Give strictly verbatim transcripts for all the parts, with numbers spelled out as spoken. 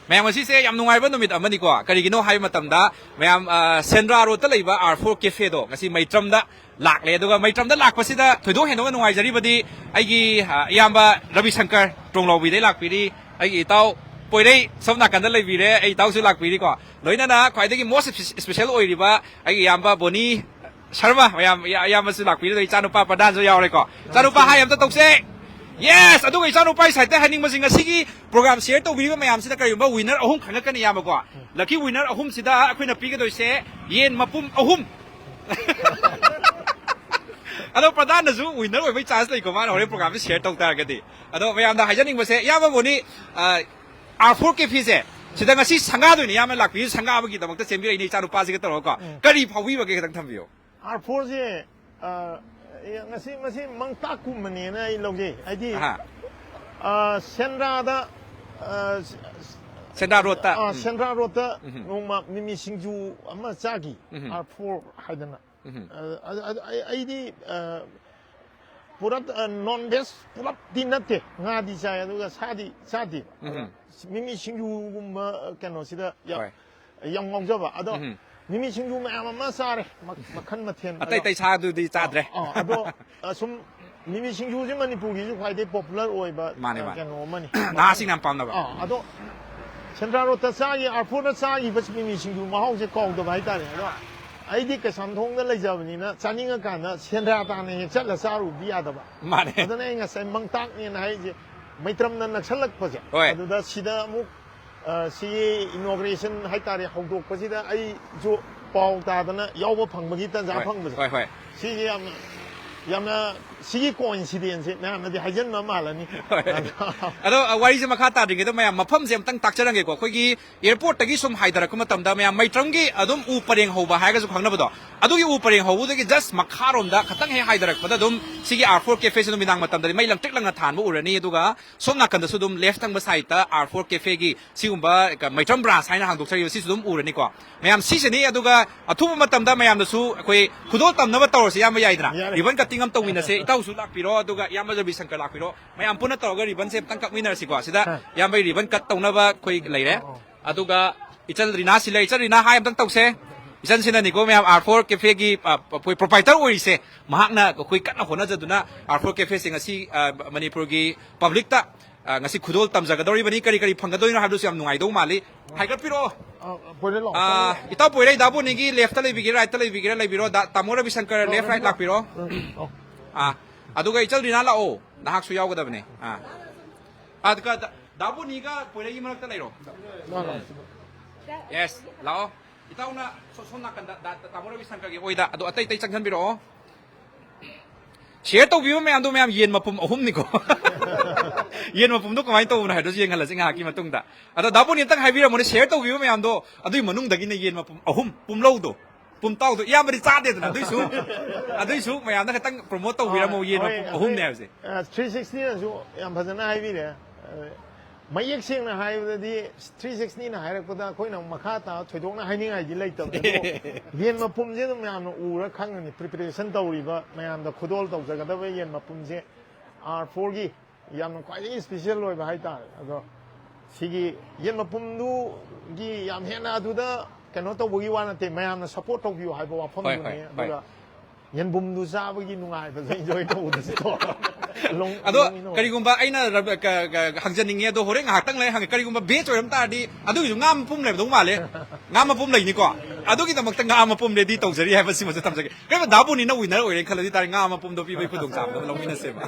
ꯃꯌꯥꯝ, ꯉꯁꯤꯁꯦ ꯌꯥꯝ ꯅꯨꯡꯉꯥꯏꯕ ꯅꯨꯃꯤꯠ ꯑꯃꯅꯤꯀꯣ꯫ ꯀꯔꯤꯒꯤꯅꯣ ꯍꯥꯏꯕ ꯃꯇꯝꯗ, ꯃꯌꯥꯝ, ꯑ, ꯁꯦꯟꯗ꯭ꯔꯥ ꯔꯣꯗꯇ ꯂꯩꯕ ꯑꯥꯔ ꯐꯣꯔ ꯀꯦꯐꯦꯗꯣ ꯉꯁꯤ ꯃꯩꯇ꯭ꯔꯝꯗ ꯂꯥꯛꯂꯦ꯫ ꯑꯗꯨꯒ ꯃꯩꯇ꯭ꯔꯝꯗ ꯂꯥꯛꯄꯁꯤꯗ ꯊꯣꯏꯗꯣꯛ ꯍꯦꯟꯗꯣꯛꯅ ꯅꯨꯡꯉꯥꯏꯖꯔꯤꯕꯗꯤ ꯑꯩꯒꯤ, ꯑ, ꯏꯌꯥꯝꯕ ꯔꯕꯤ ꯁꯪꯀꯔ ꯇꯣꯡꯂꯥꯎꯕꯤꯗꯩ ꯂꯥꯛꯄꯤꯔꯤ, ꯑꯩꯒꯤ ꯏꯇꯥꯎ ꯄꯣꯏꯔꯩ ꯁꯣꯝ ꯅꯥꯀꯟꯗ ꯂꯩꯕꯤꯔꯦ, ꯑꯩ ꯏꯇꯥꯎꯁꯨ ꯂꯥꯛꯄꯤꯔꯤꯀꯣ꯫ ꯂꯣꯏꯅꯅ ꯈ꯭ꯋꯥꯏꯗꯒꯤ most special ꯑꯣꯏꯔꯤꯕ ꯑꯩꯒꯤ ꯏꯌꯥꯝꯕ ꯕꯣꯅꯤ ꯁꯔꯃ, ꯃꯌꯥꯝ, ꯏꯌꯥ-, ꯏꯌꯥꯝꯕꯁꯨ ꯂꯥꯛꯄꯤꯔꯦ, ꯑꯗꯣ ꯏꯆꯥꯅꯨꯄꯥ ꯄ꯭ꯔꯙꯥꯟꯁꯨ ꯌꯥꯎꯔꯦꯀꯣ꯫ ꯏꯆꯥꯅꯨꯄꯥ ꯍꯥꯏ ꯑꯝꯇ ꯇꯧꯁꯦ꯫ Yes, ꯑꯗꯨꯒ ꯏꯆꯥꯅꯨꯄꯥꯒꯤ ꯁꯥꯏꯠꯇ ꯍꯥꯏꯅꯤꯡꯕꯁꯤ, ꯉꯁꯤꯒꯤ ꯄ꯭ꯔꯣꯒ꯭ꯔꯥꯝ ꯁꯤꯌꯔ ꯇꯧꯕꯤꯔꯤꯕ ꯃꯌꯥꯝꯁꯤꯗ ꯀꯔꯤꯒꯨꯝꯕ ꯋꯤꯅꯔ ꯑꯍꯨꯝ ꯈꯪꯉꯛꯀꯅꯤ, ꯏꯌꯥꯝꯕꯀꯣ꯫ ꯂꯛꯀꯤ ꯋꯤꯅꯔ ꯑꯍꯨꯝꯁꯤꯗ ꯑꯩꯈꯣꯏꯅ ꯄꯤꯒꯗꯣꯏꯁꯦ ꯌꯦꯟ ꯃꯄꯨꯝ ꯑꯍꯨꯝ꯫ ꯑꯗꯣ ꯄ꯭ꯔꯙꯥꯟꯅꯁꯨ ꯋꯤꯅꯔ ꯑꯣꯏꯕꯒꯤ ꯆꯥꯟꯁ ꯂꯩꯀꯣ, ꯃꯥꯅ ꯍꯣꯔꯦꯟ ꯄ꯭ꯔꯣꯒ꯭ꯔꯥꯝꯁꯦ ꯁꯤꯌꯔ ꯇꯧ ꯇꯥꯔꯒꯗꯤ꯫ ꯑꯗꯣ ꯃꯌꯥꯝꯗ ꯍꯥꯏꯖꯅꯤꯡꯕꯁꯦ, ꯏꯌꯥꯝꯕ ꯕꯣꯅꯤ, ꯑ, ꯑꯥꯔ ꯐꯣꯔ ꯀꯦꯐꯦꯁꯦ ꯁꯤꯗ ꯉꯁꯤ ꯁꯪꯒꯥꯗꯣꯏꯅꯦ, ꯏꯌꯥꯝꯕꯅ ꯂꯥꯛꯄꯤꯔꯤꯁꯦ ꯁꯪꯒꯥꯕꯒꯤꯗꯃꯛꯇ ꯆꯦꯟꯕꯤꯔꯛꯏꯅꯦ, ꯏꯆꯥꯅꯨꯄꯥꯁꯤꯒ ꯇꯧꯔꯒꯀꯣ꯫ ꯎꯝ꯫ ꯀꯔꯤ ꯐꯥꯎꯕꯤꯕꯒꯦ, ꯈꯤꯇꯪ ꯊꯝꯕꯤꯌꯨ꯫ ꯑꯥꯔ ꯐꯣꯔꯁꯦ, ꯑ, ꯑꯦ, ꯉꯁꯤ ꯃꯁꯤ ꯃꯪꯇꯥꯛꯀꯨꯝꯕꯅꯦꯅ ꯑꯩ ꯂꯧꯖꯩ꯫ ꯍꯥꯏꯗꯤ, ꯑꯍꯥ꯫ ꯑ, ꯁꯦꯟꯗ꯭ꯔꯥꯗ, ꯑ, ꯁꯦꯟꯗ꯭ꯔꯥ ꯔꯣꯗꯇ꯫ ꯑ, ꯎꯝ꯫ ꯁꯦꯟꯗ꯭ꯔꯥ ꯔꯣꯗꯇ ꯎꯝ꯫ ꯅꯣꯡꯃ ꯃꯤꯃꯤ ꯁꯤꯡꯖꯨ ꯑꯃ ꯆꯥꯈꯤ, ꯎꯝ꯫ ꯑꯥꯔ ꯐꯣꯔ ꯍꯥꯏꯗꯅ꯫ ꯎꯝ꯫ ꯑ, ꯑ, ꯑ, ꯑꯩ-, ꯑꯩꯗꯤ, ꯑ, ꯄꯨꯔꯥ, ꯑ, ꯅꯣꯟ ꯚꯦꯖ ꯄꯨꯂꯞꯇꯤ ꯅꯠꯇꯦ, ꯉꯥꯗꯤ ꯆꯥꯏ, ꯑꯗꯨꯒ ꯁꯥꯗꯤ ꯆꯥꯗꯦꯕ꯫ ꯑꯗ ꯎꯝ꯫ ꯃꯤꯃꯤ ꯁꯤꯡꯖꯨꯒꯨꯝꯕ, ꯑ, ꯀꯩꯅꯣꯁꯤꯗ ꯌꯥꯝ ꯍꯣꯏ꯫ ꯌꯥꯝ ꯉꯥꯎꯖꯕ꯫ ꯑꯗꯣ ꯎꯝ꯫ ꯃꯤꯃꯤ ꯁꯤꯡꯖꯨ ꯃꯌꯥꯝ ꯑꯃ ꯆꯥꯔꯦ, ꯃ-, ꯃꯈꯟ ꯃꯊꯦꯜ꯫ ꯑꯇꯩ ꯑꯗꯣ ꯑꯇꯩ ꯁꯥꯗꯨꯗꯤ ꯆꯥꯗ꯭ꯔꯦ꯫ ꯑꯥ, ꯑꯗꯣ, ꯑ, ꯁꯨꯝ ꯃꯤꯃꯤ ꯁꯤꯡꯖꯨꯁꯤ ꯃꯅꯤꯄꯨꯔꯒꯤꯁꯨ ꯈ꯭ꯋꯥꯏꯗꯩ ꯄꯣꯄꯨꯂꯔ ꯑꯣꯏꯕ, ꯃꯥꯅꯦ, ꯑ, ꯃꯥꯅꯦ꯫ ꯀꯩꯅꯣ ꯑꯃꯅꯤ꯫ ꯅꯍꯥꯁꯤꯡꯅ ꯌꯥꯝ ꯄꯥꯝꯅꯕ꯫ ꯑꯥ, ꯑꯗꯣ ꯁꯦꯟꯗ꯭ꯔꯥ ꯔꯣꯗꯇ ꯆꯥꯈꯤ, ꯑꯥꯔ ꯐꯣꯔꯗ ꯆꯥꯈꯤꯕ ꯃꯤꯃꯤ ꯁꯤꯡꯖꯨ ꯃꯍꯥꯎꯁꯦ ꯀꯥꯎꯗꯕ ꯍꯥꯏꯇꯥꯔꯦ꯫ ꯑꯗꯣ ꯑꯩꯗꯤ ꯀꯩꯁꯥꯝꯊꯣꯡꯗ ꯂꯩꯖꯕꯅꯤꯅ ꯆꯥꯅꯤꯡꯉꯀꯥꯟꯗ ꯁꯦꯟꯗ꯭ꯔꯥ ꯇꯥꯟꯅ ꯍꯦꯛ ꯆꯠꯂ ꯆꯥꯔꯨꯕꯗꯤ ꯌꯥꯗꯕ꯫ ꯃꯥꯅꯦ꯫ ꯑꯗꯨꯅ ꯑꯩ ꯉꯁꯥꯏ ꯃꯪꯇꯥꯛꯅꯦꯅ ꯍꯥꯏꯔꯤꯁꯦ, ꯃꯩꯇ꯭ꯔꯝꯅ ꯅꯛꯁꯜꯂꯛꯄꯁꯦ꯫ ꯍꯣꯏ꯫ ꯑꯗꯨꯗ ꯁꯤꯗ ꯑꯃꯨꯛ ꯑ, ꯁꯤꯒꯤ ꯏꯅꯣꯒ꯭ꯔꯦꯁꯟ ꯍꯥꯏꯇꯥꯔꯦ, ꯍꯧꯗꯣꯛꯄꯁꯤꯗ ꯑꯩꯁꯨ ꯄꯥꯎ ꯇꯥꯗꯅ ꯌꯥꯎꯕ ꯐꯪꯕꯒꯤ ꯇꯥꯟꯖꯥ ꯍꯣꯏ, ꯐꯪꯕꯁꯦ꯫ ꯍꯣꯏ, ꯍꯣꯏ꯫ ꯁꯤꯁꯦ ꯌꯥꯝꯅ, ꯌꯥꯝꯅ, ꯁꯤꯒꯤ ꯀꯣꯏꯟꯁꯤꯗꯦꯟꯁꯁꯦ ꯃꯌꯥꯝꯅꯗꯤ ꯍꯥꯏꯖꯟꯕ ꯃꯥꯜꯂꯅꯤ꯫ ꯍꯣꯏ꯫ ꯑꯗꯣ ꯑꯗꯣ, ꯑ, ꯋꯥꯔꯤꯁꯦ ꯃꯈꯥ ꯇꯥꯗ꯭ꯔꯤꯉꯩꯗ ꯃꯌꯥꯝ ꯃꯐꯝꯁꯦ ꯑꯝꯇꯪ ꯇꯥꯛꯆꯔꯝꯒꯦꯀꯣ꯫ ꯑꯩꯈꯣꯏꯒꯤ ꯑꯦꯌꯔꯄꯣꯔꯠꯇꯒꯤ ꯁꯨꯝ ꯍꯥꯏꯊꯔꯛꯄ ꯃꯇꯝꯗ ꯃꯌꯥꯝ ꯃꯩꯇ꯭ꯔꯝꯒꯤ ꯑꯗꯨꯝ ꯎ ꯄꯔꯦꯡ ꯍꯧꯕ ꯍꯥꯏꯔꯒꯁꯨ ꯈꯪꯅꯕꯗꯣ, ꯑꯗꯨꯒꯤ ꯎ ꯄꯔꯦꯡ ꯍꯧꯕꯗꯒꯤ just ꯃꯈꯥꯔꯣꯝꯗ ꯈꯇꯪ ꯍꯦꯛ ꯍꯥꯏꯊꯔꯛꯄꯗ ꯑꯗꯨꯝ ꯁꯤꯒꯤ ꯑꯥꯔ ꯐꯣꯔ ꯀꯦꯐꯦꯁꯦ ꯅꯨꯃꯤꯗꯥꯡ ꯃꯇꯝꯗꯗꯤ ꯃꯩ ꯂꯪꯇ꯭ꯔꯤꯛ ꯂꯪꯅ ꯊꯥꯟꯕ ꯎꯔꯅꯤ꯫ ꯑꯗꯨꯒ ꯁꯣꯝ ꯅꯥꯀꯟꯗꯁꯨ ꯑꯗꯨꯝ ꯂꯦꯐ ꯊꯪꯕ ꯁꯥꯏꯠꯇ ꯑꯥꯔ ꯐꯣꯔ ꯀꯦꯐꯦꯒꯤ ꯁꯤꯒꯨꯝꯕ ꯀ-, ꯃꯩꯇ꯭ꯔꯝ ꯕ꯭ꯔꯥꯟꯁ ꯍꯥꯏꯅ ꯍꯥꯡꯗꯣꯛꯆꯔꯤꯕ ꯁꯤꯁꯨ ꯑꯗꯨꯝ ꯎꯔꯅꯤꯀꯣ꯫ ꯃꯌꯥꯝ ꯁꯤꯁꯤꯅꯤ꯫ ꯑꯗꯨꯒ ꯑꯊꯨꯕ ꯃꯇꯝꯗ ꯃꯌꯥꯝꯗꯁꯨ ꯑꯩꯈꯣꯏ ꯈꯨꯗꯣꯜ ꯇꯝꯅꯕ ꯇꯧꯔꯁꯤ, ꯏꯌꯥꯝꯕ, ꯌꯥꯏꯗꯅ? ꯌꯥꯔꯦ꯫ ꯔꯤꯕꯟ ꯀꯠꯇꯤꯡ ꯑꯃ ꯇꯧꯃꯤꯟꯅꯁꯦ꯫ ꯏꯇꯥꯎꯁꯨ ꯂꯥꯛꯄꯤꯔꯣ, ꯑꯗꯨꯒ ꯏꯌꯥꯝꯕ ꯔꯕꯤ ꯁꯪꯀꯔ ꯂꯥꯛꯄꯤꯔꯣ꯫ ꯃꯌꯥꯝ ꯄꯨꯟꯅ ꯇꯧꯔꯒ ꯔꯤꯕꯟꯁꯦ ꯑꯝꯇꯪ ꯀꯛꯃꯤꯟꯅꯔꯁꯤꯀꯣ꯫ ꯁꯤꯗ ꯏꯌꯥꯝꯕꯒꯤ ꯔꯤꯕꯟ ꯀꯠ ꯇꯧꯅꯕ ꯑꯩꯈꯣꯏ ꯂꯩꯔꯦ꯫ ꯑꯗꯨꯒ ꯏꯆꯜ ꯔꯤꯅꯥ ꯁꯤ ꯂꯩ꯫ ꯏꯆꯜ ꯔꯤꯅꯥ, ꯍꯥꯏ ꯑꯝꯇꯪ ꯇꯧꯁꯦ꯫ ꯏꯆꯟꯁꯤꯅꯅꯤꯀꯣ ꯃꯌꯥꯝ, ꯑꯥꯔ ꯐꯣꯔ ꯀꯦꯐꯦꯒꯤ, ꯑ, ꯑꯩꯈꯣꯏ ꯄ꯭ꯔꯣꯄꯥꯏꯇꯔ ꯑꯣꯏꯔꯤꯁꯦ꯫ ꯃꯍꯥꯛꯅ ꯑꯩꯈꯣꯏ ꯀꯟꯅ ꯍꯣꯠꯅꯖꯗꯨꯅ ꯑꯥꯔ ꯐꯣꯔ ꯀꯦꯐꯦꯁꯦ ꯉꯁꯤ, ꯑ, ꯃꯅꯤꯄꯨꯔꯒꯤ ꯄꯕ꯭ꯂꯤꯛꯇ, ꯑ, ꯉꯁꯤ ꯈꯨꯗꯣꯜ ꯇꯝꯖꯒꯗꯧꯔꯤꯕꯅꯤ꯫ ꯀꯔꯤ ꯀꯔꯤ ꯐꯪꯒꯗꯣꯏꯅꯣ ꯍꯥꯏꯕꯗꯨꯁꯨ ꯌꯥꯝ ꯅꯨꯡꯉꯥꯏꯗꯧ ꯃꯥꯜꯂꯤ꯫ ꯍꯥꯏꯒꯠꯄꯤꯔꯛꯑꯣ꯫ ꯑ, ꯄꯣꯏꯔꯩ ꯂꯥꯛꯑꯣ꯫ ꯑ, ꯏꯇꯥꯎ ꯄꯣꯏꯔꯩ, ꯗꯥ ꯕꯣꯅꯤꯒꯤ ꯂꯦꯐꯇ ꯂꯩꯕꯤꯒꯦꯔꯥ, ꯔꯥꯏꯠꯇ ꯂꯩꯕꯤꯒꯦꯔꯥ, ꯂꯩꯕꯤꯔꯣ꯫ ꯗꯥ, ꯇꯥꯃꯣ ꯔꯕꯤ ꯁꯪꯀꯔ, ꯂꯦꯐ, ꯔꯥꯏꯠ ꯂꯥꯛꯄꯤꯔꯣ꯫ ꯎꯝ, ꯑꯣ꯫ ꯑꯥ, ꯑꯗꯨꯒ ꯏꯆꯜ ꯔꯤꯅꯥ ꯂꯥꯛꯑꯣ, ꯅꯍꯥꯛꯁꯨ ꯌꯥꯎꯒꯗꯕꯅꯦ꯫ ꯑꯥ꯫ ꯑꯗꯨꯒ ꯗꯥ, ꯗꯥ ꯕꯣꯅꯤꯒ ꯄꯣꯏꯔꯩꯒꯤ ꯃꯔꯛꯇ ꯂꯩꯔꯣ꯫ ꯂꯥꯛꯑꯣ, ꯂꯥꯛꯑꯣ꯫ ꯌꯦꯁ, ꯂꯥꯛꯑꯣ꯫ ꯏꯇꯥꯎꯅ ꯁꯣ-, ꯁꯣꯝ ꯅꯥꯀꯟꯗ ꯗꯥ, ꯇꯥꯃꯣ ꯔꯕꯤ ꯁꯪꯀꯔꯒꯤ ꯑꯣꯏꯗ, ꯑꯗꯣ ꯑꯇꯩ ꯑꯇꯩ ꯆꯪꯁꯟꯕꯤꯔꯛꯑꯣ꯫ ꯁꯤꯌꯔ ꯇꯧꯕꯤꯕ ꯃꯌꯥꯝꯗꯣ, ꯃꯌꯥꯝ, ꯌꯦꯟ ꯃꯄꯨꯝ ꯑꯍꯨꯝꯅꯤꯀꯣ꯫ ꯌꯦꯟ ꯃꯄꯨꯝꯗꯣ ꯀꯃꯥꯏꯅ ꯇꯧꯕꯅꯣ ꯍꯥꯏꯕꯗꯨꯁꯨ ꯌꯦꯡꯍꯜꯂꯁꯤ ꯉꯥꯏꯍꯥꯛꯀꯤ ꯃꯇꯨꯡꯗ꯫ ꯑꯗꯣ ꯗꯥ ꯕꯣꯅꯤ, ꯑꯝꯇꯪ ꯍꯥꯏꯕꯤꯔꯝꯃꯣꯅꯦ, ꯁꯤꯌꯔ ꯇꯧꯕꯤꯕ ꯃꯌꯥꯝꯗꯣ, ꯑꯗꯨꯒꯤ ꯃꯅꯨꯡꯗꯒꯤꯅꯦ ꯌꯦꯟ ꯃꯄꯨꯝ ꯑꯍꯨꯝ, ꯄꯨꯝꯂꯧꯗꯣ, ꯄꯨꯝꯇꯥꯎꯗꯣ, ꯏꯌꯥꯝꯕꯗꯤ ꯆꯥꯗꯦꯗꯅ, ꯑꯗꯨꯏꯁꯨ, ꯑꯗꯨꯏꯁꯨ ꯃꯌꯥꯝꯅ ꯈꯤꯇꯪ ꯄ꯭ꯔꯣꯃꯣꯠ ꯇꯧꯕꯤꯔꯝꯃꯣ, ꯌꯦꯟ ꯃꯄꯨꯝ ꯑꯍꯨꯝꯅꯦ ꯍꯥꯏꯕꯁꯦ꯫ ꯑ, ꯊ꯭ꯔꯤ ꯁꯤꯛꯁꯇꯤꯅꯁꯨ ꯌꯥꯝ ꯐꯖꯅ ꯍꯥꯏꯕꯤꯔꯦ꯫ ꯑ, ꯃꯌꯦꯛ ꯁꯦꯡꯅ ꯍꯥꯏꯕꯗꯗꯤ, ꯊ꯭ꯔꯤ ꯁꯤꯛꯁꯇꯤꯅ ꯍꯥꯏꯔꯛꯄꯗ ꯑꯩꯈꯣꯏꯅ ꯃꯈꯥ ꯇꯥ ꯊꯣꯏꯗꯣꯛꯅ ꯍꯥꯏꯅꯤꯡꯉꯥꯏꯗꯤ ꯂꯩꯇꯕꯅꯦ꯫ ꯑꯗꯨꯕꯨ ꯌꯦꯟ ꯃꯄꯨꯝꯁꯦ ꯑꯗꯨꯝ ꯃꯌꯥꯝꯅ ꯎꯔ ꯈꯪꯉꯅꯤ, ꯄ꯭ꯔꯤꯄꯦꯔꯦꯁꯟ ꯇꯧꯔꯤꯕ ꯃꯌꯥꯝꯗ ꯈꯨꯗꯣꯜ ꯇꯧꯖꯒꯗꯕ ꯌꯦꯟ ꯃꯄꯨꯝꯁꯦ ꯑꯥꯔ ꯐꯣꯔꯒꯤ ꯌꯥꯝꯅ ꯈ꯭ꯋꯥꯏꯗꯒꯤ ꯏꯁꯄꯤꯁꯦꯜ ꯑꯣꯏꯕ ꯍꯥꯏꯇꯥꯔꯦ꯫ ꯑꯗꯣ ꯁꯤꯒꯤ ꯌꯦꯟ ꯃꯄꯨꯝꯗꯨꯒꯤ ꯌꯥꯝ ꯍꯦꯟꯅ ꯑꯗꯨꯗ ꯀꯩꯅꯣ ꯇꯧꯕꯒꯤ ꯋꯥ ꯅꯠꯇꯦ, ꯃꯌꯥꯝꯅ ꯁꯞꯄꯣꯔꯠ ꯇꯧꯕꯤꯌꯨ ꯍꯥꯏꯕ ꯍꯣꯏ, ꯋꯥꯐꯝꯗꯨꯅꯤ꯫ ꯍꯣꯏ, ꯍꯣꯏ꯫ ꯑꯗꯨꯒ ꯌꯦꯟꯕꯨꯝꯗꯨ ꯆꯥꯕꯒꯤ ꯅꯨꯡꯉꯥꯏꯕꯗꯣ ꯏꯟꯖꯣꯏ ꯇꯧꯕꯗꯁꯨ ꯂꯣꯡ-, ꯑꯗꯣ ꯂꯣꯡ-, ꯀꯔꯤꯒꯨꯝꯕ ꯑꯩꯅ ꯔꯕ-, ꯀ-, ꯀ-, ꯍꯪꯖꯅꯤꯡꯉꯦ, ꯑꯗꯣ ꯍꯣꯔꯦꯟ ꯉꯥꯏꯍꯥꯛꯇꯪ ꯂꯩꯔ ꯍꯪꯒꯦ꯫ ꯀꯔꯤꯒꯨꯝꯕ ꯕꯦꯖ ꯑꯣꯏꯔꯝ ꯇꯥꯔꯗꯤ ꯑꯗꯨꯒꯤꯁꯨ ꯉꯥ ꯃꯄꯨꯝ ꯂꯩꯔꯝꯗꯧ ꯃꯥꯜꯂꯦ꯫ ꯉꯥ ꯃꯄꯨꯝ ꯂꯩꯅꯤꯀꯣ? ꯑꯗꯨꯒꯤꯗꯃꯛꯇ ꯉꯥ ꯃꯄꯨꯝ ꯔꯦꯗꯤ ꯇꯧꯖꯔꯤ ꯍꯥꯏꯕꯁꯤꯃꯁꯨ ꯊꯝꯖꯒꯦ꯫ ꯀꯩꯒꯨꯝꯕ ꯗꯥ ꯕꯣꯅꯤꯅ ꯋꯤꯟꯅꯔ ꯑꯣꯏꯔꯦꯅ ꯈꯜꯂꯗꯤ ꯇꯥꯔꯦ, ꯉꯥ ꯃꯄꯨꯝꯗꯣ ꯄꯤꯕꯒꯤ ꯈꯨꯗꯣꯡꯆꯥꯕꯗꯣ ꯂꯧꯃꯤꯟꯅꯁꯦꯕ꯫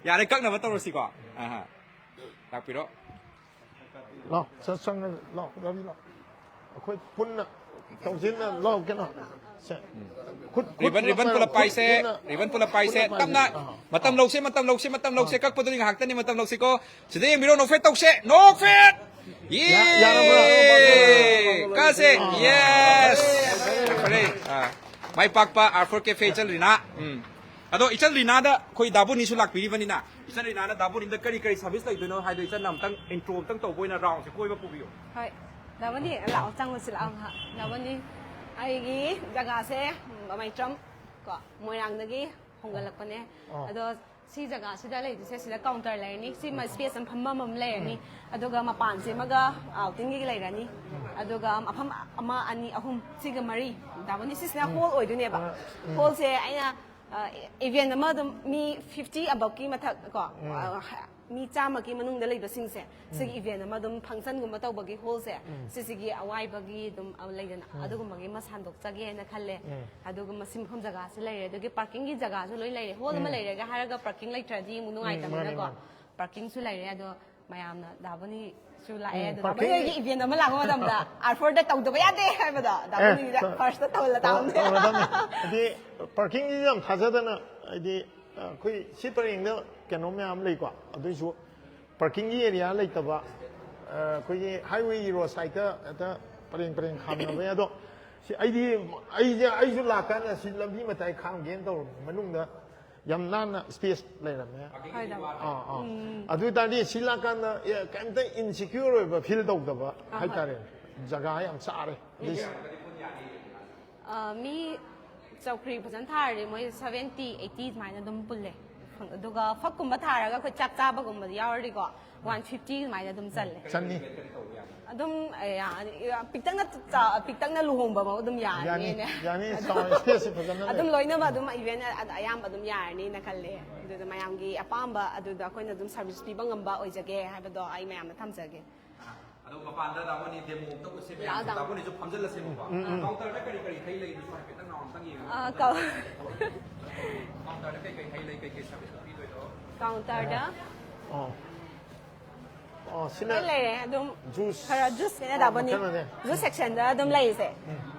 ꯌꯥꯔꯦ, ꯀꯛꯅꯕ ꯇꯧꯔꯁꯤꯀꯣ꯫ ꯑꯍꯥ꯫ ꯂꯥꯛꯄꯤꯔꯣ꯫ ꯂꯥꯛꯑꯣ, ꯆꯠ-, ꯆꯪꯉ ꯂꯥꯛꯑꯣ, ꯔꯕꯤ ꯂꯥꯛꯑꯣ꯫ ꯑꯩꯈꯣꯏ ꯄꯨꯟꯅ ꯇꯧꯁꯤꯟꯅ ꯂꯥꯛꯑꯣ ꯀꯩꯅꯣ꯫ ꯁꯦ꯫ ꯈꯨꯠ, ꯈꯨꯠ ꯔꯤꯕꯟ, ꯔꯤꯕꯟ ꯄꯨꯂꯞ ꯄꯥꯏꯔꯣ, ꯄꯥꯏꯁꯦ, ꯈꯨꯠ ꯄꯨꯟꯅ, ꯔꯤꯕꯟ ꯄꯨꯂꯞ ꯄꯥꯏꯁꯦ꯫ ꯄꯨꯟꯅ ꯄꯥꯏꯁꯦ꯫ ꯇꯞꯅ ꯑꯥ, ꯑꯥ꯫ ꯃꯇꯝ ꯂꯧꯁꯦ, ꯃꯇꯝ ꯂꯧꯁꯦ, ꯃꯇꯝ ꯂꯧꯁꯦ꯫ ꯑꯥ꯫ ꯀꯛꯄꯗꯨꯗꯤ ꯉꯥꯏꯍꯥꯛꯇꯅꯤ, ꯃꯇꯝ ꯂꯧꯁꯤꯀꯣ꯫ ꯁꯤꯗ ꯌꯦꯡꯕꯤꯔꯣ, ꯅꯣꯛꯐꯦꯠ ꯇꯧꯁꯦ, ꯅꯣꯛꯐꯦꯠ! ꯌꯥ-, ꯌꯥꯔꯕ꯭ꯔꯥ? ꯌꯦ! ꯀꯥꯁꯦ, ꯑꯥ꯫ ꯌꯦꯁ! ꯐꯔꯦ꯫ ꯑꯥ꯫ ꯃꯥꯏ ꯄꯥꯛꯄ ꯑꯥꯔ ꯐꯣꯔ ꯀꯦꯐꯦ ꯏꯆꯜ ꯔꯤꯅꯥ꯫ ꯎꯝ꯫ ꯑꯗꯣ ꯏꯆꯜ ꯔꯤꯅꯥꯗ ꯑꯩꯈꯣꯏ ꯗꯥ ꯕꯣꯅꯤꯁꯨ ꯂꯥꯛꯄꯤꯔꯤꯕꯅꯤꯅ, ꯏꯆꯜ ꯔꯤꯅꯥꯅ ꯗꯥ ꯕꯣꯅꯤꯗ ꯀꯔꯤ ꯀꯔꯤ ꯁꯥꯔꯚꯤꯁ ꯂꯩꯗꯣꯏꯅꯣ ꯍꯥꯏꯗꯣ ꯏꯆꯟꯅ ꯑꯝꯇꯪ ꯏꯟꯇ꯭ꯔꯣ ꯑꯝꯇꯪ ꯇꯧꯕ ꯑꯣꯏꯅ ꯔꯥꯎꯟꯁꯦ ꯀꯣꯏꯕ ꯄꯨꯕꯤꯌꯨ꯫ ꯍꯣꯏ, ꯗꯥ ꯕꯣꯅꯤ, ꯂꯥꯛꯑꯣ, ꯆꯪꯉꯨꯁꯤ ꯂꯥꯛꯑꯣ ꯉꯥꯏꯍꯥꯛ꯫ ꯗꯥ ꯕꯣꯅꯤ, ꯑꯩꯒꯤ ꯖꯒꯥꯁꯦ, ꯎꯝ, ꯃꯩꯇ꯭ꯔꯝ ꯀꯣ, ꯃꯣꯏꯔꯥꯡꯗꯒꯤ ꯍꯣꯡꯒꯠꯂꯛꯄꯅꯦ꯫ ꯑꯗꯣ ꯁꯤ ꯖꯒꯥꯁꯤꯗ ꯂꯩꯗꯣꯏꯁꯦ, ꯁꯤꯗ counter ꯂꯩꯔꯅꯤ, ꯁꯤꯃ space ꯑꯃ, ꯐꯝꯐꯝ ꯑꯃ ꯂꯩꯔꯅꯤ, ꯑꯗꯨꯒ ꯃꯄꯥꯟꯁꯤꯃꯒ outing ꯒꯤ ꯂꯩꯔꯅꯤ, ꯑꯗꯨꯒ ꯃꯐꯝ ꯑꯃ, ꯑꯅꯤ, ꯑꯍꯨꯝ, ꯁꯤꯒ ꯃꯔꯤ꯫ ꯗꯥꯕꯣꯅꯤ, ꯁꯤꯁꯤꯅ hall ꯑꯣꯏꯗꯣꯏꯅꯦꯕ꯫ Hall ꯁꯦ ꯑꯩꯅ, ꯑ, event ꯑꯃ ꯑꯗꯨꯝ ꯃꯤ fifty above ꯀꯤ ꯃꯊꯛ ꯀꯣ, ꯑ, ꯃꯤ ꯆꯥꯝꯃꯒꯤ ꯃꯅꯨꯡꯗ ꯂꯩꯕꯁꯤꯡꯁꯦ, ꯁꯤꯒꯤ event ꯑꯃ ꯑꯗꯨꯝ function ꯒꯨꯝꯕ ꯇꯧꯕꯒꯤ hall ꯁꯦ, ꯁꯤꯁꯤꯒꯤ ꯑꯋꯥꯏꯕꯒꯤ ꯑꯗꯨꯝ, ꯑ, ꯂꯩꯗꯅ, ꯑꯗꯨꯒꯨꯝꯕꯒꯤ ꯑꯃ ꯁꯟꯗꯣꯛꯆꯒꯦꯅ ꯈꯜꯂꯦ꯫ ꯑꯗꯨꯒ ꯃꯁꯤ ꯃꯐꯝ ꯖꯒꯥꯁꯤ ꯂꯩꯔꯦ, ꯑꯗꯨꯒꯤ parking ꯒꯤ ꯖꯒꯥꯁꯨ ꯂꯣꯏ ꯂꯩꯔꯦ꯫ Hall ꯑꯃ ꯂꯩꯔꯦꯒ ꯍꯥꯏꯔꯒ parking ꯂꯩꯇ꯭ꯔꯗꯤ ꯑꯃꯨꯛ ꯅꯨꯡꯉꯥꯏꯇꯕꯅꯤꯅꯀꯣ꯫ Parking ꯁꯨ ꯂꯩꯔꯦ, ꯑꯗꯣ ꯃꯌꯥꯝꯅ ꯗꯥꯕꯣꯅꯤꯁꯨ ꯂꯥꯛꯑꯦ, ꯑꯗꯣ ꯗꯥꯕꯣꯅꯤ ꯍꯣꯏꯒꯤ event ꯑꯃ ꯂꯥꯛꯄ ꯃꯇꯝꯗ ꯑꯥꯔ ꯐꯣꯔꯗ ꯇꯧꯗꯕ ꯌꯥꯗꯦ ꯍꯥꯏꯕꯗꯣ ꯗꯥꯕꯣꯅꯤꯒꯤꯗ first ꯇꯧꯍꯜꯂ ꯇꯥꯕꯅꯦ꯫ ꯇꯧꯔꯗꯕꯅꯤ꯫ ꯍꯥꯏꯗꯤ parking ꯁꯤ ꯌꯥꯝ ꯊꯥꯖꯗꯅ, ꯍꯥꯏꯗꯤ, ꯑ, ꯑꯩꯈꯣꯏ ꯁꯤ ꯄꯔꯦꯡꯗ ꯀꯩꯅꯣ ꯃꯌꯥꯝ ꯂꯩꯀꯣ, ꯑꯗꯨꯏꯁꯨ parking ꯒꯤ area ꯂꯩꯇꯕ, ꯑ, ꯑꯩꯈꯣꯏꯒꯤ highway ꯒꯤ road side ꯇ ꯍꯦꯛꯇ ꯄꯔꯦꯡ ꯄꯔꯦꯡ ꯈꯥꯝꯅꯕ ꯌꯥꯏ꯫ ꯑꯗꯣ ꯁꯤ ꯑꯩꯗꯤ, ꯑꯩꯁꯦ, ꯑꯩꯁꯨ ꯂꯥꯛꯀꯥꯟꯗ ꯁꯤ ꯂꯝꯕꯤ ꯃꯇꯥꯏ ꯈꯥꯝꯒꯦꯅ ꯇꯧꯔꯕꯅꯤ, ꯃꯅꯨꯡꯗ ꯌꯥꯝ ꯅꯥꯟꯅ space ꯂꯩꯔꯝꯃꯦ꯫ ꯍꯣꯏ, ꯗꯥꯕꯣꯅꯤ꯫ ꯑꯥ, ꯑꯥ꯫ ꯑꯗꯨ ꯑꯣꯏ ꯇꯥꯔꯗꯤ ꯁꯤ ꯂꯥꯛꯀꯥꯟꯗ, ꯑꯦ, ꯀꯩꯝꯇ insecure ꯑꯣꯏꯕ feel ꯇꯧꯗꯕ ꯍꯥꯏꯇꯥꯔꯦ꯫ ꯖꯒꯥ ꯌꯥꯝ ꯆꯥꯔꯦ꯫ This ꯑ, ꯃꯤ ꯆꯧꯀ꯭ꯔꯤ ꯐꯖꯅ ꯊꯥꯔꯗꯤ ꯃꯣꯏ seventy, eighty ꯑꯗꯨꯃꯥꯏꯅ ꯑꯗꯨꯝ ꯄꯨꯜꯂꯦ꯫ ꯑꯗꯨꯒ ꯐꯛꯀꯨꯝꯕ ꯊꯥꯔꯒ ꯑꯩꯈꯣꯏ ꯆꯥꯛ ꯆꯥꯕꯒꯨꯝꯕꯗ ꯌꯥꯎꯔꯗꯤꯀꯣ, one fifty ꯑꯗꯨꯃꯥꯏꯅ ꯑꯗꯨꯝ ꯆꯜꯂꯦ꯫ ꯆꯟꯅꯤ꯫ ꯑꯗꯨꯝ, ꯑ, ꯌꯥ-, ꯄꯤꯛꯇꯛꯅ ꯆꯥ-, ꯄꯤꯛꯇꯛꯅ ꯂꯨꯍꯣꯡꯕ ꯑꯃ ꯑꯗꯨꯝ ꯌꯥꯅꯤ, ꯌꯥꯔꯅꯤꯅꯦ꯫ ꯌꯥꯅꯤ, ꯆꯥꯎꯅ, space ꯁꯨ ꯐꯖꯅ ꯑꯗꯨꯝ ꯂꯩ꯫ ꯂꯣꯏꯅꯃꯛ ꯑꯗꯨꯝ event ꯑ-, ꯑꯌꯥꯝꯕ ꯑꯗꯨꯝ ꯌꯥꯔꯅꯤꯅ ꯈꯜꯂꯦ꯫ ꯑꯗꯨꯗ ꯃꯌꯥꯝꯒꯤ ꯑꯄꯥꯝꯕ, ꯑꯗꯨꯗ ꯑꯩꯈꯣꯏꯅ ꯑꯗꯨꯝ service ꯄꯤꯕ ꯉꯝꯕ ꯑꯣꯏꯖꯒꯦ ꯍꯥꯏꯕꯗꯣ ꯑꯩ ꯃꯌꯥꯝꯗ ꯊꯝꯖꯒꯦ꯫ ꯑꯗꯣ ꯃꯄꯥꯟꯗ ꯗꯥꯕꯣꯅꯤ demo ꯑꯝꯇ ꯎꯠꯁꯦ ꯃꯌꯥꯝ꯫ ꯂꯥꯛꯑꯣ, ꯂꯥꯛꯑꯣ꯫ ꯗꯥꯕꯣꯅꯤꯁꯨ ꯐꯝꯖꯤꯜꯂꯁꯦꯕꯀꯣ꯫ Counter ꯗ ꯀꯔꯤ ꯀꯔꯤ ꯍꯩ ꯂꯩ ꯑꯗꯨꯁꯨ ꯍꯥꯏꯐꯦꯠꯇꯪ round ꯑꯝꯇꯪ ꯌꯦꯡꯉꯒ꯫ ꯑ, ꯀꯧ-, Counter ꯗ ꯀꯩ ꯀꯩ ꯍꯩ ꯂꯩ, ꯀꯩ ꯀꯩ service ꯄꯤꯗꯣꯏꯅꯣ? Counter ꯗ ꯑꯣ꯫ ꯑꯣ, ꯁꯤꯅ ꯂꯣꯏ ꯂꯩꯔꯦ ꯑꯗꯨꯝ꯫ Juice꯫ ꯈꯔ juice ꯅꯦꯅ ꯑꯣ, ꯗꯥꯕꯣꯅꯤ꯫ ꯃꯈꯜ ꯃꯈꯜ꯫ Juice section ꯗ ꯑꯗꯨꯝ ꯂꯩꯔꯤꯁꯦ꯫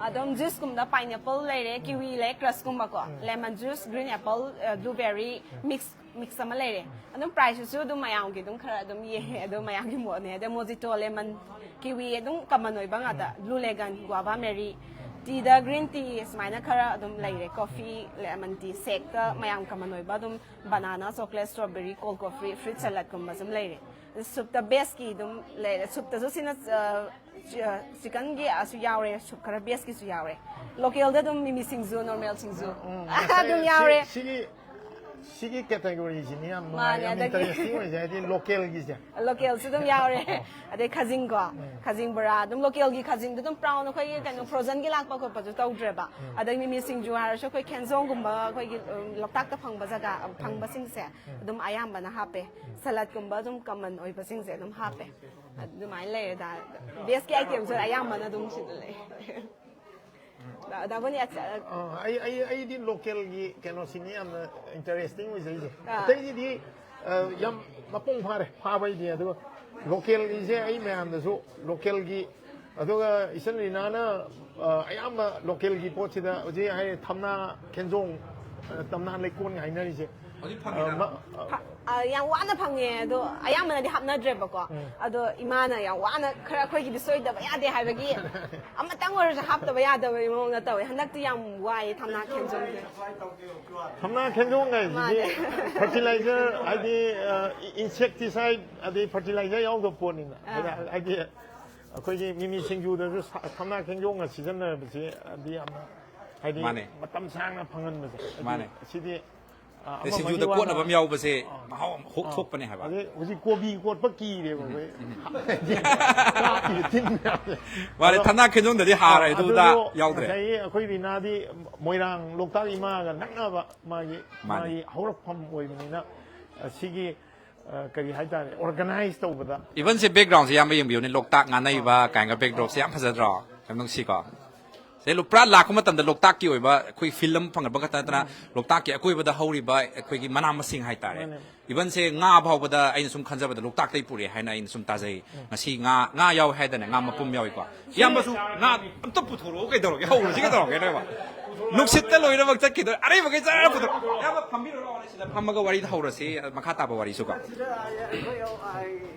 ꯑꯗꯨꯝ juice ꯀꯨꯝꯕꯗ pineapple ꯂꯩꯔꯦ, kiwi ꯂꯩ, crush ꯀꯨꯝꯕꯀꯣ꯫ Lemon juice, green apple, ꯑ, blueberry mix, mix ꯑꯃ ꯂꯩꯔꯦ꯫ ꯑꯗꯨꯝ price ꯁꯨ ꯑꯗꯨꯝ ꯃꯌꯥꯝꯒꯤ ꯑꯗꯨꯝ ꯈꯔ ꯑꯗꯨꯝ ꯌꯦꯡꯉꯦ꯫ ꯑꯗꯨꯝ ꯃꯌꯥꯝꯒꯤ ꯃꯣꯠꯅꯦ꯫ ꯑꯗꯩ mojito, lemon, kiwi ꯑꯗꯨꯝ common ꯑꯣꯏꯕ ꯉꯥꯛꯇ꯫ Blue Lagoon, guava, mary, tea ꯗ green tea ꯁꯨꯃꯥꯏꯅ ꯈꯔ ꯑꯗꯨꯝ ꯂꯩꯔꯦ꯫ Coffee, lemon tea, shake ꯇ ꯃꯌꯥꯝ common ꯑꯣꯏꯕ ꯑꯗꯨꯝ banana, chocolate, strawberry, cold coffee, fruit salad ꯀꯨꯝꯕ ꯁꯨꯝ ꯂꯩꯔꯦ꯫ ꯁꯨꯞꯇ ꯕꯦꯁꯀꯤ ꯑꯗꯨꯝ ꯂꯩꯔꯦ꯫ ꯁꯨꯞꯇꯁꯨ ꯁꯤꯅ ꯆꯤꯀꯟꯒꯤ ꯑꯁꯨ ꯌꯥꯎꯔꯦ, ꯁꯨꯞ ꯈꯔ ꯕꯦꯁꯀꯤꯁꯨ ꯌꯥꯎꯔꯦ꯫ ꯂꯣꯀꯦꯜꯗ ꯑꯗꯨꯝ ꯃꯤꯃꯤ ꯁꯤꯡꯖꯨ, ꯅꯣꯔꯃꯦꯜ ꯁꯤꯡꯖꯨ ꯎꯝ, ꯑꯗꯨꯝ ꯁꯤ- ꯌꯥꯎꯔꯦ꯫ ꯁꯤꯒꯤ ꯁꯤꯒꯤ ꯀꯦꯇꯦꯒꯣꯔꯤꯁꯤꯅꯤ ꯌꯥꯝ ꯃꯥꯅꯦ, ꯅꯨꯡꯉꯥꯏ, ꯌꯥꯝ ꯑꯗꯒꯤ- ꯏꯟꯇꯔꯦꯁꯇꯤꯡ ꯑꯣꯏꯁꯦ, ꯍꯥꯏꯗꯤ ꯂꯣꯀꯦꯜꯒꯤꯁꯦ꯫ ꯂꯣꯀꯦꯜꯁꯨ ꯑꯗꯨꯝ ꯌꯥꯎꯔꯦ꯫ ꯑꯗꯩ ꯈꯥꯖꯤꯡꯀꯣ, ꯈꯥꯖꯤꯡ ꯕꯣꯔꯥ ꯑꯗꯨꯝ ꯂꯣꯀꯦꯜꯒꯤ ꯈꯥꯖꯤꯡꯗꯣ ꯑꯗꯨꯝ ꯄ꯭ꯔꯥꯎꯟ ꯑꯩꯈꯣꯏꯒꯤ ꯀꯩꯅꯣ ꯐ꯭ꯔꯣꯖꯟꯒꯤ ꯂꯥꯛꯄ ꯈꯣꯠꯄꯁꯨ ꯇꯧꯗ꯭ꯔꯦꯕ꯫ ꯑꯗꯩ ꯃꯤꯃꯤ ꯁꯤꯡꯖꯨ ꯍꯥꯏꯔꯁꯨ ꯑꯩꯈꯣꯏ ꯈꯦꯟꯖꯣꯡꯒꯨꯝꯕ ꯑꯩꯈꯣꯏꯒꯤ ꯎꯝ, ꯂꯣꯛꯇꯥꯛꯇ ꯐꯪꯕ ꯖꯒꯥ ꯐꯪꯕꯁꯤꯡꯁꯦ ꯑꯗꯨꯝ ꯑꯌꯥꯝꯕꯅ ꯍꯥꯞꯄꯦ꯫ ꯁꯂꯠꯀꯨꯝꯕ ꯑꯗꯨꯝ ꯀꯃꯟ ꯑꯣꯏꯕꯁꯤꯡꯁꯦ ꯑꯗꯨꯝ ꯍꯥꯞꯄꯦ꯫ ꯑꯗꯨꯃꯥꯏꯅ ꯂꯩꯔꯦ ꯗꯥ꯫ ꯕꯦꯁꯀꯤ ꯑꯥꯏꯇꯦꯝꯁꯨ ꯑꯌꯥꯝꯕꯅ ꯑꯗꯨꯝ ꯁꯤꯗ ꯂꯩ꯫ ꯗꯥ- ꯗꯥꯕꯨꯅꯤ ꯑꯆ- ꯑ, ꯑꯩ ꯑꯩ ꯑꯩꯗꯤ ꯂꯣꯀꯦꯜꯒꯤ ꯀꯩꯅꯣꯁꯤꯅꯤ ꯌꯥꯝꯅ ꯏꯟꯇꯔꯦꯁꯇꯤꯡ ꯑꯣꯏꯖꯩꯁꯦ꯫ ꯑꯥ꯫ ꯑꯇꯩꯒꯤꯗꯤ ꯑ, ꯌꯥꯝ ꯃꯄꯨꯡ ꯐꯥꯔꯦ ꯐꯥꯕꯩꯗꯤ, ꯑꯗꯨꯒ ꯂꯣꯀꯦꯜꯒꯤꯁꯦ ꯑꯩ ꯃꯌꯥꯝꯗꯁꯨ ꯂꯣꯀꯦꯜꯒꯤ, ꯑꯗꯨꯒ ꯏꯆꯟ ꯔꯤꯅꯥꯅ ꯑ, ꯑꯌꯥꯝꯕ ꯂꯣꯀꯦꯜꯒꯤ ꯄꯣꯠꯁꯤꯗ ꯍꯧꯖꯤꯛ ꯍꯥꯏ ꯊꯝꯅꯥ ꯈꯦꯟꯖꯣꯡ, ꯑ, ꯇꯝꯅꯥ ꯂꯩꯀꯣꯟꯒ ꯍꯥꯏꯅꯔꯤꯁꯦ꯫ ꯍꯧꯖꯤꯛ ꯑ, ꯐꯪꯉꯤꯗꯅ꯫ ꯃ- ꯑ, ꯐ- ꯑ, ꯌꯥꯝ ꯋꯥꯅ ꯐꯪꯉꯦ꯫ ꯑꯗꯣ ꯑꯌꯥꯝꯕꯅꯗꯤ ꯍꯥꯞꯅꯗ꯭ꯔꯦꯕꯀꯣ꯫ ꯑꯗꯣ ꯏꯃꯥꯅ ꯌꯥꯝ ꯋꯥꯅ ꯈꯔ ꯑꯩꯈꯣꯏꯒꯤꯗꯤ ꯁꯣꯏꯗꯕ ꯌꯥꯗꯦ ꯍꯥꯏꯕꯒꯤ ꯑꯃꯇꯪ ꯑꯣꯏꯔꯁꯨ ꯍꯥꯞꯇꯕ ꯌꯥꯗꯕꯒꯤ ꯃꯑꯣꯡꯗ ꯇꯧꯋꯦ꯫ ꯍꯟꯗꯛꯇꯤ ꯌꯥꯝ ꯋꯥꯏꯌꯦ ꯊꯝꯅꯥ ꯈꯦꯟꯖꯣꯡꯁꯦ꯫ ꯊꯝꯅꯥ ꯈꯦꯟꯖꯣꯡ ꯍꯥꯏꯁꯤꯗꯤ ꯃꯥꯅꯦ꯫ ꯐꯔꯇꯤꯂꯥꯏꯖꯔ, ꯍꯥꯏꯗꯤ ꯏꯟꯁꯦꯛꯇꯤꯁꯥꯏꯠ ꯑꯗꯩ ꯐꯔꯇꯤꯂꯥꯏꯖꯔ ꯌꯥꯎꯗꯕ ꯄꯣꯠꯅꯤꯅ꯫ ꯍꯥꯏꯗꯤ ꯍꯥꯏꯗꯤ ꯑꯩꯈꯣꯏꯒꯤ ꯃꯤꯃꯤ ꯁꯤꯡꯖꯨꯗꯁꯨ ꯁꯥ- ꯊꯝꯅꯥ ꯈꯦꯟꯖꯣꯡꯅ ꯁꯤꯖꯤꯟꯅꯕꯁꯦ ꯑꯗꯤ ꯌꯥꯝꯅ, ꯍꯥꯏꯗꯤ ꯃꯥꯅꯦ꯫ ꯃꯇꯝ ꯁꯥꯡꯅ ꯐꯪꯍꯟꯕꯁꯦ꯫ ꯑꯗꯤ ꯃꯥꯅꯦ꯫ ꯁꯤꯗꯤ ꯑ, ꯑꯗꯩ ꯑꯃ ꯁꯤꯡꯖꯨꯗ ꯃꯍꯤ ꯀꯣꯠꯅꯕ ꯋꯥꯅ- ꯑꯃ ꯌꯥꯎꯕꯁꯦ ꯑ, ꯃꯍꯥꯎ ꯑꯃ ꯍꯣꯛ ꯑ, ꯊꯣꯛꯄꯅꯦ ꯍꯥꯏꯕ꯫ ꯑꯗꯩ ꯍꯧꯖꯤꯛ ꯀꯣꯕꯤ ꯀꯣꯠꯄ ꯀꯤꯔꯦꯕ ꯑꯩꯈꯣꯏ꯫ ꯀꯥꯞꯄꯤꯕ ꯇꯤꯟ ꯃꯌꯥꯝꯁꯦ꯫ ꯃꯥꯅꯦ, ꯑꯗꯣ- ꯊꯝꯅꯥ ꯈꯦꯟꯖꯣꯡꯗꯗꯤ ꯍꯥꯔ ꯑ, ꯍꯥꯏꯗꯨꯗ ꯑꯗꯨꯁꯨ ꯌꯥꯎꯗ꯭ꯔꯦ꯫ ꯉꯁꯥꯏꯒꯤ ꯑꯩꯈꯣꯏ ꯔꯤꯅꯥꯗꯤ ꯃꯣꯏꯔꯥꯡ ꯂꯣꯛꯇꯥꯛ ꯏꯃꯥꯒ ꯅꯛꯅꯕ ꯃꯥꯒꯤ ꯃꯥꯅꯦ꯫ ꯃꯥꯒꯤ ꯍꯧꯔꯛꯐꯝ ꯑꯣꯏꯕꯅꯤꯅ, ꯑ, ꯁꯤꯒꯤ ꯑ, ꯀꯔꯤ ꯍꯥꯏꯇꯥꯔꯦ, ꯑꯣꯔꯒꯅꯥꯏꯁ ꯇꯧꯕꯗ꯫ ꯏꯚꯟꯁꯦ ꯕꯦꯛꯒ꯭ꯔꯥꯎꯟꯁꯦ ꯏꯌꯥꯝꯕ ꯌꯦꯡꯕꯤꯌꯨꯅꯦ, ꯂꯣꯛꯇꯥꯛ ꯉꯥꯅꯩꯕ ꯀꯥꯏꯅꯒ ꯕꯦꯛꯗ꯭ꯔꯣꯞꯁꯦ ꯌꯥꯝ ꯐꯖꯗ꯭ꯔꯣ? ꯌꯥꯝ ꯅꯨꯡꯁꯤꯀꯣ꯫ ꯁꯦ ꯂꯨ- ꯄꯨꯔꯥ ꯂꯥꯛꯄ ꯃꯇꯝꯗ ꯂꯣꯛꯇꯥꯛꯀꯤ ꯑꯣꯏꯕ ꯑꯩꯈꯣꯏ ꯐꯤꯜ ꯑꯃ ꯐꯪꯍꯟꯕ ꯈꯛꯇ ꯅꯠꯇꯅ ꯂꯣꯛꯇꯥꯛꯀꯤ ꯑꯀꯣꯏꯕꯗ ꯍꯧꯔꯤꯕ ꯑꯩꯈꯣꯏꯒꯤ ꯃꯅꯥ ꯃꯁꯤꯡ ꯍꯥꯏꯇꯥꯔꯦ꯫ ꯃꯥꯅꯦ꯫ ꯏꯚꯟꯁꯦ ꯉꯥ ꯐꯥꯎꯕꯗ ꯑꯩꯅ ꯁꯨꯝ ꯈꯟꯖꯕꯗ ꯂꯣꯛꯇꯥꯛꯇꯩ ꯄꯨꯔꯛꯑꯦ ꯍꯥꯏꯅ ꯑꯩꯅ ꯁꯨꯝ ꯇꯥꯖꯩ꯫ ꯉꯁꯤ ꯉꯥ ꯉꯥ ꯌꯥꯎꯋꯦ ꯍꯥꯏꯗꯅ ꯉꯥ ꯃꯄꯨꯝ ꯌꯥꯎꯏꯀꯣ꯫ ꯏꯌꯥꯝꯕꯁꯨ ꯉꯥ ꯑꯝꯇ ꯄꯨꯊꯣꯔꯛꯑꯣ, ꯀꯩꯗꯧꯔꯒꯦ? ꯍꯧꯔꯁꯤ ꯀꯩꯗꯧꯔꯒꯦ ꯅꯣꯏꯕ? ꯅꯨꯡꯁꯤꯠꯇ ꯂꯣꯏꯅꯃꯛ ꯆꯠꯈꯤꯗꯣꯏ꯫ ꯑꯔꯩꯕꯈꯩ ꯆꯠꯂ ꯄꯨꯊꯣꯛ-, ꯑꯌꯥꯝꯕ ꯐꯝꯕꯤꯔꯣ, ꯂꯥꯛꯑꯣꯅꯦ, ꯁꯤꯗ ꯐꯝꯃꯒ ꯋꯥꯔꯤꯗ ꯍꯧꯔꯁꯤ, ꯃꯈꯥ ꯇꯥꯕ ꯋꯥꯔꯤꯁꯨꯀꯣ꯫ ꯁꯤꯗ ꯑꯩꯈꯣꯏ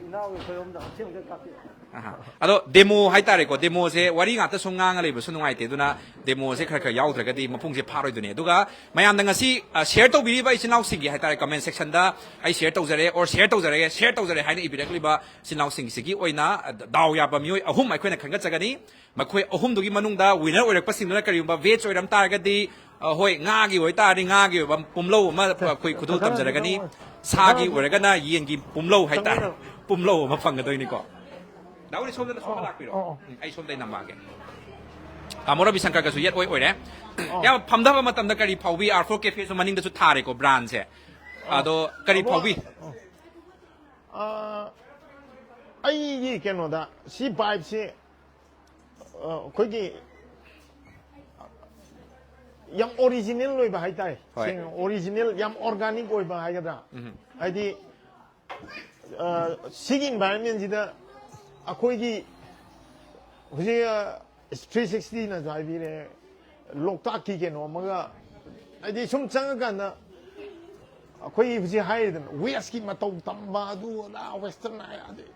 ꯏꯅꯥꯎꯒꯤ ꯈꯣꯏꯔꯣꯝꯗ ꯍꯛꯆꯦꯜꯗ ꯀꯥꯞꯄꯤ꯫ ꯑꯍꯥ꯫ ꯑꯗꯣ ꯗꯦꯃꯣ ꯍꯥꯏꯇꯥꯔꯦꯀꯣ, ꯗꯦꯃꯣꯁꯦ ꯋꯥꯔꯤ ꯉꯥꯛꯇ ꯁꯨꯝ ꯉꯥꯡꯉ ꯂꯩꯕꯁꯨ ꯅꯨꯡꯉꯥꯏꯇꯦ, ꯑꯗꯨꯅ ꯗꯦꯃꯣꯁꯦ ꯈꯔ ꯈꯔ ꯌꯥꯎꯗ꯭ꯔꯒꯗꯤ ꯃꯄꯨꯡꯁꯦ ꯐꯥꯔꯣꯏꯗꯣꯏꯅꯦ꯫ ꯑꯗꯨꯒ ꯃꯌꯥꯝꯗ ꯉꯁꯤ, ꯑ, ꯁꯤꯌꯔ ꯇꯧꯕꯤꯔꯤꯕ ꯏꯆꯤꯟ ꯏꯅꯥꯎꯁꯤꯡꯒꯤ ꯍꯥꯏꯇꯥꯔꯦ, ꯀꯃꯦꯟ ꯁꯦꯛꯁꯟꯗ "ꯑꯩ ꯁꯤꯌꯔ ꯇꯧꯖꯔꯦ" ꯑꯣꯔ "ꯁꯤꯌꯔ ꯇꯧꯖꯔꯒꯦ", ꯁꯤꯌꯔ ꯇꯧꯖꯔꯦ ꯍꯥꯏꯅ ꯏꯕꯤꯔꯛꯂꯤꯕ ꯏꯆꯤꯟ ꯏꯅꯥꯎꯁꯤꯡꯁꯤꯒꯤ ꯑꯣꯏꯅ, ꯑ, ꯗꯥꯎ ꯌꯥꯕ ꯃꯤꯑꯣꯏ ꯑꯍꯨꯝ ꯑꯩꯈꯣꯏꯅ ꯈꯟꯒꯠꯆꯒꯅꯤ꯫ ꯃꯈꯣꯏ ꯑꯍꯨꯝꯗꯨꯒꯤ ꯃꯅꯨꯡꯗ ꯋꯤꯅꯔ ꯑꯣꯏꯔꯛꯄꯁꯤꯡꯗꯨꯅ ꯀꯔꯤꯒꯨꯝꯕ ꯚꯦꯖ ꯑꯣꯏꯔꯝ ꯇꯥꯔꯒꯗꯤ, ꯑ, ꯍꯣꯏ, ꯉꯥꯒꯤ ꯑꯣꯏꯇꯥꯔꯗꯤ ꯉꯥꯒꯤ ꯑꯣꯏꯕ ꯄꯨꯝꯂꯧ ꯑꯃ ꯑꯩꯈꯣꯏ ꯈꯨꯗꯣꯜ ꯇꯝꯖꯔꯒꯅꯤ꯫ ꯁꯥꯒꯤ ꯑꯣꯏꯔꯒꯅ ꯌꯦꯟꯒꯤ ꯄꯨꯝꯂꯧ ꯍꯥꯏꯇꯥꯔꯦ, ꯄꯨꯝꯂꯧ ꯑꯃ ꯐꯪꯒꯗꯣꯏꯅꯤꯀꯣ꯫ ꯗꯥ ꯎꯅꯤ, ꯁꯣꯝꯗ, ꯁꯣꯝꯗ ꯂꯥꯛꯄꯤꯔꯣ꯫ ꯑꯣ, ꯑꯣ꯫ ꯎꯝ, ꯑꯩ ꯁꯣꯝꯗ ꯅꯝꯃꯛꯑꯒꯦ꯫ ꯇꯥꯃꯣ ꯔꯕꯤ ꯁꯪꯀꯔꯒꯁꯨ ꯌꯦꯠ ꯑꯣꯏ ꯑꯣꯏꯔꯦ꯫ ꯑꯣ꯫ ꯌꯥꯝ ꯐꯝꯊꯕ ꯃꯇꯝꯗ ꯀꯔꯤ ꯐꯥꯎꯕꯤ? R four ꯀꯦꯐꯦꯁꯨ ꯃꯅꯤꯡꯗꯁꯨ ꯊꯥꯔꯦꯀꯣ, ꯕ꯭ꯔꯥꯟꯁꯦ꯫ ꯑꯣ꯫ ꯑꯗꯣ ꯀꯔꯤ ꯇꯥꯃꯣ, ꯐꯥꯎꯕꯤ? ꯑꯣ꯫ ꯑ, ꯑꯩꯒꯤ ꯀꯩꯅꯣꯗ ꯁꯤ ꯚꯥꯏꯕꯁꯤ, ꯑ, ꯑꯩꯈꯣꯏꯒꯤ ꯌꯥꯝ ꯑꯣꯔꯤꯖꯤꯅꯦꯜ ꯑꯣꯏꯕ ꯍꯥꯏꯇꯥꯔꯦ꯫ ꯍꯣꯏ꯫ ꯁꯦꯡꯅ ꯑꯣꯔꯤꯖꯤꯅꯦꯜ, ꯌꯥꯝ ꯑꯣꯔꯒꯥꯅꯤꯛ ꯑꯣꯏꯕ ꯍꯥꯏꯒꯗ꯭ꯔꯥ? ꯎꯝ꯫ ꯍꯥꯏꯗꯤ, ꯑ, ꯁꯤꯒꯤ ꯏꯟꯚꯥꯏꯔꯟꯃꯦꯟꯁꯤꯗ ꯑꯩꯈꯣꯏꯒꯤ ꯍꯧꯖꯤꯛ, ꯑ, ꯊ꯭ꯔꯤ ꯁꯤꯛꯁꯇꯤꯅꯁꯨ ꯍꯥꯏꯕꯤꯔꯦ, ꯂꯣꯛꯇꯥꯛꯀꯤ ꯀꯩꯅꯣ ꯑꯃꯒ, ꯍꯥꯏꯗꯤ ꯁꯨꯝ ꯆꯪꯉꯀꯥꯟꯗ ꯑꯩꯈꯣꯏ ꯍꯧꯖꯤꯛ ꯍꯥꯏꯔꯤꯗꯅ ꯋꯦꯁꯀꯤ ꯃꯇꯧ ꯇꯝꯕ, ꯑꯗꯨ ꯑꯗꯥ, ꯋꯦꯁꯇꯔꯟ ꯍꯥꯏ-, ꯑꯗꯩ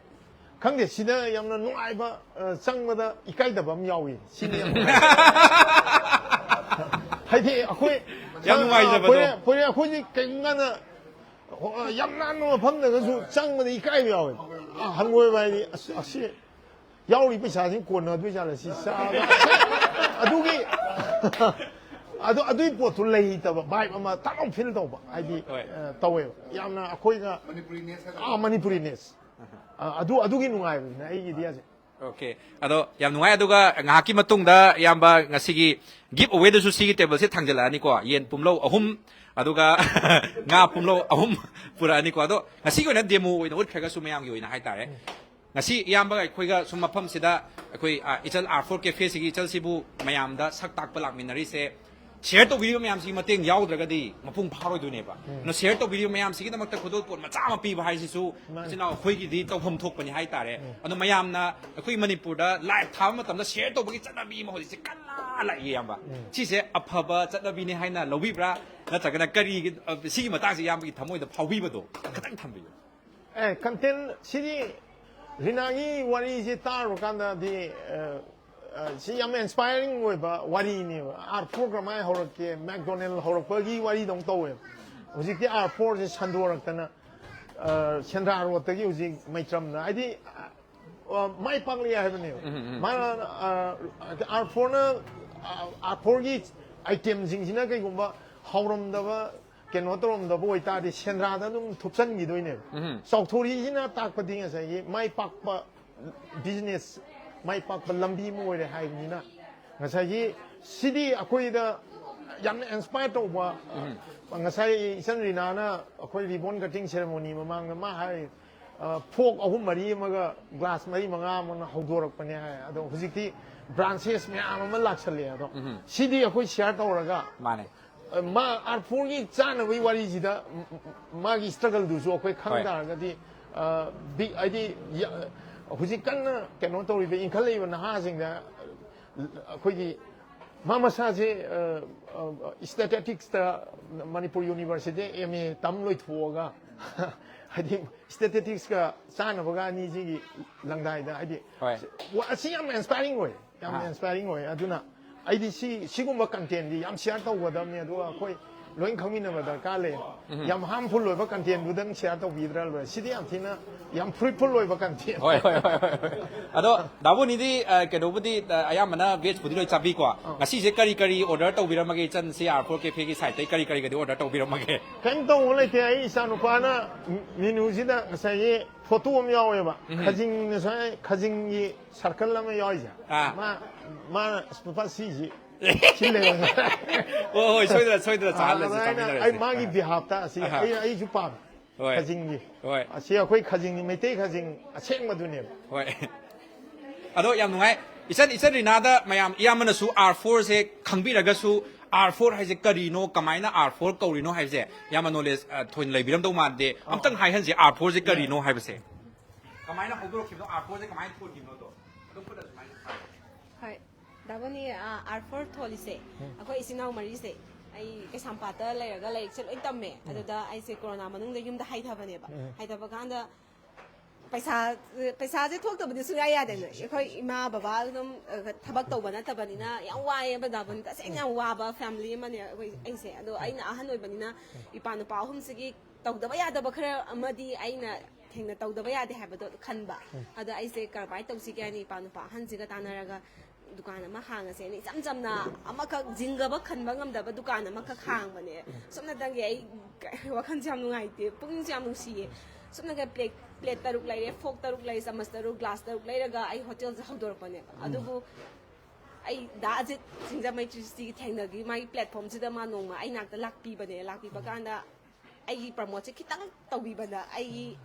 ꯈꯪꯗꯦ, ꯁꯤꯗ ꯌꯥꯝꯅ ꯅꯨꯡꯉꯥꯏꯕ, ꯑ, ꯆꯪꯕꯗ ꯏꯀꯥꯏꯗꯕ ꯑꯃ ꯌꯥꯎꯏ꯫ ꯁꯤꯅꯤ ꯌꯥꯝ ꯅꯨꯡꯉꯥꯏꯕ꯫ ꯍꯥꯏꯗꯤ ꯑꯩꯈꯣꯏ ꯌꯥꯝ ꯅꯨꯡꯉꯥꯏꯖꯕꯗꯣ꯫ ꯑꯩꯈꯣꯏꯅ, ꯑꯩꯈꯣꯏꯅ, ꯑꯩꯈꯣꯏꯗꯤ ꯀꯔꯤꯒꯨꯝꯕ ꯀꯥꯟꯗ, ꯑꯣ, ꯌꯥꯝ ꯅꯥꯟꯕ ꯃꯐꯝꯗꯒꯁꯨ ꯆꯪꯕꯗ ꯏꯀꯥꯏꯕ ꯌꯥꯎꯋꯦ꯫ ꯑ, ꯍꯪꯒꯣꯏꯕ ꯍꯥꯏꯗꯤ, ꯑꯁ, ꯑꯁꯤ ꯌꯥꯎꯔꯤ ꯄꯩꯁꯥꯁꯤ ꯀꯣꯟꯅꯗꯣꯏ ꯖꯥꯠꯂ ꯁꯤ ꯆꯥꯕ? ꯑꯗꯨꯒꯤ, ꯑꯗꯨ, ꯑꯗꯨꯒꯤ ꯄꯣꯠꯇꯨ ꯂꯩꯇꯕ, ꯚꯥꯏꯕ ꯑꯃ ꯇꯥꯛ ꯂꯥꯎ ꯐꯤꯜ ꯇꯧꯕ, ꯍꯥꯏꯗꯤ, ꯍꯣꯏ꯫ ꯑ, ꯇꯧꯋꯦꯕ꯫ ꯌꯥꯝꯅ ꯑꯩꯈꯣꯏꯒ, ꯃꯅꯤꯄꯨꯔꯤꯅꯦꯁ ꯍꯥꯏꯗꯣ꯫ ꯑꯥ, ꯃꯅꯤꯄꯨꯔꯤꯅꯦꯁ꯫ ꯑ, ꯑꯗꯨ, ꯑꯗꯨꯒꯤ ꯅꯨꯡꯉꯥꯏꯕꯗꯨꯅ ꯑꯩꯒꯤꯗꯤ ꯍꯧꯖꯤꯛ꯫ ꯑꯣꯀꯦ꯫ ꯑꯗꯣ ꯌꯥꯝ ꯅꯨꯡꯉꯥꯏ꯫ ꯑꯗꯨꯒ ꯉꯥꯏꯍꯥꯛꯀꯤ ꯃꯇꯨꯡꯗ ꯏꯌꯥꯝꯕ ꯉꯁꯤꯒꯤ ꯒꯤꯐ ꯑꯋꯦꯗꯁꯨ ꯁꯤꯒꯤ ꯇꯦꯕꯜꯁꯦ ꯊꯥꯡꯖꯜꯂꯛꯑꯅꯤꯀꯣ꯫ ꯌꯦꯟ ꯄꯨꯝꯂꯧ ꯑꯍꯨꯝ, ꯑꯗꯨꯒ ꯉꯥ ꯄꯨꯝꯂꯧ ꯑꯍꯨꯝ ꯄꯨꯔꯛꯑꯅꯤꯀꯣ꯫ ꯑꯗꯣ ꯉꯁꯤꯒꯤ ꯑꯣꯏꯅ ꯗꯦꯃꯣ ꯑꯣꯏꯅ ꯎꯠꯈ꯭ꯔꯒꯁꯨ ꯃꯌꯥꯝꯒꯤ ꯑꯣꯏꯅ ꯍꯥꯏꯇꯥꯔꯦ꯫ ꯉꯁꯤ ꯏꯌꯥꯝꯕꯒ ꯑꯩꯈꯣꯏꯒ ꯁꯨꯝ ꯃꯐꯝꯁꯤꯗ ꯑꯩꯈꯣꯏ, ꯑ, ꯏꯆꯜ ꯑꯥꯔ ꯐꯣꯔ ꯀꯦꯐꯦꯁꯤꯒꯤ ꯏꯆꯜꯁꯤꯕꯨ ꯃꯌꯥꯝꯗ ꯁꯛ ꯇꯥꯛꯄ ꯂꯥꯛꯃꯤꯟꯅꯔꯤꯁꯦ꯫ ꯁꯤꯌꯔ ꯇꯧꯕꯤꯔꯤꯕ ꯃꯌꯥꯝꯁꯤꯒꯤ ꯃꯇꯦꯡ ꯌꯥꯎꯗ꯭ꯔꯒꯗꯤ ꯃꯄꯨꯡ ꯐꯥꯔꯣꯏꯗꯣꯏꯅꯦꯕ꯫ ꯎꯝ꯫ ꯑꯗꯨꯅ ꯁꯤꯌꯔ ꯇꯧꯕꯤꯔꯤꯕ ꯃꯌꯥꯝꯁꯤꯒꯤꯗꯃꯛꯇ ꯈꯨꯗꯣꯜꯄꯣꯠ ꯃꯆꯥ ꯑꯃ ꯄꯤꯕ ꯍꯥꯏꯁꯤꯁꯨ, ꯃꯥꯅꯤ꯫ ꯏꯆꯤꯟ ꯏꯅꯥꯎ ꯑꯩꯈꯣꯏꯒꯤꯗꯤ ꯇꯧꯐꯝ ꯊꯣꯛꯄꯅꯤ ꯍꯥꯏꯇꯥꯔꯦ꯫ ꯎꯝ꯫ ꯑꯗꯣ ꯃꯌꯥꯝꯅ ꯑꯩꯈꯣꯏ ꯃꯅꯤꯄꯨꯔꯗ ꯂꯥꯏꯚ ꯊꯥꯕ ꯃꯇꯝꯗ ꯁꯤꯌꯔ ꯇꯧꯕꯒꯤ ꯆꯠꯅꯕꯤ ꯑꯃ ꯍꯧꯖꯤꯛꯁꯦ ꯀꯟꯅ ꯂꯥꯛꯏ, ꯏꯌꯥꯝꯕ꯫ ꯁꯤꯁꯦ ꯑꯐꯕ ꯆꯠꯅꯕꯤꯅꯤ ꯍꯥꯏꯅ ꯂꯧꯕꯤꯕ꯭ꯔꯥ? ꯅꯠꯇ꯭ꯔꯒꯅ ꯀꯔꯤꯒꯤ, ꯑ, ꯁꯤꯒꯤ ꯃꯇꯥꯡꯁꯦ ꯏꯌꯥꯝꯕꯒꯤ ꯊꯃꯣꯏꯗ ꯐꯥꯎꯕꯤꯕꯗꯣ ꯈꯤꯇꯪ ꯊꯝꯕꯤꯌꯨ꯫ ꯑꯦ, content ꯁꯤꯗꯤ ꯔꯤꯅꯥꯒꯤ ꯋꯥꯔꯤꯁꯦ ꯇꯥꯔꯨꯔꯀꯥꯟꯗꯗꯤ, ꯑ, ꯑ, ꯁꯤ ꯌꯥꯝ inspiring ꯑꯣꯏꯕ ꯋꯥꯔꯤꯅꯦꯕ꯫ ꯑꯥꯔ ꯐꯣꯔ ꯀꯃꯥꯏꯅ ꯍꯧꯔꯛꯀꯦ, McDonald ꯍꯧꯔꯛꯄꯒꯤ ꯋꯥꯔꯤꯗꯧꯅ ꯇꯧꯋꯦꯕ꯫ ꯍꯧꯖꯤꯛꯇꯤ ꯑꯥꯔ ꯐꯣꯔꯁꯦ ꯁꯟꯗꯣꯔꯛꯇꯅ, ꯑ, ꯁꯦꯟꯗ꯭ꯔꯥ ꯔꯣꯗꯇꯒꯤ ꯍꯧꯖꯤꯛ ꯃꯩꯇ꯭ꯔꯝꯗ, ꯍꯥꯏꯗꯤ, ꯑ, ꯃꯥꯏ ꯄꯥꯛꯂꯤ ꯍꯥꯏꯕꯅꯦꯕ꯫ ꯃꯥꯅ, ꯑ, ꯑꯥꯔ ꯐꯣꯔꯅ, ꯑ, ꯑꯥꯔ ꯐꯣꯔꯒꯤ itemꯁꯤꯡꯁꯤꯅ ꯀꯩꯒꯨꯝꯕ ꯍꯧꯔꯝꯗꯕ, ꯀꯩꯅꯣ ꯇꯧꯔꯝꯗꯕ ꯑꯣꯏꯇꯥꯔꯗꯤ ꯁꯦꯟꯗ꯭ꯔꯥꯗ ꯑꯗꯨꯝ ꯊꯨꯞꯆꯟꯈꯤꯗꯣꯏꯅꯦꯕ꯫ ꯆꯥꯎꯊꯣꯔꯛꯏꯁꯤꯅ ꯇꯥꯛꯄꯗꯤ ꯉꯁꯥꯏꯒꯤ ꯃꯥꯏ ꯄꯥꯛꯄ business, ꯃꯥꯏ ꯄꯥꯛꯄ ꯂꯝꯕꯤ ꯑꯃ ꯑꯣꯏꯔꯦ ꯍꯥꯏꯕꯅꯤꯅ, ꯉꯁꯥꯏꯒꯤ ꯁꯤꯗꯤ ꯑꯩꯈꯣꯏꯗ ꯌꯥꯝꯅ inspire ꯇꯧꯕ꯫ ꯉꯁꯥꯏ ꯏꯆꯟ ꯔꯤꯅꯥꯅ ꯑꯩꯈꯣꯏ ribbon cutting ceremony ꯃꯃꯥꯡꯗ ꯃꯥ ꯍꯥꯏ, ꯑ, fork ꯑꯍꯨꯝ ꯃꯔꯤ ꯑꯃꯒ glass ꯃꯔꯤ ꯃꯉꯥ ꯑꯃꯅ ꯍꯧꯗꯣꯔꯛꯄꯅꯦ ꯍꯥꯏ꯫ ꯑꯗꯣ ꯍꯧꯖꯤꯛꯇꯤ branches ꯃꯌꯥꯝ ꯑꯃ ꯂꯥꯛꯁꯜꯂꯛꯑꯦ꯫ ꯑꯗꯣ ꯁꯤꯗꯤ ꯑꯩꯈꯣꯏ share ꯇꯧꯔꯒ, ꯃꯥꯅꯦ꯫ ꯑ, ꯃꯥ ꯑꯥꯔ ꯐꯣꯔꯒꯤ ꯆꯥꯅꯕꯒꯤ ꯋꯥꯔꯤꯁꯤꯗ, ꯃ-, ꯃ-, ꯃꯥꯒꯤ struggleꯗꯨꯁꯨ ꯑꯩꯈꯣꯏ ꯈꯪ ꯍꯣꯏ꯫ ꯇꯥꯔꯒꯗꯤ, ꯑ, ꯕꯤ-, ꯍꯥꯏꯗꯤ, ꯌ-, ꯍꯧꯖꯤꯛ ꯀꯟꯅ ꯀꯩꯅꯣ ꯇꯧꯔꯤꯕ, ꯏꯟꯈꯠꯂꯛꯏꯕ ꯅꯍꯥꯁꯤꯡꯗ, ꯑ, ꯑꯩꯈꯣꯏꯒꯤ ꯃꯥ ꯃꯁꯥꯁꯦ, ꯑ, ꯑ, statisticꯁꯇ ꯃꯅꯤꯄꯨꯔ Universityꯗ M A ꯇꯝ ꯂꯣꯏꯊꯣꯛꯑꯒ, ꯍꯥꯏꯗꯤ statisticꯁꯀ ꯆꯥꯅꯕꯒ ꯑꯅꯤꯁꯤꯒꯤ ꯂꯪꯗꯥꯏꯗ, ꯍꯥꯏꯗꯤ, ꯍꯣꯏ꯫ ꯋꯥ-, ꯑꯁꯤ ꯌꯥꯝ inspiring ꯑꯣꯏ, ꯌꯥꯝ ꯑꯥ꯫ Inspiring ꯑꯣꯏ꯫ ꯑꯗꯨꯅ ꯑꯩꯗꯤ ꯁꯤ, ꯁꯤꯒꯨꯝꯕ contentꯗꯤ ꯌꯥꯝ share ꯇꯧꯒꯗꯕꯅꯤ, ꯑꯗꯨꯒ ꯑꯩꯈꯣꯏ ꯂꯣꯏ ꯈꯪꯃꯤꯟꯅꯕ ꯗꯔꯀꯥꯔ ꯂꯩ꯫ ꯌꯥꯝ harmful ꯑꯣꯏꯕ contentꯗꯨꯗꯪ share ꯇꯧꯕꯤꯗ꯭ꯔ ꯂꯣꯏꯔꯦ꯫ ꯁꯤꯗꯤ ꯌꯥꯝ ꯊꯤꯅ ꯌꯥꯝ fruitful ꯑꯣꯏꯕ content꯫ ꯍꯣꯏ, ꯍꯣꯏ, ꯍꯣꯏ, ꯍꯣꯏ꯫ ꯑꯗꯣ ꯗꯥꯕꯨꯅꯤꯗꯤ, ꯑ, ꯀꯩꯅꯣꯕꯨꯗꯤ, ꯑ, ꯑꯌꯥꯝꯕꯅ vegꯄꯨꯗꯤ ꯂꯣꯏ ꯆꯥꯕꯤꯀꯣ꯫ ꯑꯥ꯫ ꯉꯁꯤꯁꯦ ꯀꯔꯤ ꯀꯔꯤ order ꯇꯧꯕꯤꯔꯝꯃꯒꯦ ꯏꯆꯟꯁꯤ ꯑꯥꯔ ꯐꯣꯔ cafe ꯒꯤ siteꯇꯩ ꯀꯔꯤ ꯀꯔꯤꯒꯗꯤ order ꯇꯧꯕꯤꯔꯝꯃꯒꯦ? ꯀꯩꯝ ꯇꯧꯕ ꯂꯩꯇꯦ꯫ ꯑꯩ ꯏꯆꯥꯅꯨꯄꯥꯅ menuꯁꯤꯗ ꯉꯁꯥꯏꯒꯤ photo ꯑꯃ ꯌꯥꯎꯋꯦꯕ꯫ ꯎꯝ꯫ ꯈꯖꯤꯡ, ꯉꯁꯥꯏ ꯈꯖꯤꯡꯒꯤ circle ꯑꯃ ꯌꯥꯎꯔꯤꯁꯦ꯫ ꯑꯥ꯫ ꯃꯥ, ꯃꯥꯅ ꯂꯨꯄꯥ ꯁꯤꯁꯤ ꯁꯤꯜꯂꯦꯕ꯫ ꯍꯣꯏ, ꯍꯣꯏ, ꯁꯣꯏꯗꯅ, ꯁꯣꯏꯗꯅ ꯆꯥꯍꯜꯂꯁꯤ, ꯑꯗꯨꯃꯥꯏꯅ ꯆꯥꯃꯤꯟꯅꯔꯁꯤ꯫ ꯑꯩ ꯃꯥꯒꯤ ꯑꯥ꯫ Behalfꯇ ꯑꯁꯤ ꯑꯍꯥ꯫ ꯑꯩ, ꯑꯩꯁꯨ ꯄꯥꯝꯃꯦ꯫ ꯍꯣꯏ꯫ ꯈꯖꯤꯡꯒꯤ꯫ ꯍꯣꯏ꯫ ꯑꯁꯤ ꯑꯩꯈꯣꯏ ꯈꯖꯤꯡꯒꯤ, ꯃꯩꯇꯩ ꯈꯖꯤꯡ ꯑꯁꯦꯡꯕꯗꯨꯅꯦꯕ꯫ ꯍꯣꯏ꯫ ꯑꯗꯣ ꯌꯥꯝ ꯅꯨꯡꯉꯥꯏ꯫ ꯏꯆꯟ, ꯏꯆꯟ ꯔꯤꯅꯥꯗ ꯃꯌꯥꯝ, ꯏꯌꯥꯝꯕꯅꯁꯨ ꯑꯥꯔ ꯐꯣꯔꯁꯦ ꯈꯪꯕꯤꯔꯒꯁꯨ, ꯑꯥꯔ ꯐꯣꯔ ꯍꯥꯏꯁꯦ ꯀꯔꯤꯅꯣ, ꯀꯃꯥꯏꯅ ꯑꯥꯔ ꯐꯣꯔ ꯀꯧꯔꯤꯅꯣ ꯍꯥꯏꯕꯁꯦ ꯌꯥꯝꯅ knowledge, ꯑ, ꯊꯣꯏꯅ ꯂꯩꯕꯤꯔꯝꯗꯧ ꯃꯥꯟꯗꯦ꯫ ꯑꯝꯇꯪ ꯍꯥꯏꯍꯟꯁꯦ, ꯑꯥꯔ ꯐꯣꯔꯁꯦ ꯀꯔꯤꯅꯣ ꯍꯥꯏꯕꯁꯦ꯫ ꯀꯃꯥꯏꯅ ꯍꯧꯗꯣꯔꯛꯈꯤꯕꯅꯣ, ꯑꯥꯔ ꯐꯣꯔꯁꯦ ꯀꯃꯥꯏꯅ ꯊꯣꯟꯈꯤꯕꯅꯣꯗꯣ? ꯑꯗꯨꯝ ꯈꯨꯠ ꯑꯗꯨꯃꯥꯏꯅ ꯊꯥꯔꯣ꯫ ꯍꯣꯏ꯫ ꯇꯥꯕꯅꯤ, ꯑꯥꯔ ꯐꯣꯔ ꯊꯣꯜꯂꯤꯁꯦ, ꯑꯩꯈꯣꯏ ꯏꯆꯤꯟ ꯏꯅꯥꯎ ꯃꯔꯤꯁꯦ꯫ ꯑꯩ ꯀꯩꯁꯥꯝꯄꯥꯠꯇ ꯂꯩꯔꯒ ꯂꯥꯏꯔꯤꯛꯁꯦ ꯂꯣꯏ ꯇꯝꯃꯦ꯫ ꯑꯗꯨꯗ ꯑꯩꯁꯦ ꯀꯣꯔꯣꯅꯥ ꯃꯅꯨꯡꯗ ꯌꯨꯝꯗ ꯍꯥꯏꯊꯕꯅꯦꯕ꯫ ꯍꯥꯏꯊꯕ ꯀꯥꯟꯗ ꯄꯩꯁꯥ, ꯄꯩꯁꯥꯁꯦ ꯊꯣꯛꯇꯕꯗꯤ ꯁꯨꯡꯌꯥ ꯌꯥꯗꯦꯅ꯫ ꯑꯩꯈꯣꯏ ꯏꯃꯥ ꯕꯕꯥ ꯑꯗꯨꯝ, ꯑ, ꯊꯕꯛ ꯇꯧꯕ ꯅꯠꯇꯕꯅꯤꯅ ꯌꯥꯝ ꯋꯥꯏꯑꯦꯕ, ꯗꯥꯕꯨꯅꯤ꯫ ꯇꯁꯦꯡꯅ ꯌꯥꯝ ꯋꯥꯕ ꯐꯦꯃꯤꯂꯤ ꯑꯃꯅꯦ ꯑꯩꯈꯣꯏ, ꯑꯩꯁꯦ꯫ ꯑꯗꯣ ꯑꯩꯅ ꯑꯍꯟ ꯑꯣꯏꯕꯅꯤꯅ ꯏꯄꯥ ꯅꯨꯄꯥ ꯑꯍꯨꯝꯁꯤꯒꯤ ꯇꯧꯗꯕ ꯌꯥꯗꯕ ꯈꯔ ꯑꯃꯗꯤ ꯑꯩꯅ ꯊꯦꯡꯅ ꯇꯧꯗꯕ ꯌꯥꯗꯦ ꯍꯥꯏꯕꯗꯣ ꯈꯟꯕ꯫ ꯑꯗꯣ ꯑꯩꯁꯦ ꯀꯔꯝꯍꯥꯏꯅ ꯇꯧꯁꯤꯒꯦ ꯍꯥꯏꯅ ꯏꯄꯥ ꯅꯨꯄꯥ ꯑꯍꯟꯁꯤꯒ ꯇꯥꯟꯅꯔꯒ ꯗꯨꯀꯥꯟ ꯑꯃ ꯍꯥꯡꯉꯁꯦꯅ ꯏꯆꯝ ꯆꯝꯅ ꯑꯃꯈꯛ ꯖꯤꯡꯒꯕ ꯈꯟꯕ ꯉꯝꯗꯕ ꯗꯨꯀꯥꯟ ꯑꯃꯈꯛ ꯍꯥꯡꯕꯅꯦ꯫ ꯁꯨꯞꯅꯇꯪꯒꯤ ꯑꯩ ꯋꯥꯈꯜꯁꯦ ꯌꯥꯝ ꯅꯨꯡꯉꯥꯏꯇꯦ, ꯄꯨꯛꯅꯤꯡꯁꯦ ꯌꯥꯝ ꯅꯨꯡꯁꯤꯌꯦ꯫ ꯁꯨꯞꯅꯒ ꯄ꯭ꯂꯦꯠ, ꯄ꯭ꯂꯦꯠ ꯇꯔꯨꯛ ꯂꯩꯔꯦ, ꯐꯣꯛ ꯇꯔꯨꯛ ꯂꯩꯔꯦ, ꯆꯃꯁ ꯇꯔꯨꯛ, ꯒ꯭ꯂꯥꯁ ꯇꯔꯨꯛ ꯂꯩꯔꯒ ꯑꯩ ꯍꯣꯇꯦꯜꯁꯦ ꯍꯧꯗꯣꯔꯛꯄꯅꯦꯕ꯫ ꯑꯗꯨꯕꯨ ꯑꯩ ꯗꯥ ꯑꯖꯤꯠ ꯁꯤꯡꯖꯃꯩ ꯊ꯭ꯔꯤ ꯁꯤꯛꯁꯇꯤꯒꯤ ꯊꯦꯡꯅꯈꯤ꯫ ꯃꯥꯒꯤ ꯄ꯭ꯂꯦꯠꯐꯣꯝꯁꯤꯗ ꯃꯥ ꯅꯣꯡꯃ ꯑꯩ ꯅꯥꯛꯇ ꯂꯥꯛꯄꯤꯕꯅꯦ꯫ ꯂꯥꯛꯄꯤꯕ ꯀꯥꯟꯗ ꯑꯩꯒꯤ ꯄ꯭ꯔꯃꯣꯠꯁꯦ ꯈꯤꯇꯪ ꯇꯧꯕꯤꯕꯗ, ꯑꯩꯒꯤ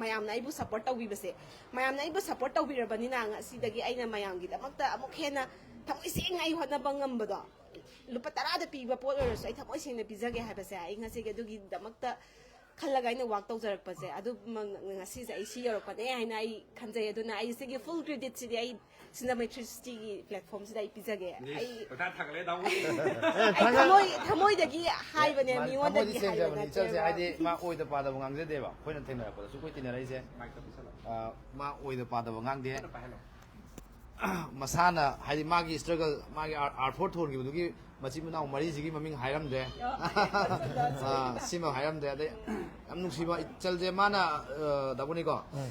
ꯃꯌꯥꯝꯅ ꯑꯩꯕꯨ ꯁꯞꯄꯣꯔꯠ ꯇꯧꯕꯤꯕꯁꯦ, ꯃꯌꯥꯝꯅ ꯑꯩꯕꯨ ꯁꯞꯄꯣꯔꯠ ꯇꯧꯕꯤꯔꯕꯅꯤꯅ ꯉꯁꯤꯗꯒꯤ ꯑꯩꯅ ꯃꯌꯥꯝꯒꯤꯗꯃꯛꯇ ꯑꯃꯨꯛ ꯍꯦꯟꯅ ꯊꯃꯣꯏ ꯁꯦꯡꯅ ꯑꯩ ꯍꯣꯠꯅꯕ ꯉꯝꯕꯗꯣ, ꯂꯨꯄꯥ ꯇꯔꯥꯗ ꯄꯤꯕ ꯄꯣꯠ ꯑꯣꯏꯔꯁꯨ ꯑꯩ ꯊꯃꯣꯏ ꯁꯦꯡꯅ ꯄꯤꯖꯒꯦ ꯍꯥꯏꯕꯁꯦ, ꯑꯩ ꯉꯁꯤꯒꯤ ꯑꯗꯨꯒꯤꯗꯃꯛꯇ ꯈꯜꯂꯒ ꯑꯩꯅ ꯋꯥꯛ ꯇꯧꯖꯔꯛꯄꯁꯦ꯫ ꯑꯗꯨ ꯃ-, ꯉꯁꯤꯁꯦ ꯑꯩ ꯁꯤ ꯌꯧꯔꯛꯄꯅꯦ ꯍꯥꯏꯅ ꯑꯩ ꯈꯟꯖꯩ꯫ ꯑꯗꯨꯅ ꯑꯩ ꯁꯤꯒꯤ ꯐꯨꯜ ꯀ꯭ꯔꯦꯗꯤꯠꯁꯤꯗꯤ ꯑꯩ ꯁꯤꯡꯖꯃꯩ ꯊ꯭ꯔꯤ ꯁꯤꯛꯁꯇꯤꯒꯤ ꯄ꯭ꯂꯦꯠꯐꯣꯝꯁꯤꯗ ꯑꯩ ꯄꯤꯖꯒꯦ꯫ ꯑꯩ, ꯄꯪꯊꯥ ꯊꯥꯒꯠꯂꯦ, ꯗꯥꯎ꯫ ꯑꯩ ꯊꯃꯣꯏ, ꯊꯃꯣꯏꯗꯒꯤ ꯍꯥꯏꯕꯅꯦ, ꯑꯦ, ꯃꯤꯉꯣꯟꯗꯒꯤ ꯊꯃꯣꯏꯗꯤ ꯍꯥꯏꯕ ꯁꯦꯡꯖꯕꯅꯤ꯫ ꯅꯠꯇꯦꯕ꯫ ꯏꯆꯜꯁꯦ ꯍꯥꯏꯗꯤ ꯃꯥ ꯑꯣꯏꯗ ꯄꯥꯗꯕ ꯉꯥꯡꯖꯗꯦꯕ꯫ ꯑꯩꯈꯣꯏꯅ ꯊꯦꯡꯅꯔꯛꯄꯗꯁꯨ ꯑꯩꯈꯣꯏ ꯇꯤꯟꯅꯔꯛꯏꯁꯦ, ꯃꯥꯏꯛꯇ ꯄꯤꯁꯜꯂꯣ꯫ ꯑ, ꯃꯥ ꯑꯣꯏꯗ ꯄꯥꯗꯕ ꯉꯥꯡꯗꯦ꯫ ꯀꯟꯅ ꯄꯥꯏꯍꯜꯂꯣ꯫ ꯃꯁꯥꯅ ꯍꯥꯏꯗꯤ ꯃꯥꯒꯤ ꯏꯁꯇ꯭ꯔꯒꯜ, ꯃꯥꯒꯤ ꯑꯥꯔ-, ꯑꯥꯔ ꯐꯣꯔ ꯊꯣꯟꯈꯤꯕꯗꯨꯒꯤ ꯃꯆꯤꯟ ꯃꯅꯥꯎ ꯃꯔꯤꯁꯤꯒꯤ ꯃꯃꯤꯡ ꯍꯥꯏꯔꯝꯗ꯭ꯔꯦ꯫ ꯑ, ꯁꯤꯃ ꯍꯥꯏꯔꯝꯗ꯭ꯔꯦ꯫ ꯑꯗꯩ ꯌꯥꯝ ꯅꯨꯡꯁꯤꯕ ꯏꯆꯜꯁꯦ ꯃꯥꯅ, ꯑ, ꯗꯥꯕꯣꯅꯤꯀꯣ? ꯎꯝ꯫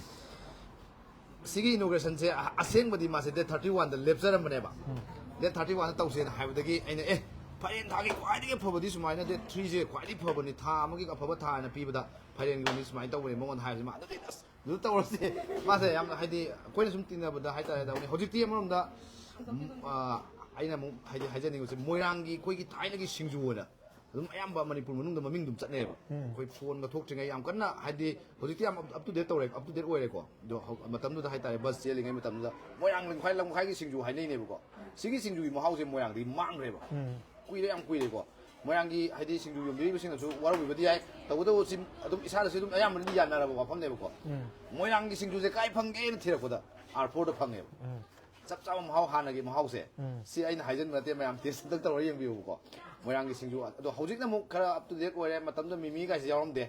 ꯁꯤꯒꯤ ꯏꯅꯣꯒ꯭ꯔꯦꯁꯟꯁꯦ ꯑ-, ꯑꯁꯦꯡꯕꯗꯤ ꯃꯥꯁꯦ ꯗꯦꯠ ꯊꯥꯔꯇꯤ ꯋꯥꯟꯗ ꯂꯦꯞꯆꯔꯝꯕꯅꯦꯕ꯫ ꯎꯝ꯫ ꯗꯦꯠ ꯊꯥꯔꯇꯤ ꯋꯥꯟꯗ ꯇꯧꯁꯦꯅ ꯍꯥꯏꯕꯗꯒꯤ ꯑꯩꯅ, "ꯑꯦ, ꯐꯥꯏꯔꯦꯟ ꯊꯥꯒꯤ ꯈ꯭ꯋꯥꯏꯗꯒꯤ ꯐꯕꯗꯤ ꯁꯨꯃꯥꯏꯅ ꯗꯦꯠ ꯊ꯭ꯔꯤꯁꯦ ꯈ꯭ꯋꯥꯏꯗꯒꯤ ꯐꯕꯅꯤ, ꯊꯥ ꯑꯃꯒꯤ ꯑꯐꯕ ꯊꯥ ꯍꯥꯏꯅ ꯄꯤꯕꯗ ꯐꯥꯏꯔꯦꯟꯒꯤ ꯑꯣꯏꯅꯗꯤ ꯁꯨꯃꯥꯏꯅ ꯇꯧꯕꯅꯤ" ꯃꯉꯣꯟꯗ ꯍꯥꯏꯕꯁꯦ, ꯃꯥ ꯑꯗꯨꯗꯤ ꯑꯁ ꯑꯗꯨ ꯇꯧꯔꯁꯦ꯫ ꯃꯥꯁꯦ ꯌꯥꯝꯅ, ꯍꯥꯏꯗꯤ, ꯑꯩꯈꯣꯏꯅ ꯁꯨꯝ ꯇꯤꯟꯅꯕꯗ ꯍꯥꯏꯇꯥꯔꯦ, ꯇꯧꯕꯅꯤ꯫ ꯍꯧꯖꯤꯛꯇꯤ ꯑꯃꯔꯣꯝꯗ, ꯎꯝ, ꯑ, ꯑꯩꯅ ꯑꯃꯨꯛ ꯍꯥꯏꯗꯤ ꯍꯥꯏꯖꯅꯤꯡꯕꯁꯦ, ꯃꯣꯏꯔꯥꯡꯒꯤ ꯑꯩꯈꯣꯏꯒꯤ ꯊꯥꯏꯅꯒꯤ ꯁꯤꯡꯖꯨ ꯑꯣꯏꯅ ꯑꯗꯨꯝ ꯑꯌꯥꯝꯕ ꯃꯅꯤꯄꯨꯔ ꯃꯅꯨꯡꯗ ꯃꯃꯤꯡ ꯑꯗꯨꯝ ꯆꯠꯅꯩꯌꯦꯕ꯫ ꯎꯝ꯫ ꯑꯩꯈꯣꯏ ꯐꯣꯟꯒ ꯊꯣꯛꯇ꯭ꯔꯤꯉꯩ ꯌꯥꯝ ꯀꯟꯅ, ꯍꯥꯏꯗꯤ, ꯍꯧꯖꯤꯛꯇꯤ ꯌꯥꯝ up to date ꯇꯧꯔꯦ, up to date ꯑꯣꯏꯔꯦꯀꯣ꯫ ꯑꯗꯣ ꯍꯧ-, ꯃꯇꯝꯗꯨꯗ ꯍꯥꯏꯇꯥꯔꯦ, ꯕꯁ ꯆꯦꯜꯂꯤꯉꯩ ꯃꯇꯝꯗꯨꯗ ꯃꯣꯏꯔꯥꯡ ꯂꯝꯈꯥꯏ, ꯂꯝꯈꯥꯏꯒꯤ ꯁꯤꯡꯖꯨ ꯍꯥꯏꯅꯩꯅꯦꯕꯀꯣ꯫ ꯁꯤꯒꯤ ꯁꯤꯡꯖꯨꯒꯤ ꯃꯍꯥꯎꯁꯦ ꯃꯣꯏꯔꯥꯡꯗꯒꯤ ꯃꯥꯡꯈ꯭ꯔꯦꯕ꯫ ꯎꯝ꯫ ꯀꯨꯏꯔꯦ, ꯌꯥꯝ ꯀꯨꯏꯔꯦꯀꯣ꯫ ꯃꯣꯏꯔꯥꯡꯒꯤ, ꯍꯥꯏꯗꯤ, ꯁꯤꯡꯖꯨ ꯌꯣꯟꯕꯤꯔꯤꯕꯁꯤꯡꯅꯁꯨ ꯋꯥꯔꯧꯕꯤꯕꯗꯤ ꯌꯥꯏ, ꯇꯧꯕꯇꯕꯨ ꯁꯤ ꯑꯗꯨꯝ ꯏꯁꯥꯗꯁꯨ ꯑꯗꯨꯝ ꯑꯌꯥꯝꯕꯅꯗꯤ ꯌꯥꯅꯔꯕ ꯋꯥꯐꯝꯅꯦꯕꯀꯣ꯫ ꯎꯝ꯫ ꯃꯣꯏꯔꯥꯡꯒꯤ ꯁꯤꯡꯖꯨꯁꯦ ꯀꯥꯏ ꯐꯪꯒꯦꯅ ꯊꯤꯔꯛꯄꯗ ꯑꯥꯔ ꯐꯣꯔꯗ ꯐꯪꯉꯦꯕ꯫ ꯎꯝ꯫ ꯆꯞ ꯆꯥꯕ ꯃꯍꯥꯎ, ꯍꯥꯟꯅꯒꯤ ꯃꯍꯥꯎꯁꯦ꯫ ꯁꯤ ꯑꯩꯅ ꯍꯥꯏꯖꯟꯕ ꯅꯠꯇꯦ, ꯃꯌꯥꯝ ꯇꯦꯁ ꯑꯝꯇꯪ ꯇꯧꯔ ꯌꯦꯡꯕꯤꯌꯨꯕꯀꯣ꯫ ꯃꯣꯏꯔꯥꯡꯒꯤ ꯁꯤꯡꯖꯨ ꯑꯗꯣ ꯍꯧꯖꯤꯛꯅ ꯑꯃꯨꯛ ꯈꯔ up to date ꯑꯣꯏꯔꯦ꯫ ꯃꯇꯝꯗ ꯃꯤꯃꯤ ꯀꯥꯏꯁꯦ ꯌꯥꯎꯔꯝꯗꯦ,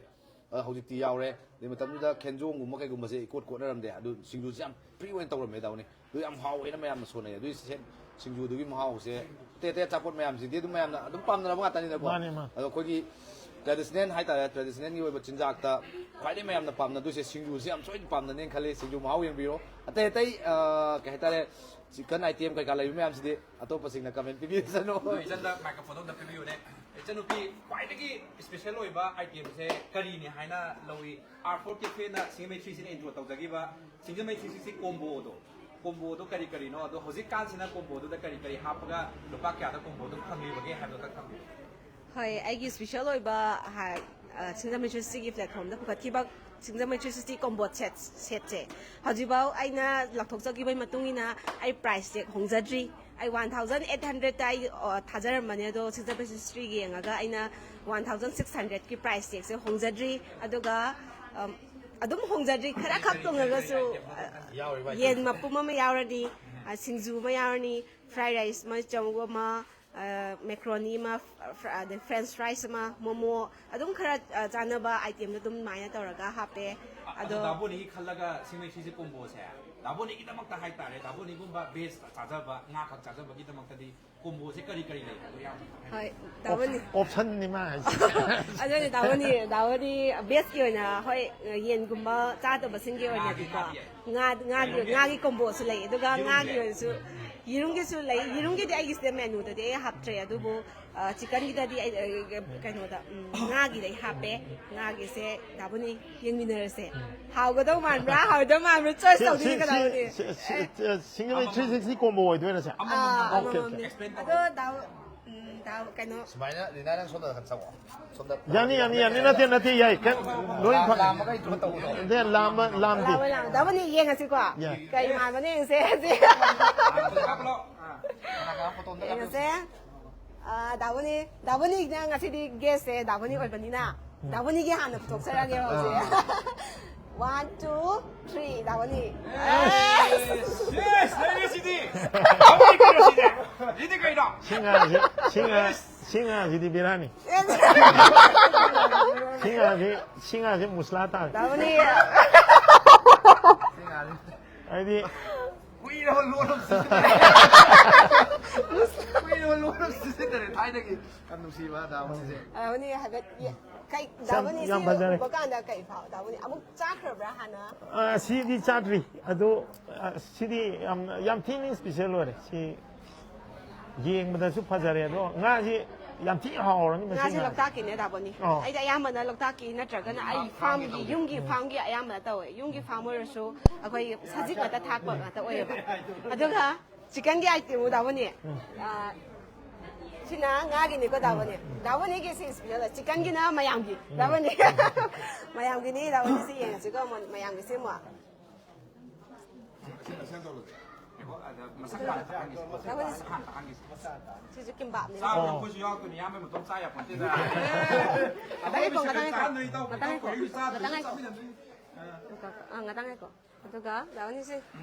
ꯑꯗꯣ ꯍꯧꯖꯤꯛꯇꯤ ꯌꯥꯎꯔꯦ꯫ ꯑꯗꯩ ꯃꯇꯝꯗꯨꯗ ꯈꯦꯟꯖꯣꯡꯒꯨꯝꯕ ꯀꯩꯒꯨꯝꯕꯁꯦ ꯏꯀꯣꯠ ꯀꯣꯠꯅꯔꯝꯗꯦ꯫ ꯑꯗꯨ ꯁꯤꯡꯖꯨꯁꯦ ꯌꯥꯝ free ꯑꯣꯏꯅ ꯇꯧꯔꯝꯃꯦ ꯇꯧꯅꯤ꯫ ꯑꯗꯨ ꯌꯥꯝ ꯍꯥꯎꯋꯦꯅ ꯃꯌꯥꯝꯅ ꯁꯣꯟꯅꯩ꯫ ꯑꯗꯨꯏ ꯁꯦ-, ꯁꯤꯡꯖꯨꯗꯨꯒꯤ ꯃꯍꯥꯎꯁꯦ, ꯑꯇꯩ ꯑꯇꯩ ꯑꯆꯥꯄꯣꯠ ꯃꯌꯥꯝꯁꯤꯗꯤ ꯑꯗꯨꯝ ꯃꯌꯥꯝꯅ ꯑꯗꯨꯝ ꯄꯥꯝꯅꯔꯕ ꯉꯥꯛꯇꯅꯤꯅꯀꯣ꯫ ꯃꯥꯅꯦ, ꯃꯥꯅꯦ꯫ ꯑꯗꯣ ꯑꯩꯈꯣꯏꯒꯤ traditional ꯍꯥꯏꯇꯥꯔꯦ, traditionalꯒꯤ ꯑꯣꯏꯕ ꯆꯤꯟꯖꯥꯛꯇ ꯈ꯭ꯋꯥꯏꯗꯒꯤ ꯃꯌꯥꯝꯅ ꯄꯥꯝꯅꯗꯣꯏꯁꯦ ꯁꯤꯡꯖꯨꯁꯦ ꯌꯥꯝ ꯁꯣꯏꯗꯅ ꯄꯥꯝꯅꯅꯦꯅ ꯈꯜꯂꯤ꯫ ꯁꯤꯡꯖꯨ ꯃꯍꯥꯎ ꯌꯦꯡꯕꯤꯔꯣ꯫ ꯑꯇꯩ ꯑꯇꯩ, ꯑ, ꯀꯩ ꯍꯥꯏꯇꯥꯔꯦ, chicken item ꯀꯩꯀꯥ ꯂꯩꯕ ꯃꯌꯥꯝꯁꯤꯗꯤ ꯑꯇꯣꯞꯄꯁꯤꯡꯅ comment ꯄꯤꯕꯤꯔꯁꯅꯨ꯫ ꯑꯗꯣ ꯏꯆꯟꯗ microphone ꯑꯝꯇ ꯄꯤꯕꯤꯌꯨꯅꯦ꯫ ꯏꯆꯟꯅꯨꯄꯤ, ꯈ꯭ꯋꯥꯏꯗꯒꯤ special ꯑꯣꯏꯕ itemꯁꯦ ꯀꯔꯤꯅꯤ ꯍꯥꯏꯅ ꯂꯧꯏ? ꯑꯥꯔ ꯐꯣꯔ ꯀꯦꯐꯦꯅ ꯁꯤꯡꯖꯃꯩ ꯊ꯭ꯔꯤ ꯁꯤꯛꯁꯇꯤꯅ intro ꯇꯧꯖꯈꯤꯕ ꯁꯤꯡꯖꯃꯩ ꯊ꯭ꯔꯤ ꯁꯤꯛꯁꯇꯤ comboꯗꯣ, comboꯗꯣ ꯀꯔꯤ ꯀꯔꯤꯅꯣ? ꯑꯗꯣ ꯍꯧꯖꯤꯛꯀꯥꯟꯁꯤꯅ comboꯗꯨꯗ ꯀꯔꯤ ꯀꯔꯤ ꯍꯥꯞꯄꯒ ꯂꯨꯄꯥ ꯀꯌꯥꯗ comboꯗꯣ ꯐꯪꯂꯤꯕꯒꯦ ꯍꯥꯏꯕꯗꯣ ꯈꯛ ꯊꯝꯕꯤꯌꯨ꯫ ꯍꯣꯏ, ꯑꯩꯒꯤ special ꯑꯣꯏꯕ ꯍꯥ-, ꯑ, ꯁꯤꯡꯖꯃꯩ ꯊ꯭ꯔꯤ ꯁꯤꯛꯁꯇꯤꯒꯤ platformꯗ ꯄꯨꯈꯠꯈꯤꯕ ꯁꯤꯡꯖꯃꯩ ꯊ꯭ꯔꯤ ꯁꯤꯛꯁꯇꯤ combo set, setꯁꯦ ꯍꯧꯖꯤꯛꯐꯥꯎ ꯑꯩꯅ ꯂꯥꯎꯊꯣꯛꯆꯈꯤꯕꯒꯤ ꯃꯇꯨꯡ ꯏꯟꯅ ꯑꯩ price tag ꯍꯣꯡꯖꯗ꯭ꯔꯤ꯫ ꯑꯩ one thousand eight hundredꯇ ꯑꯩ, ꯑ, ꯊꯥꯖꯔꯝꯕꯅꯦ, ꯑꯗꯣ ꯁꯤꯡꯖꯃꯩ ꯊ꯭ꯔꯤ ꯁꯤꯛꯁꯇꯤ ꯌꯦꯡꯉꯒ ꯑꯩꯅ one thousand six hundredꯀꯤ price tagꯁꯦ ꯍꯣꯡꯖꯗ꯭ꯔꯤ꯫ ꯑꯗꯨꯒ, ꯑꯝ, ꯑꯗꯨꯝ ꯍꯣꯡꯖꯗ꯭ꯔꯤ, ꯈꯔ ꯈꯛ ꯇꯣꯡꯉꯒꯁꯨ, ꯑ, ꯌꯦꯟ ꯃꯄꯨꯝ ꯑꯃ ꯌꯥꯎꯔꯅꯤ, ꯑ, ꯁꯤꯡꯖꯨ ꯑꯃ ꯌꯥꯎꯔꯅꯤ, fried rice ꯑꯃ, ꯆꯧ ꯑꯃ, ꯑ, macaroni ꯑꯃ, ꯐ-, ꯐ-, ꯑꯗꯩ French fries ꯑꯃ, ꯃꯣꯃꯣ, ꯑꯗꯨꯝ ꯈꯔ, ꯑ, ꯆꯥꯅꯕ itemꯗꯣ ꯑꯗꯨꯝ ꯑꯗꯨꯃꯥꯏꯅ ꯇꯧꯔꯒ ꯍꯥꯞꯄꯦ꯫ ꯑꯗꯣ ꯑꯗꯣ ꯗꯥꯕꯣꯅꯤꯒꯤ ꯈꯜꯂꯒ ꯁꯤꯡꯖꯃꯩ ꯊ꯭ꯔꯤ ꯁꯤꯛꯁꯇꯤ comboꯁꯦ, ꯗꯥꯕꯣꯅꯤꯒꯤꯗꯃꯛꯇ ꯍꯥꯏꯇꯥꯔꯦ, ꯗꯥꯕꯣꯅꯤꯒꯨꯝꯕ veg ꯆꯥꯖꯕ, ꯉꯥ ꯈꯛ ꯆꯥꯖꯕꯒꯤꯗꯃꯛꯇꯗꯤ comboꯁꯦ ꯀꯔꯤ ꯀꯔꯤ ꯂꯩ? ꯑꯗꯨ ꯌꯥꯝ ꯍꯣꯏ, ꯗꯥꯕꯣꯅꯤ꯫ Optionꯅꯤ ꯃꯥ ꯍꯥꯏꯁꯦ꯫ ꯑꯗꯨꯅꯦ, ꯗꯥꯕꯣꯅꯤ, ꯗꯥꯕꯣꯅꯤ vegꯀꯤ ꯑꯣꯏꯅ, ꯍꯣꯏ, ꯌꯦꯟꯒꯨꯝꯕ ꯆꯥꯗꯕꯁꯤꯡꯒꯤ ꯑꯣꯏꯅꯗꯤꯀꯣ, ꯉꯥ, ꯉꯥꯒꯤ, ꯉꯥꯒꯤ comboꯁꯨ ꯂꯩ, ꯑꯗꯨꯒ ꯉꯥꯒꯤ ꯑꯣꯏꯔꯁꯨ ꯌꯦꯔꯨꯝꯒꯤꯁꯨ ꯂꯩ꯫ ꯌꯦꯔꯨꯝꯒꯤꯗꯤ ꯑꯩꯒꯤꯁꯤꯗ menuꯗꯗꯤ ꯑꯩ ꯍꯥꯞꯇ꯭ꯔꯦ, ꯑꯗꯨꯕꯨ, ꯑ, chickenꯒꯤꯗꯗꯤ ꯑꯩ, ꯑ, ꯀꯩꯅꯣꯗ, ꯎꯝ, ꯉꯥꯒꯤꯗ ꯑꯩ ꯍꯥꯞꯄꯦ꯫ ꯉꯥꯒꯤꯁꯦ ꯗꯥꯕꯣꯅꯤ ꯌꯦꯡꯃꯤꯟꯅꯔꯁꯦ꯫ ꯍꯥꯎꯒꯗꯧ ꯃꯥꯟꯕ꯭ꯔꯥ, ꯍꯥꯎꯗꯧ ꯃꯥꯟꯕ꯭ꯔꯥ, choice ꯁꯤ-, ꯇꯧꯗꯣꯏꯅꯤ ꯁꯤ-, ꯀꯅꯥꯅꯣꯗꯤ? ꯁꯤ-, ꯁꯤ-, ꯑꯦ꯫ ꯁꯤ-, ꯁꯤꯡꯖꯃꯩ ꯊ꯭ꯔꯤ ꯁꯤꯛꯁꯇꯤ combo ꯑꯣꯏꯗꯣꯏꯅ ꯁꯦ? ꯑꯥ, OK, OK꯫ ꯑꯃꯃꯝꯅꯦ꯫ ꯑꯗꯣ ꯗꯥꯎ, ꯎꯝ, ꯗꯥꯎ, ꯀꯩꯅꯣ꯫ ꯁꯨꯃꯥꯏꯅ ꯔꯤꯅꯥ, ꯅꯪ ꯁꯣꯝꯗ ꯈꯔ ꯆꯪꯉꯣ꯫ ꯁꯣꯝꯗ ꯌꯥꯅꯤ, ꯌꯥꯅꯤ, ꯌꯥꯅꯤ꯫ ꯅꯠꯇꯦ, ꯅꯠꯇꯦ, ꯌꯥꯏ꯫ ꯀꯩꯝ ꯂꯣꯏ ꯂꯥꯝ-, ꯐ-, ꯂꯥꯝꯃꯒ ꯑꯩ ꯊꯕꯛ ꯇꯧꯕꯗꯣ꯫ ꯅꯠꯇꯦ, ꯂꯥꯝꯕ, ꯂꯥꯝꯗꯦ꯫ ꯂꯥꯝꯃꯣꯏ, ꯂꯥꯝꯃꯣꯏ꯫ ꯗꯥꯕꯣꯅꯤ ꯌꯦꯡꯉꯁꯤꯀꯣ꯫ ꯌꯥꯏ꯫ ꯀꯩ ꯃꯥꯟꯕꯅꯣ ꯌꯦꯡꯁꯦ꯫ ꯀꯥꯞꯄꯂꯣ꯫ ꯌꯦꯡꯉꯁꯦ꯫ ꯑꯥ, ꯗꯥꯕꯣꯅꯤ, ꯗꯥꯕꯣꯅꯤꯅ ꯉꯁꯤꯗꯤ guestꯁꯦ ꯗꯥꯕꯣꯅꯤ ꯑꯣꯏꯕꯅꯤꯅ, ꯗꯥꯕꯣꯅꯤꯒꯤ ꯍꯥꯟꯅ ꯄꯨꯊꯣꯛꯆꯔꯒꯦ ꯍꯧꯖꯤꯛ꯫ ꯑꯥ꯫ One, two, three, ꯗꯥꯕꯣꯅꯤ꯫ Yes, yes, ladies ꯁꯤꯗꯤ ꯇꯧꯔꯤ ꯀꯩꯅꯣ ꯁꯤꯗꯤ? ꯁꯤꯗꯤ ꯀꯩꯅꯣ? ꯁꯤ ꯉꯥꯁꯤ ꯁꯤ ꯉꯥ ꯁꯤ ꯉꯥꯁꯤꯗꯤ ꯕꯤꯔꯥꯅꯤ꯫ ꯁꯤ ꯉꯥꯁꯤ ꯁꯤ ꯉꯥꯁꯤ ꯃꯨꯁꯂꯥ ꯇꯥꯔꯦ꯫ ꯗꯥꯕꯨꯅꯤ꯫ ꯍꯥꯏꯗꯤ ꯀꯨꯏꯔꯕ ꯂꯣꯟ ꯑꯃ ꯁꯤꯖꯤꯟꯅꯔꯦ꯫ ꯀꯨꯏꯔꯕ ꯂꯣꯟ ꯑꯃ ꯁꯤꯖꯤꯟꯅꯔꯦ ꯊꯥꯏꯅꯒꯤ꯫ ꯌꯥꯝ ꯅꯨꯡꯁꯤꯕ ꯗꯥꯕꯨꯅꯤꯁꯦ꯫ ꯗꯥꯕꯨꯅꯤ ꯍꯥꯏꯕ ꯀꯩ ꯗꯥꯕꯨꯅꯤꯁꯦ ꯌꯥꯝ ꯐꯖꯔꯦ꯫ ꯎꯕ ꯀꯥꯟꯗ ꯀꯩ ꯐꯥꯎ? ꯗꯥꯕꯨꯅꯤ ꯑꯃꯨꯛ ꯆꯥꯈ꯭ꯔꯕ꯭ꯔꯥ ꯍꯥꯟꯅ? ꯑ, ꯁꯤꯗꯤ ꯆꯥꯗ꯭ꯔꯤ꯫ ꯑꯗꯣ ꯑ, ꯁꯤꯗꯤ ꯌꯥꯝ ꯌꯥꯝ ꯊꯤꯅ ꯏꯁꯄꯤꯁꯦꯜ ꯑꯣꯏꯔꯦ꯫ ꯁꯤ ꯌꯦꯡꯕꯗꯁꯨ ꯐꯖꯔꯦ꯫ ꯑꯗꯣ ꯉꯥꯁꯤ ꯌꯥꯝ ꯊꯤꯅ ꯍꯥꯎꯔꯅꯤ ꯃꯁꯤ ꯉꯥꯁꯦ ꯉꯥꯁꯦ꯫ ꯂꯣꯛꯇꯥꯛꯀꯤꯅꯦ ꯗꯥꯕꯣꯅꯤ꯫ ꯑꯣ꯫ ꯑꯩꯗꯤ ꯑꯌꯥꯝꯕꯅ ꯂꯣꯛꯇꯥꯛꯀꯤ ꯅꯠꯇ꯭ꯔꯒꯅ ꯑꯩ ꯐꯥꯝꯒꯤ ꯌꯨꯝꯒꯤ ꯐꯥꯝꯒꯤ ꯑꯌꯥꯝꯕꯅ ꯇꯧꯋꯦ꯫ ꯌꯨꯝꯒꯤ ꯐꯥꯝ ꯑꯣꯏꯔꯁꯨ ꯑꯩꯈꯣꯏ ꯁꯖꯤꯛ ꯉꯥꯛꯇ ꯊꯥꯛꯄ ꯉꯥꯛꯇ ꯑꯣꯏꯌꯦꯕ꯫ ꯑꯗꯨꯒ ꯆꯤꯛꯀꯟꯒꯤ ꯑꯥꯏꯇꯦꯝ ꯗꯥꯕꯣꯅꯤ꯫ ꯑ, ꯁꯤꯅ ꯉꯥꯒꯤꯅꯤꯀꯣ ꯗꯥꯕꯣꯅꯤ꯫ ꯗꯥꯕꯣꯅꯤꯒꯤ ꯁꯤ ꯏꯁꯄꯤꯁꯦꯜ ꯆꯤꯛꯀꯟꯒꯤꯅ ꯃꯌꯥꯝꯒꯤ ꯗꯥꯕꯣꯅꯤ꯫ ꯃꯌꯥꯝꯒꯤꯅꯤ ꯗꯥꯕꯣꯅꯤꯁꯤ ꯌꯦꯡꯉꯁꯤꯀꯣ ꯑꯃꯨꯛ ꯃꯌꯥꯝꯒꯤꯁꯤ ꯑꯃꯨꯛ꯫ ꯃꯁꯛ ꯍꯥꯟꯅ ꯇꯥꯛꯍꯟꯒꯦꯁꯦ꯫ ꯃꯁꯛ ꯍꯥꯟꯅ ꯇꯥꯛꯍꯟꯒꯦꯁꯦ꯫ ꯁꯤꯁꯨ ꯀꯤꯝꯕꯥꯞꯅꯤ꯫ ꯆꯥꯕꯗꯣ ꯑꯩꯈꯣꯏꯁꯨ ꯌꯥꯎꯔꯛꯇꯣꯏꯅꯤ꯫ ꯏꯌꯥꯝꯕ ꯃꯇꯣꯝ ꯆꯥ ꯌꯥꯄꯣꯟꯇꯦꯗ꯫ ꯉꯥꯛꯇꯪ ꯉꯥꯏꯈꯣ, ꯉꯥꯛꯇꯪ ꯉꯥꯏꯈꯣ꯫ ꯆꯥꯗꯣꯏꯅꯤ ꯏꯇꯥꯎ꯫ ꯉꯥꯛꯇꯪ ꯉꯥꯏꯈꯣ꯫ ꯏꯇꯥꯎ ꯆꯥꯗꯣꯏꯅꯤ꯫ ꯉꯥꯛꯇꯪ ꯉꯥꯏꯈꯣ꯫ ꯆꯥꯃꯤꯟꯅꯗꯣꯏꯅꯤ꯫ ꯑꯥ, ꯉꯥꯛꯇꯪ ꯉꯥꯏꯈꯣ꯫ ꯑꯗꯨꯒ ꯗꯥꯕꯣꯅꯤꯁꯦ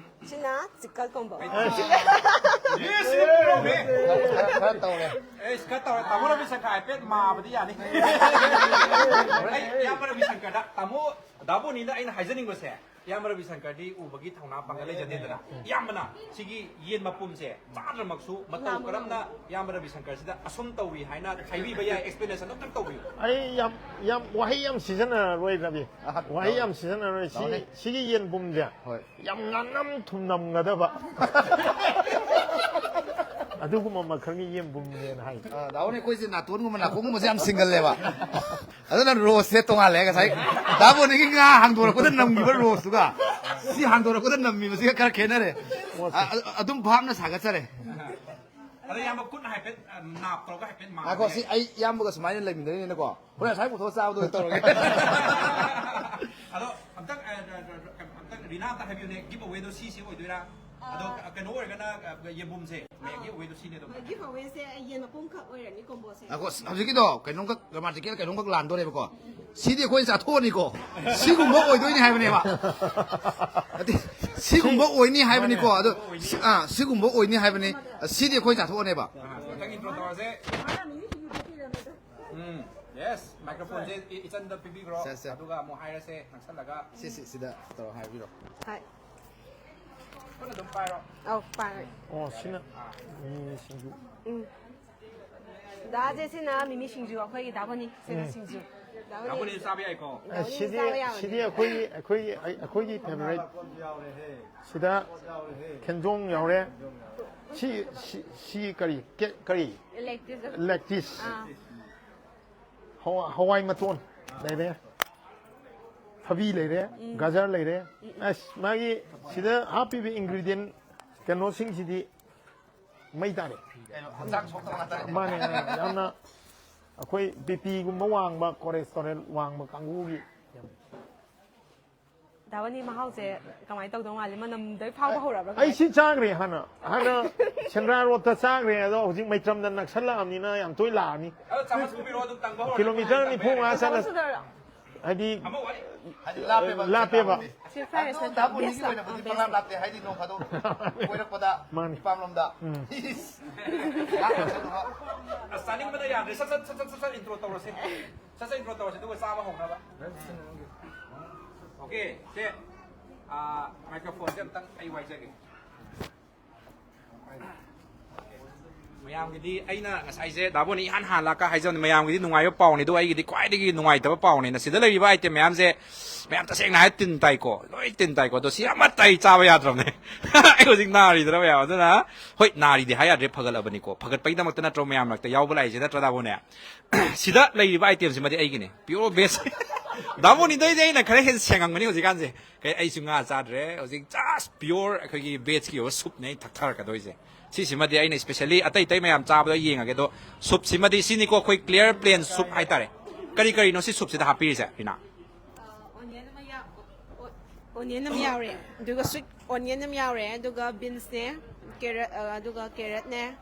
ꯁꯤꯅ ꯆꯤꯛꯀꯜ ꯀꯣꯝꯕꯣ꯫ ꯌꯦꯁ, ꯁꯤꯗꯤ ꯄꯨꯔꯥꯎꯅꯦ꯫ ꯈꯔ ꯇꯧꯔꯦ꯫ ꯑꯦꯁ, ꯈꯔ ꯇꯧꯔꯦ꯫ ꯇꯥꯃꯣ ꯔꯕꯤꯁꯪꯀꯔ ꯍꯥꯏꯐꯦꯠ ꯃꯥꯕꯗꯤ ꯌꯥꯅꯤ꯫ ꯑꯩ ꯏꯌꯥꯝꯕ ꯔꯕꯤꯁꯪꯀꯔꯗ, ꯇꯥꯃꯣ ꯗꯥꯕꯣꯅꯤꯗ ꯑꯩꯅ ꯍꯥꯏꯖꯅꯤꯡꯕꯁꯦ, ꯏꯌꯥꯝꯕ ꯔꯕꯤꯁꯪꯀꯔꯗꯤ ꯎꯕꯒꯤ ꯊꯧꯅꯥ ꯄꯥꯡꯒꯜ ꯂꯩꯖꯗꯦꯗꯅ꯫ ꯏꯌꯥꯝꯕꯅ ꯁꯤꯒꯤ ꯌꯦꯟ ꯃꯄꯨꯝꯁꯦ ꯆꯥꯗ꯭ꯔꯃꯛꯁꯨ ꯃꯇꯧ ꯀꯔꯝꯅ ꯏꯌꯥꯝꯕ ꯔꯕꯤꯁꯪꯀꯔꯁꯤꯗ ꯑꯁꯨꯝ ꯇꯧꯏ ꯍꯥꯏꯅ ꯍꯥꯏꯕꯤꯕ ꯌꯥꯏ, ꯑꯦꯛꯁꯄ꯭ꯂꯦꯅꯦꯁꯟ ꯑꯝꯇꯪ ꯇꯧꯕꯤꯌꯨ꯫ ꯑꯩ ꯌꯥꯝ ꯌꯥꯝ ꯋꯥꯍꯩ ꯌꯥꯝ ꯁꯤꯖꯤꯟꯅꯔꯔꯣꯏ ꯔꯕꯤ꯫ ꯑꯍ, ꯋꯥꯍꯩ ꯌꯥꯝ ꯁꯤꯖꯤꯟꯅꯔꯔꯣꯏ꯫ ꯁꯤ ꯇꯧꯅꯤ꯫ ꯁꯤꯒꯤ ꯌꯦꯟꯕꯨꯝꯁꯦ ꯍꯣꯏ꯫ ꯌꯥꯝ ꯉꯥꯅꯝ ꯊꯨꯝꯅꯝꯒꯗꯕ ꯑꯗꯨꯒꯨꯝꯕ ꯃꯈꯜꯒꯤ ꯌꯦꯟꯕꯨꯝꯅꯦꯅ ꯍꯥꯏ꯫ ꯑ, ꯗꯥꯎꯅꯤ ꯑꯩꯈꯣꯏꯁꯦ ꯅꯥꯇꯣꯟꯒꯨꯝꯕ ꯅꯥꯀꯣꯡꯒꯨꯝꯕꯁꯦ ꯌꯥꯝ ꯁꯤꯡꯒꯜꯂꯦꯕ꯫ ꯑꯗꯨꯅ ꯔꯣꯁꯁꯦ ꯇꯣꯉꯥꯜꯂꯦ ꯉꯁꯥꯏ꯫ ꯗꯥꯕꯣꯅꯤꯒꯤ ꯉꯥ ꯍꯥꯡꯗꯣꯔꯛꯄꯗ ꯅꯝꯈꯤꯕ ꯔꯣꯁꯇꯨꯒ ꯁꯤ ꯍꯥꯡꯗꯣꯔꯛꯄꯗ ꯅꯝꯃꯤꯕꯁꯤꯒ ꯈꯔ ꯈꯦꯠꯅꯔꯦ꯫ ꯑ, ꯑ, ꯑꯗꯨꯝ ꯚꯥꯞꯅ ꯁꯥꯒꯠꯆꯔꯦ꯫ ꯑꯗꯣ ꯏꯌꯥꯝꯕ ꯈꯨꯠꯅ ꯍꯥꯏꯐꯦꯠ, ꯑ, ꯅꯥꯞ ꯇꯧꯔꯒ ꯍꯥꯏꯐꯦꯠ ꯃꯥꯕ ꯉꯥꯏꯈꯣ, ꯌꯥꯏ꯫ ꯁꯤ ꯑꯩ ꯏꯌꯥꯝꯕꯒ ꯁꯨꯃꯥꯏꯅ ꯂꯩꯃꯤꯟꯅꯔꯤꯅꯤꯅꯀꯣ꯫ ꯍꯣꯔꯦꯟ ꯉꯁꯥꯏ ꯄꯨꯊꯣꯛꯑ ꯆꯥꯕꯗꯣ ꯑꯣꯏꯅ ꯇꯧꯔꯒꯦ꯫ ꯑꯗꯣ ꯑꯝꯇꯪ, ꯑ, ꯑ, ꯑ, ꯑꯝꯇꯪ ꯔꯤꯅꯥ ꯑꯝꯇ ꯍꯥꯏꯕꯤꯌꯨꯅꯦ, ꯒꯤꯐ ꯑꯋꯦꯗꯣ ꯁꯤꯁꯦ ꯑꯣꯏꯗꯣꯏꯔꯥ? ꯑꯗꯣ ꯀ-, ꯀꯩꯅꯣ ꯑꯣꯏꯔꯒꯅ, ꯑ, ꯌꯦꯟꯕꯨꯝꯁꯦ, ꯃꯦ-, ꯒꯤꯐ ꯑꯋꯦꯗꯣ ꯁꯤꯅꯦ ꯑꯗꯨꯝ꯫ ꯒꯤꯐ ꯑꯋꯦꯁꯦ ꯌꯦꯟ ꯃꯄꯨꯝꯈꯛ ꯑꯣꯏꯔꯅꯤ ꯀꯣꯝꯕꯣꯁꯦ꯫ ꯉꯥꯏꯈꯣ, ꯍꯧꯖꯤꯛꯀꯤꯗꯣ ꯀꯩꯅꯣꯝꯈꯛ ꯒ꯭ꯔꯥꯃꯥꯇꯤꯀꯦꯜ ꯀꯩꯅꯣꯝꯈꯛ ꯂꯥꯟꯗꯣꯔꯦꯕꯀꯣ꯫ ꯁꯤꯗꯤ ꯑꯩꯈꯣꯏꯅ ꯆꯥꯊꯣꯛꯑꯅꯤꯀꯣ꯫ ꯁꯤꯒꯨꯝꯕ ꯑꯣꯏꯗꯣꯏꯅꯤ ꯍꯥꯏꯕꯅꯦꯕ꯫ ꯅꯠꯇꯦ, ꯁꯤꯒꯨꯝꯕ ꯑꯣꯏꯅꯤ ꯍꯥꯏꯕꯅꯤꯀꯣ꯫ ꯑꯗꯣ ꯁꯤ- ꯑꯥ, ꯁꯤꯒꯨꯝꯕ ꯑꯣꯏꯅꯤ ꯍꯥꯏꯕꯅꯤ꯫ ꯁꯤꯗꯤ ꯑꯩꯈꯣꯏ ꯆꯥꯊꯣꯛꯑꯅꯦꯕ꯫ ꯅꯪ ꯏꯟꯇ꯭ꯔꯣ ꯇꯧꯔꯁꯦ. ꯎꯝ, ꯌꯦꯁ. ꯃꯥꯏꯀ꯭ꯔꯣꯐꯣꯟꯁꯦ ꯏ- ꯏꯆꯟꯗ ꯄꯤꯕꯤꯈ꯭ꯔꯣ. ꯁꯦ, ꯁꯦ. ꯑꯗꯨꯒ ꯑꯃꯨꯛ ꯍꯥꯏꯔꯁꯦ ꯅꯛꯁꯜꯂꯒ. ꯁꯤ ꯁꯤ ꯁꯤꯗ ꯇꯧꯔꯣ, ꯍꯥꯏꯕꯤꯔꯣ꯫ ꯍꯣꯏ. ꯈꯨꯠꯅ ꯑꯗꯨꯝ ꯄꯥꯏꯔꯣ. ꯑꯧ, ꯄꯥꯏꯔꯦ. ꯑꯣ, ꯁꯤꯅ ꯃꯤꯃꯤ ꯁꯤꯡꯖꯨ. ꯎꯝ. ꯗꯥꯁꯦ ꯁꯤꯅ ꯃꯤꯃꯤ ꯁꯤꯡꯖꯨ, ꯑꯩꯈꯣꯏꯒꯤ ꯗꯥꯕꯣꯅꯤ ꯁꯤꯅ ꯁꯤꯡꯖꯨ. ꯗꯥꯕꯣꯅꯤ ꯆꯥꯕ ꯌꯥꯏꯀꯣ. ꯗꯥꯕꯣꯅꯤ ꯁꯤꯗꯤ ꯆꯥꯕ ꯌꯥꯕꯅꯤ. ꯁꯤꯗꯤ ꯑꯩꯈꯣꯏꯒꯤ ꯑꯩꯈꯣꯏꯒꯤ ꯑꯩ- ꯑꯩꯈꯣꯏꯒꯤ ꯐꯦꯚꯣꯔꯥꯏꯠ. ꯁꯤꯗ ꯈꯦꯟꯖꯣꯡ ꯌꯥꯎꯔꯦ. ꯁꯤ ꯁꯤ ꯁꯤ ꯀꯔꯤ ꯀꯦ- ꯀꯔꯤ Elective. ꯂꯦꯛꯇꯤꯁ. ꯑꯥ. ꯍꯋꯥ- ꯍꯋꯥꯏ ꯃꯇꯣꯟ ꯂꯩꯔꯦ, ꯊꯕꯤ ꯂꯩꯔꯦ, ꯒꯖꯔ ꯂꯩꯔꯦ. ꯑꯁ, ꯃꯥꯒꯤ ꯁꯤꯗ ꯍꯥꯞꯄꯤꯕ ꯏꯟꯒ꯭ꯔꯤꯗꯤꯌꯦꯟ ꯀꯩꯅꯣꯁꯤꯡꯁꯤꯗꯤ ꯃꯩ ꯇꯥꯔꯦ. ꯀꯩꯅꯣ, ꯍꯛꯆꯥꯡ ꯁꯣꯛꯇꯕ ꯉꯥꯛꯇꯅꯦ. ꯃꯥꯅꯦ, ꯌꯥꯝꯅ ꯑꯩꯈꯣꯏ ꯕꯤ ꯄꯤꯒꯨꯝꯕ ꯋꯥꯡꯕ, ꯀꯣꯂꯦꯁꯇꯣꯔꯦꯜ ꯋꯥꯡꯕ ꯀꯥꯡꯕꯨꯒꯤ. ꯗꯥꯕꯣꯅꯤ ꯃꯍꯥꯎꯁꯦ ꯀꯃꯥꯏꯅ ꯇꯧꯗꯧ ꯃꯥꯜꯂꯤ? ꯃꯅꯝꯗꯩ ꯐꯥꯎꯕ ꯍꯧꯔꯕ꯭ꯔꯥ? ꯑꯩ ꯁꯤ ꯆꯥꯈ꯭ꯔꯦ ꯍꯥꯟꯅ. ꯍꯥꯟꯅ ꯁꯦꯟꯗ꯭ꯔꯥ ꯔꯣꯗꯇ ꯆꯥꯈ꯭ꯔꯦ, ꯑꯗꯣ ꯍꯧꯖꯤꯛ ꯃꯩꯇ꯭ꯔꯝꯗ ꯅꯛꯁꯜꯂꯛꯑꯕꯅꯤꯅ ꯌꯥꯝ ꯇꯣꯏꯅ ꯂꯥꯛꯑꯅꯤ. ꯑꯗꯣ ꯆꯥꯃꯁ ꯄꯨꯕꯤꯔꯣ, ꯑꯗꯨꯝ ꯇꯪꯕ ꯍꯧꯔꯣ. ꯀꯤꯂꯣꯃꯤꯇꯔ ꯅꯤꯐꯨ ꯃꯉꯥ ꯆꯠꯂ, ꯀꯃꯥꯏꯅ ꯇꯧꯗꯣꯏꯅꯣ? ꯍꯥꯏꯗꯤ ꯍꯥꯏꯗꯤ ꯂꯥꯞꯄꯦꯕ. ꯂꯥꯞꯄꯦꯕ. ꯁꯤ fried rice ꯑꯗꯨ ꯅꯠꯇꯕ ꯗꯥꯕꯣꯅꯤꯒꯤ best ꯑꯣꯏꯅꯕꯨꯗꯤ ꯂꯥꯛꯄ, ꯄꯪꯂꯥꯞ best. ꯂꯥꯞꯇꯦ, ꯍꯥꯏꯗꯤ ꯅꯣꯡ ꯐꯥꯗꯣꯛ ꯀꯣꯏꯔꯛꯄꯗ ꯃꯥꯅꯤ. ꯏꯄꯥꯝꯂꯣꯝꯗ. ꯎꯝ. ꯏꯁ. ꯂꯥꯞꯅ ꯆꯠꯂꯨꯕ. ꯑꯁ, ꯆꯥꯅꯤꯡꯕꯗ ꯌꯥꯗ꯭ꯔꯦ. ꯁꯠ ꯁꯠ ꯁꯠ ꯁꯠ ꯁꯠ ꯏꯟꯇ꯭ꯔꯣ ꯇꯧꯔꯁꯦ. ꯁꯠ ꯁꯠ ꯏꯟꯇ꯭ꯔꯣ ꯇꯧꯔꯁꯦ, ꯑꯗꯨꯒ ꯆꯥꯕ ꯍꯧꯅꯕ. ꯑꯣꯀꯦ, ꯁꯦ. ꯑꯥ, ꯃꯥꯏꯀ꯭ꯔꯣꯐꯣꯟꯁꯦ ꯑꯝꯇꯪ ꯑꯩ ꯋꯥꯏꯖꯒꯦ. ꯃꯌꯥꯝꯒꯤꯗꯤ ꯑꯩꯅ ꯉꯁꯥꯏꯁꯦ ꯗꯥꯕꯣꯅꯤ ꯏꯍꯥꯟ ꯍꯥꯟꯂꯛꯀ ꯍꯥꯏꯖꯕꯅꯤ, ꯃꯌꯥꯝꯒꯤꯗꯤ ꯅꯨꯡꯉꯥꯏꯕ ꯄꯥꯎꯅꯤ, ꯑꯗꯨꯒ ꯑꯩꯒꯤꯗꯤ ꯈ꯭ꯋꯥꯏꯗꯒꯤ ꯅꯨꯡꯉꯥꯏꯇꯕ ꯄꯥꯎꯅꯤ꯫ ꯁꯤꯗ ꯂꯩꯔꯤꯕ ꯑꯥꯏꯇꯦꯝ ꯃꯌꯥꯝꯁꯦ, ꯃꯌꯥꯝ ꯇꯁꯦꯡꯅ ꯍꯥꯏ ꯇꯤꯟ ꯇꯥꯏꯀꯣ, ꯂꯣꯏ ꯇꯤꯟ ꯇꯥꯏꯀꯣ, ꯑꯗꯣ ꯁꯤ ꯑꯃꯠꯇ ꯑꯩ ꯆꯥꯕ ꯌꯥꯗ꯭ꯔꯕꯅꯦ꯫ ꯑꯩ ꯍꯧꯖꯤꯛ ꯅꯥꯔꯤꯗꯅ ꯃꯌꯥꯝ, ꯑꯗꯨꯅ ꯍꯣꯏ, ꯅꯥꯔꯤꯗꯤ ꯍꯥꯏ ꯌꯥꯗ꯭ꯔꯦ, ꯐꯒꯠꯂꯕꯅꯤꯀꯣ, ꯐꯒꯠꯄꯒꯤꯗꯃꯛꯇ ꯅꯠꯇ꯭ꯔꯣ ꯃꯌꯥꯝ ꯃꯔꯛꯇ ꯌꯥꯎꯕ ꯂꯥꯛꯏꯁꯦ, ꯅꯠꯇ꯭ꯔꯣ ꯗꯥꯕꯣꯅꯦ? ꯁꯤꯗ ꯂꯩꯔꯤꯕ ꯑꯥꯏꯇꯦꯝꯁꯤꯃꯗꯤ ꯑꯩꯒꯤꯅꯦ, ꯄꯤꯌꯣꯔ ꯚꯦꯖ꯫ ꯗꯥꯕꯣꯅꯤꯗꯩꯗꯤ ꯑꯩꯅ ꯈꯔ ꯍꯦꯟꯅ ꯁꯦꯡꯉꯝꯒꯅꯤ ꯍꯧꯖꯤꯛꯀꯥꯟꯁꯦ꯫ ꯀꯩ, ꯑꯩꯁꯨ ꯉꯥ ꯆꯥꯗ꯭ꯔꯦ ꯍꯧꯖꯤꯛ, just pure ꯑꯩꯈꯣꯏꯒꯤ ꯚꯦꯖꯀꯤ ꯑꯣꯏꯕ ꯁꯨꯞꯅꯦ ꯑꯩꯅ ꯊꯛꯊꯔꯛꯀꯗꯣꯏꯁꯦ꯫ ꯁꯤꯁꯤꯃꯗꯤ ꯑꯩꯅ specially ꯑꯇꯩ ꯑꯇꯩ ꯃꯌꯥꯝ ꯆꯥꯕꯗꯣ ꯌꯦꯡꯉꯒꯦ, ꯑꯗꯣ ꯁꯨꯞꯁꯤꯃꯗꯤ ꯁꯤꯅꯤꯀꯣ, ꯑꯩꯈꯣꯏ clear plain soup ꯍꯥꯏꯇꯥꯔꯦ꯫ ꯀꯔꯤ ꯀꯔꯤꯅꯣ ꯁꯤ ꯁꯨꯞꯁꯤꯗ ꯍꯥꯞꯄꯤꯔꯤꯁꯦ, ꯔꯤꯅꯥ? ꯑꯣꯅꯤꯌꯟ ꯑꯃ ꯌꯥꯎꯔꯦ, ꯑꯗꯨꯒ ꯁ꯭ꯋꯤꯠ ꯑꯣꯅꯤꯌꯟ ꯑꯃ ꯌꯥꯎꯔꯦ, ꯑꯗꯨꯒ ꯕꯤꯟꯁꯅꯦ, ꯀꯦꯔꯠ, ꯑꯗꯨꯒ ꯀꯦꯔꯠꯅꯦ,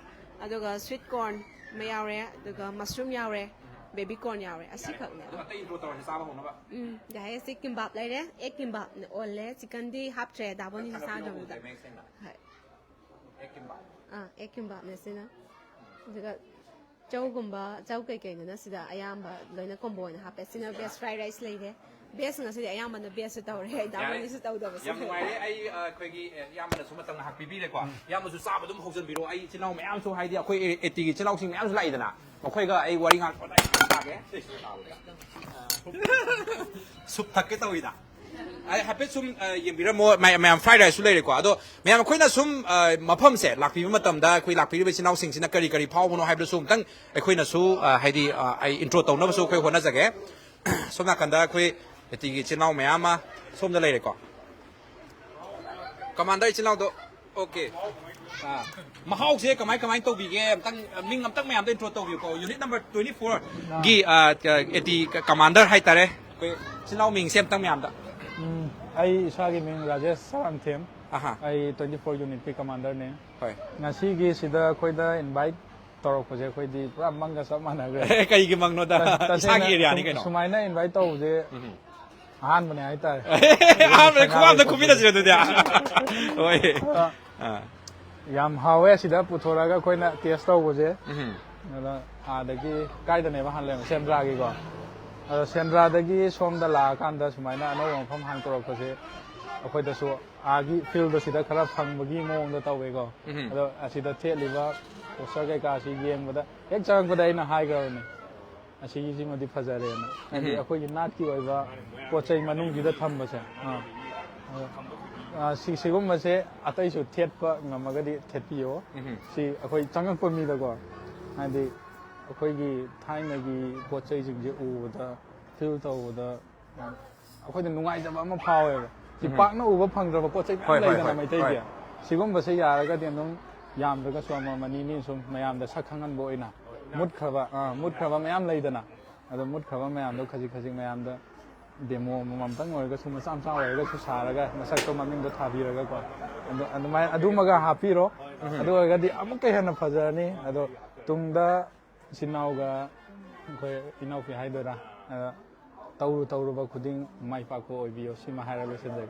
ꯑꯗꯨꯒ ꯁ꯭ꯋꯤꯠ ꯀꯣꯔꯟ ꯑꯃ ꯌꯥꯎꯔꯦ, ꯑꯗꯨꯒ ꯃꯁꯔꯨꯝ ꯌꯥꯎꯔꯦ, ꯕꯦꯕꯤ ꯀꯣꯔꯟ ꯌꯥꯎꯔꯦ, ꯑꯁꯤꯈꯛꯅꯦ꯫ ꯑꯗꯣ ꯑꯇꯩ intro ꯇꯧꯔꯁꯦ ꯆꯥꯕ ꯍꯧꯅꯕ꯫ ꯎꯝ, ꯌꯥꯏꯌꯦ꯫ ꯁꯤ ꯀꯤꯝꯕꯥꯞ ꯂꯩꯔꯦ꯫ ꯑꯦꯛ ꯀꯤꯝꯕꯥꯞꯅ ꯑꯣꯜꯂꯦ꯫ ꯆꯤꯛꯀꯟꯗꯤ ꯍꯥꯞꯇ꯭ꯔꯦ, ꯗꯥꯕꯣꯟꯅꯤꯁꯨ ꯈꯔ ꯄꯤꯔꯛꯑꯣ ꯆꯥꯗ꯭ꯔꯕꯗꯨꯗ꯫ ꯎꯗ꯭ꯔꯦ ꯃꯌꯦꯛ ꯁꯦꯡꯅ꯫ ꯍꯣꯏ꯫ ꯑꯦꯛ ꯀꯤꯝꯕꯥꯞ꯫ ꯑꯥ, ꯑꯦꯛ ꯀꯤꯝꯕꯥꯞꯅꯦ ꯁꯤꯅ꯫ ꯑꯗꯨꯒ ꯆꯧꯒꯨꯝꯕ, ꯆꯧ ꯀꯩꯀꯩꯅꯣꯅ ꯁꯤꯗ ꯑꯌꯥꯝꯕ ꯂꯣꯏꯅ ꯀꯣꯝꯕꯣ ꯑꯣꯏꯅ ꯍꯥꯞꯄꯦ꯫ ꯁꯤꯅ ꯕꯦꯖ ꯐ꯭ꯔꯥꯏ ꯔꯥꯏꯁ ꯂꯩꯔꯦ꯫ ꯕꯦꯖ ꯉꯁꯤꯗꯤ ꯑꯌꯥꯝꯕꯅ ꯕꯦꯖꯁꯦ ꯇꯧꯔꯦ꯫ ꯗꯥꯕꯣꯟꯅꯤꯁꯨ ꯇꯧꯗꯕꯁꯨ ꯌꯥꯝ ꯐꯩ꯫ ꯅꯨꯡꯉꯥꯏꯔꯦ꯫ ꯑꯩ ꯑ, ꯑꯩꯈꯣꯏꯒꯤ ꯑ, ꯏꯌꯥꯝꯕꯅꯁꯨ ꯃꯇꯝ ꯉꯥꯏꯍꯥꯛ ꯄꯤꯕꯤꯔꯦꯀꯣ꯫ ꯏꯌꯥꯝꯕꯁꯨ ꯆꯥꯕ ꯑꯗꯨꯝ ꯍꯧꯖꯟꯕꯤꯔꯣ꯫ ꯑꯩ ꯏꯆꯤꯜ ꯏꯅꯥꯎ ꯃꯌꯥꯝꯁꯨ, ꯍꯥꯏꯗꯤ ꯑꯩꯈꯣꯏ ꯑꯦ- ꯑꯦꯇꯤꯒꯤ ꯏꯆꯤꯜ ꯏꯅꯥꯎꯁꯤꯡ ꯃꯌꯥꯝꯁꯨ ꯂꯥꯛꯏꯗꯅ, ꯃꯈꯣꯏꯒ ꯑꯩ ꯋꯥꯔꯤ ꯉꯥꯏꯍꯥꯛ ꯁꯥꯟꯅꯒꯦ꯫ ꯁꯨꯞ ꯊꯛꯀꯦ ꯇꯧꯋꯤꯗ꯫ ꯑꯩ ꯍꯥꯏꯐꯦꯠ ꯁꯨꯝ ꯑ, ꯌꯦꯡꯕꯤꯔꯝꯃꯣ꯫ ꯃꯌꯥꯝ, ꯃꯌꯥꯝ ꯐ꯭ꯔꯥꯏ ꯔꯥꯏꯁꯁꯨ ꯂꯩꯔꯦꯀꯣ꯫ ꯑꯗꯣ ꯃꯌꯥꯝ ꯑꯩꯈꯣꯏꯅ ꯁꯨꯝ ꯑ, ꯃꯐꯝꯁꯦ ꯂꯥꯛꯄꯤꯕ ꯃꯇꯝꯗ ꯑꯩꯈꯣꯏ ꯂꯥꯛꯄꯤꯔꯤꯕ ꯏꯆꯤꯜ ꯏꯅꯥꯎꯁꯤꯡꯁꯤꯅ ꯀꯔꯤ ꯀꯔꯤ ꯐꯥꯎꯕꯅꯣ ꯍꯥꯏꯕꯗꯨꯁꯨ ꯑꯃꯨꯛꯇꯪ ꯑꯩꯈꯣꯏꯅꯁꯨ ꯑ, ꯍꯥꯏꯗꯤ ꯑ, ꯑꯩ intro ꯇꯧꯅꯕꯁꯨ ꯑꯩꯈꯣꯏ ꯍꯣꯠꯅꯖꯒꯦ꯫ ꯁꯣꯝ ꯅꯥꯀꯟꯗ ꯑꯩꯈꯣꯏ ꯑꯦꯇꯤꯒꯤ ꯏꯆꯤꯜ ꯏꯅꯥꯎ ꯃꯌꯥꯝ ꯑꯃ ꯁꯣꯝꯗ ꯂꯩꯔꯦꯀꯣ꯫ ꯀꯃꯥꯟꯗꯔ ꯏꯆꯤꯜ ꯏꯅꯥꯎꯗꯣ꯫ ꯑꯣꯀꯦ꯫ ꯑꯥ꯫ ꯃꯍꯥꯎꯁꯦ ꯀꯃꯥꯏ ꯀꯃꯥꯏ ꯇꯧꯕꯤꯒꯦ? ꯑꯝꯇꯪ, ꯃꯤꯡ ꯑꯝꯇꯪ ꯃꯌꯥꯝꯗ intro ꯇꯧꯕꯤꯌꯨꯀꯣ꯫ Unit number twenty four ꯒꯤ ꯑ, ꯑꯦꯇꯤ ꯀꯃꯥꯟꯗꯔ ꯍꯥꯏꯇꯥꯔꯦ꯫ ꯑꯩꯈꯣꯏ ꯏꯆꯤꯜ ꯏꯅꯥꯎ ꯃꯤꯡꯁꯦ ꯑꯝꯇꯪ ꯃꯌꯥꯝꯗ꯫ ꯎꯝ, ꯑꯩ ꯏꯁꯥꯒꯤ ꯃꯤꯡ ꯔꯥꯖꯦꯁ ꯁꯥꯔꯥꯡꯊꯦꯝ꯫ ꯑꯍꯥ꯫ ꯑꯩ twenty four unitꯀꯤ commanderꯅꯦ꯫ ꯍꯣꯏ꯫ ꯉꯁꯤꯒꯤ ꯁꯤꯗ ꯑꯩꯈꯣꯏꯗ invite ꯇꯧꯔꯛꯄꯁꯦ ꯑꯩꯈꯣꯏꯗꯤ ꯄꯨꯔꯥ ꯃꯪꯒ ꯆꯞ ꯃꯥꯟꯅꯈ꯭ꯔꯦ꯫ ꯀꯩꯒꯤ ꯃꯪꯅꯣꯗ? ꯇꯁꯦꯡꯅ ꯏꯁꯥꯒꯤ areaꯅꯤ ꯁꯨꯝ- ꯀꯩꯅꯣ꯫ ꯁꯨꯃꯥꯏꯅ invite ꯇꯧꯕꯁꯦ ꯑꯍꯥꯟꯕꯅꯦ ꯍꯥꯏꯇꯥꯔꯦ꯫ ꯑꯍꯥꯟꯕꯗ ꯈꯨꯕꯥꯝꯗ ꯈꯨꯝꯃꯤꯟꯅꯁꯤꯔ ꯑꯗꯨꯗꯤ꯫ ꯍꯣꯏ꯫ ꯑ, ꯑꯥ꯫ ꯌꯥꯝ ꯍꯥꯎꯋꯦ ꯑꯁꯤꯗ ꯄꯨꯊꯣꯔꯛꯑꯒ ꯑꯩꯈꯣꯏꯅ taste ꯇꯧꯕꯁꯦ꯫ ꯎꯝ꯫ ꯑꯗ ꯑꯥꯗꯒꯤ ꯀꯥꯏꯗꯅꯦꯕ ꯍꯥꯟꯅ ꯂꯩꯔꯝꯕ? ꯁꯦꯟꯗ꯭ꯔꯥꯒꯤꯀꯣ꯫ ꯑꯗꯣ ꯁꯦꯟꯗ꯭ꯔꯥꯗꯒꯤ ꯁꯣꯝꯗ ꯂꯥꯛꯑꯀꯥꯟꯗ ꯁꯨꯃꯥꯏꯅ ꯑꯅꯧꯕ ꯃꯐꯝ ꯍꯥꯡꯇꯣꯔꯛꯄꯁꯦ ꯑꯩꯈꯣꯏꯗꯁꯨ ꯑꯥꯒꯤ fieldꯗꯣ ꯁꯤꯗ ꯈꯔ ꯐꯪꯕꯒꯤ ꯃꯑꯣꯡꯗ ꯇꯧꯋꯦꯀꯣ꯫ ꯎꯝ꯫ ꯑꯗꯣ ꯑꯁꯤꯗ ꯊꯦꯠꯂꯤꯕ poster ꯀꯩꯀꯥꯁꯤ ꯌꯦꯡꯕꯗ ꯍꯦꯛ ꯆꯪꯉꯛꯄꯗ ꯑꯩꯅ ꯍꯥꯏꯈ꯭ꯔꯕꯅꯦ, ꯑꯁꯤꯒꯤꯁꯤꯃꯗꯤ ꯐꯖꯔꯦꯅ꯫ ꯍꯥꯏꯗꯤ ꯎꯝ꯫ ꯑꯩꯈꯣꯏꯒꯤ ꯅꯥꯠꯀꯤ ꯑꯣꯏꯕ ꯄꯣꯠ ꯆꯩ ꯃꯅꯨꯡꯁꯤꯗ ꯊꯝꯕꯁꯦ꯫ ꯑꯥ꯫ ꯑꯗꯣ, ꯑꯥ, ꯁꯤ-, ꯁꯤꯒꯨꯝꯕꯁꯦ ꯑꯇꯩꯁꯨ ꯊꯦꯠꯄ ꯉꯝꯃꯒꯗꯤ ꯊꯦꯠꯄꯤꯌꯣ꯫ ꯎꯝ꯫ ꯁꯤ ꯑꯩꯈꯣꯏ ꯆꯪꯉꯛꯄ ꯃꯤꯗꯀꯣ, ꯍꯥꯏꯗꯤ ꯑꯩꯈꯣꯏꯒꯤ ꯊꯥꯏꯅꯒꯤ ꯄꯣꯠ ꯆꯩꯁꯤꯡꯁꯦ ꯎꯕꯗ, feel ꯇꯧꯕꯗ, ꯑꯩꯈꯣꯏꯗ ꯅꯨꯡꯉꯥꯏꯖꯕ ꯑꯃ ꯐꯥꯎꯋꯦꯕ꯫ ꯁꯤ ꯎꯝ꯫ ꯄꯥꯛꯅ ꯎꯕ ꯐꯪꯗ꯭ꯔꯕ ꯄꯣꯠ ꯆꯩ ꯃꯌꯥꯝ ꯍꯣꯏ, ꯍꯣꯏ, ꯂꯩꯗꯅ ꯍꯣꯏ, ꯃꯩꯇꯩꯒꯤ꯫ ꯍꯣꯏ꯫ ꯁꯤꯒꯨꯝꯕꯁꯦ ꯌꯥꯔꯒꯗꯤ ꯑꯗꯨꯝ ꯌꯥꯝꯗ꯭ꯔꯒꯁꯨ ꯑꯃꯃꯝ ꯑꯅꯤ ꯑꯅꯤ ꯁꯨꯝ ꯃꯌꯥꯝꯗ ꯁꯛ ꯈꯪꯍꯟꯕ ꯑꯣꯏꯅ ꯃꯨꯠꯈ꯭ꯔꯕ, ꯑꯥ, ꯃꯨꯠꯈ꯭ꯔꯕ ꯃꯌꯥꯝ ꯂꯩꯗꯅ, ꯑꯗꯣ ꯃꯨꯠꯈ꯭ꯔꯕ ꯃꯌꯥꯝꯗꯣ ꯈꯖꯤꯛ ꯈꯖꯤꯛ ꯃꯌꯥꯝꯗ demo ꯑꯃꯃꯝꯇꯪ ꯑꯣꯏꯔꯒꯁꯨ, ꯃꯆꯥ ꯃꯆꯥ ꯑꯣꯏꯔꯒꯁꯨ ꯁꯥꯔꯒ ꯃꯁꯛꯇꯣ ꯃꯃꯤꯡꯗꯣ ꯊꯥꯕꯤꯔꯒꯀꯣ, ꯑꯗꯨ, ꯑꯗꯨꯃꯥꯏꯅ ꯑꯗꯨꯃꯒ ꯍꯥꯞꯄꯤꯔꯣ꯫ ꯑꯗꯨ ꯑꯣꯏꯔꯒꯗꯤ ꯑꯃꯨꯛꯀ ꯍꯦꯟꯅ ꯐꯖꯔꯅꯤ꯫ ꯑꯗꯣ ꯇꯨꯡꯗ ꯏꯆꯤꯟ ꯏꯅꯥꯎꯒ ꯑꯩꯈꯣꯏ ꯏꯅꯥꯎꯄꯤ ꯍꯥꯏꯗꯣꯏꯔꯥ, ꯑ, ꯇꯧꯔꯨ ꯇꯧꯔꯨꯕ ꯈꯨꯗꯤꯡ ꯃꯥꯏ ꯄꯥꯛꯄ ꯑꯣꯏꯕꯤꯌꯣ, ꯁꯤꯃ ꯍꯥꯏꯔꯒ ꯂꯣꯏꯁꯤꯟꯖꯒꯦ꯫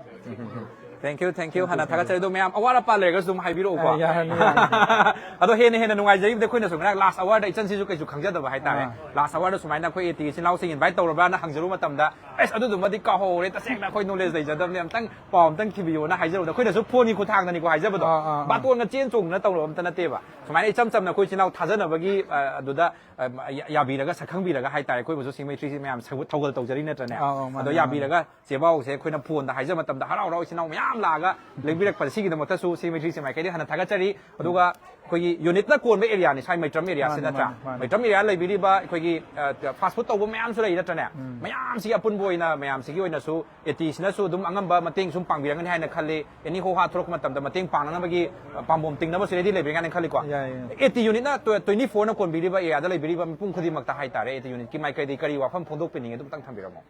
Thank you, thank you. ꯍꯥꯟꯅ ꯊꯥꯒꯠꯆꯔꯤ꯫ ꯑꯗꯣ ꯃꯌꯥꯝ ꯑꯋꯥꯠ ꯑꯄꯥ ꯂꯩꯔꯒꯁꯨ ꯑꯗꯨꯝ ꯍꯥꯏꯕꯤꯔꯛꯎꯀꯣ꯫ ꯑ, ꯌꯥꯔꯅꯤ, ꯌꯥꯔꯅꯤ꯫ ꯑꯗꯣ ꯍꯦꯟꯅ ꯍꯦꯟꯅ ꯅꯨꯡꯉꯥꯏꯖꯔꯤꯕꯗꯤ ꯑꯩꯈꯣꯏꯅꯁꯨ ꯉꯔꯥꯡ ꯂꯥꯁ ꯑꯋꯥꯔꯗ ꯏꯆꯟꯁꯤꯁꯨ ꯀꯩꯁꯨ ꯈꯪꯖꯗꯕ ꯍꯥꯏꯇꯥꯔꯦ꯫ ꯑꯥ꯫ ꯂꯥꯁ ꯑꯋꯥꯔꯗ ꯁꯨꯃꯥꯏꯅ ꯑꯩꯈꯣꯏ ꯑꯦ ꯇꯤ ꯏꯆꯤꯟ ꯏꯅꯥꯎꯁꯤꯡ ꯏꯟꯚꯥꯏꯠ ꯇꯧꯔꯕ꯭ꯔꯥꯅ ꯍꯪꯖꯔꯨꯕ ꯃꯇꯝꯗ, ꯑꯁ, ꯑꯗꯨꯗꯨꯃꯗꯤ ꯀꯥꯎꯍꯧꯔꯦ, ꯇꯁꯦꯡꯅ ꯑꯩꯈꯣꯏ ꯅꯣꯂꯦꯖ ꯂꯩꯖꯗꯕꯅꯤ, ꯑꯝꯇꯪ ꯄꯥꯎ ꯑꯝꯇꯪ ꯊꯤꯕꯤꯌꯣꯅ ꯍꯥꯏꯖꯔꯨꯕꯗ, ꯑꯩꯈꯣꯏꯅꯁꯨ ꯐꯣꯟꯒꯤ ꯈꯨꯠꯊꯥꯡꯗꯅꯤꯀꯣ ꯍꯥꯏꯖꯕꯗꯣ꯫ ꯑꯥ, ꯑꯥ, ꯑꯥ꯫ ꯕꯥꯇꯣꯟꯒ ꯆꯦꯟ ꯆꯣꯡꯗꯅ ꯇꯧꯔꯕ ꯑꯝꯇ ꯅꯠꯇꯦꯕ꯫ ꯁꯨꯃꯥꯏꯅ ꯏꯆꯝ ꯆꯝꯅ ꯑꯩꯈꯣꯏ ꯏꯆꯤꯟ ꯏꯅꯥꯎ ꯊꯥꯖꯅꯕꯒꯤ, ꯑ, ꯑꯗꯨꯗ ꯑ, ꯌꯥ-, ꯌꯥꯕꯤꯔꯒ, ꯁꯛꯈꯪꯕꯤꯔꯒ ꯍꯥꯏꯇꯥꯔꯦ, ꯑꯩꯈꯣꯏꯕꯨꯁꯨ ꯁꯤ ꯃꯩꯇ꯭ꯔꯤꯁꯤ ꯃꯌꯥꯝ ꯁꯧ-, ꯊꯧꯒꯜ ꯇꯧꯖꯔꯤ ꯅꯠꯇ꯭ꯔꯅꯦ? ꯑꯧ, ꯑꯧ, ꯃꯥꯅꯦ, ꯑꯗꯣ ꯃꯥꯅꯦ꯫ ꯌꯥꯕꯤꯔꯒ ꯆꯦꯕꯥꯎꯁꯦ ꯑꯩꯈꯣꯏꯅ ꯐꯣꯟꯗ ꯍꯥꯏꯖꯕ ꯃꯇꯝꯗ ꯍꯔꯥꯎ ꯍꯔꯥꯎ ꯏꯆꯤꯟ ꯏꯅꯥꯎ ꯃꯌꯥꯝ ꯂꯥꯛꯑꯒ ꯂꯦꯡꯕꯤꯔꯛꯄꯁꯦ, ꯁꯤꯒꯤꯗꯃꯛꯇꯁꯨ ꯁꯤ ꯃꯩꯇ꯭ꯔꯤꯁꯤ ꯃꯥꯏꯀꯩꯗꯒꯤ ꯍꯥꯟꯅ ꯊꯥꯒꯠꯆꯔꯤ꯫ ꯑꯗꯨꯒ ꯑꯩꯈꯣꯏꯒꯤ ꯌꯨꯅꯤꯠꯅ ꯀꯣꯟꯕ ꯑꯦꯔꯤꯌꯥꯅꯤ ꯁ꯭ꯋꯥꯏ ꯃꯩꯇ꯭ꯔꯝ ꯑꯦꯔꯤꯌꯥꯁꯤ, ꯃꯥꯅꯦ, ꯅꯠꯇ꯭ꯔꯥ? ꯃꯥꯅꯦ, ꯃꯥꯅꯦ꯫ ꯃꯩꯇ꯭ꯔꯝ ꯑꯦꯔꯤꯌꯥ ꯂꯩꯕꯤꯔꯤꯕ ꯑꯩꯈꯣꯏꯒꯤ, ꯑ, ꯐꯥꯁ ꯐꯨꯗ ꯇꯧꯕ ꯃꯌꯥꯝꯁꯨ ꯂꯩ ꯅꯠꯇ꯭ꯔꯅꯦ? ꯎꯝ꯫ ꯃꯌꯥꯝꯁꯤꯒꯤ ꯑꯄꯨꯟꯕ ꯑꯣꯏꯅ ꯃꯌꯥꯝꯁꯤꯒꯤ ꯑꯣꯏꯅꯁꯨ ꯑꯦ ꯇꯤꯁꯤꯅꯁꯨ ꯑꯗꯨꯝ ꯑꯉꯝꯕ ꯃꯇꯦꯡ ꯁꯨꯝ ꯄꯥꯡꯕꯤꯔꯝꯒꯅꯤ ꯍꯥꯏꯅ ꯈꯜꯂꯤ꯫ ꯑꯦꯅꯤ ꯍꯣꯍꯥ ꯊꯣꯛꯂꯛꯄ ꯃꯇꯝꯗ ꯃꯇꯦꯡ ꯄꯥꯡꯅꯅꯕꯒꯤ, ꯑ, ꯄꯥꯝꯕꯣꯝ ꯇꯤꯡꯅꯕꯁꯨ ꯔꯦꯗꯤ ꯂꯩꯕꯤꯔꯝꯒꯅꯤ ꯈꯜꯂꯤꯀꯣ꯫ ꯌꯥꯏ, ꯌꯥꯏ꯫ ꯑꯦ ꯇꯤ ꯌꯨꯅꯤꯠꯅ ꯇ꯭ꯋꯦꯟꯇꯤ ꯐꯣꯔꯅ ꯀꯣꯟꯕꯤꯔꯤꯕ ꯑꯦꯔꯤꯌꯥꯗ ꯂꯩꯕꯤꯔꯤꯕ ꯃꯤꯄꯨꯝ ꯈꯨꯗꯤꯡꯃꯛꯇ ꯍꯥꯏꯇꯥꯔꯦ, ꯑꯦ ꯇꯤ ꯌꯨꯅꯤꯠꯀꯤ ꯃꯥꯏꯀꯩꯗꯒꯤ ꯀꯔꯤ ꯋꯥꯐꯝ ꯐꯣꯡꯗꯣꯛꯄꯤꯅꯤꯡꯉꯤ, ꯑꯗꯨꯝꯇꯪ ꯊꯝꯕꯤꯔꯝꯃꯣ꯫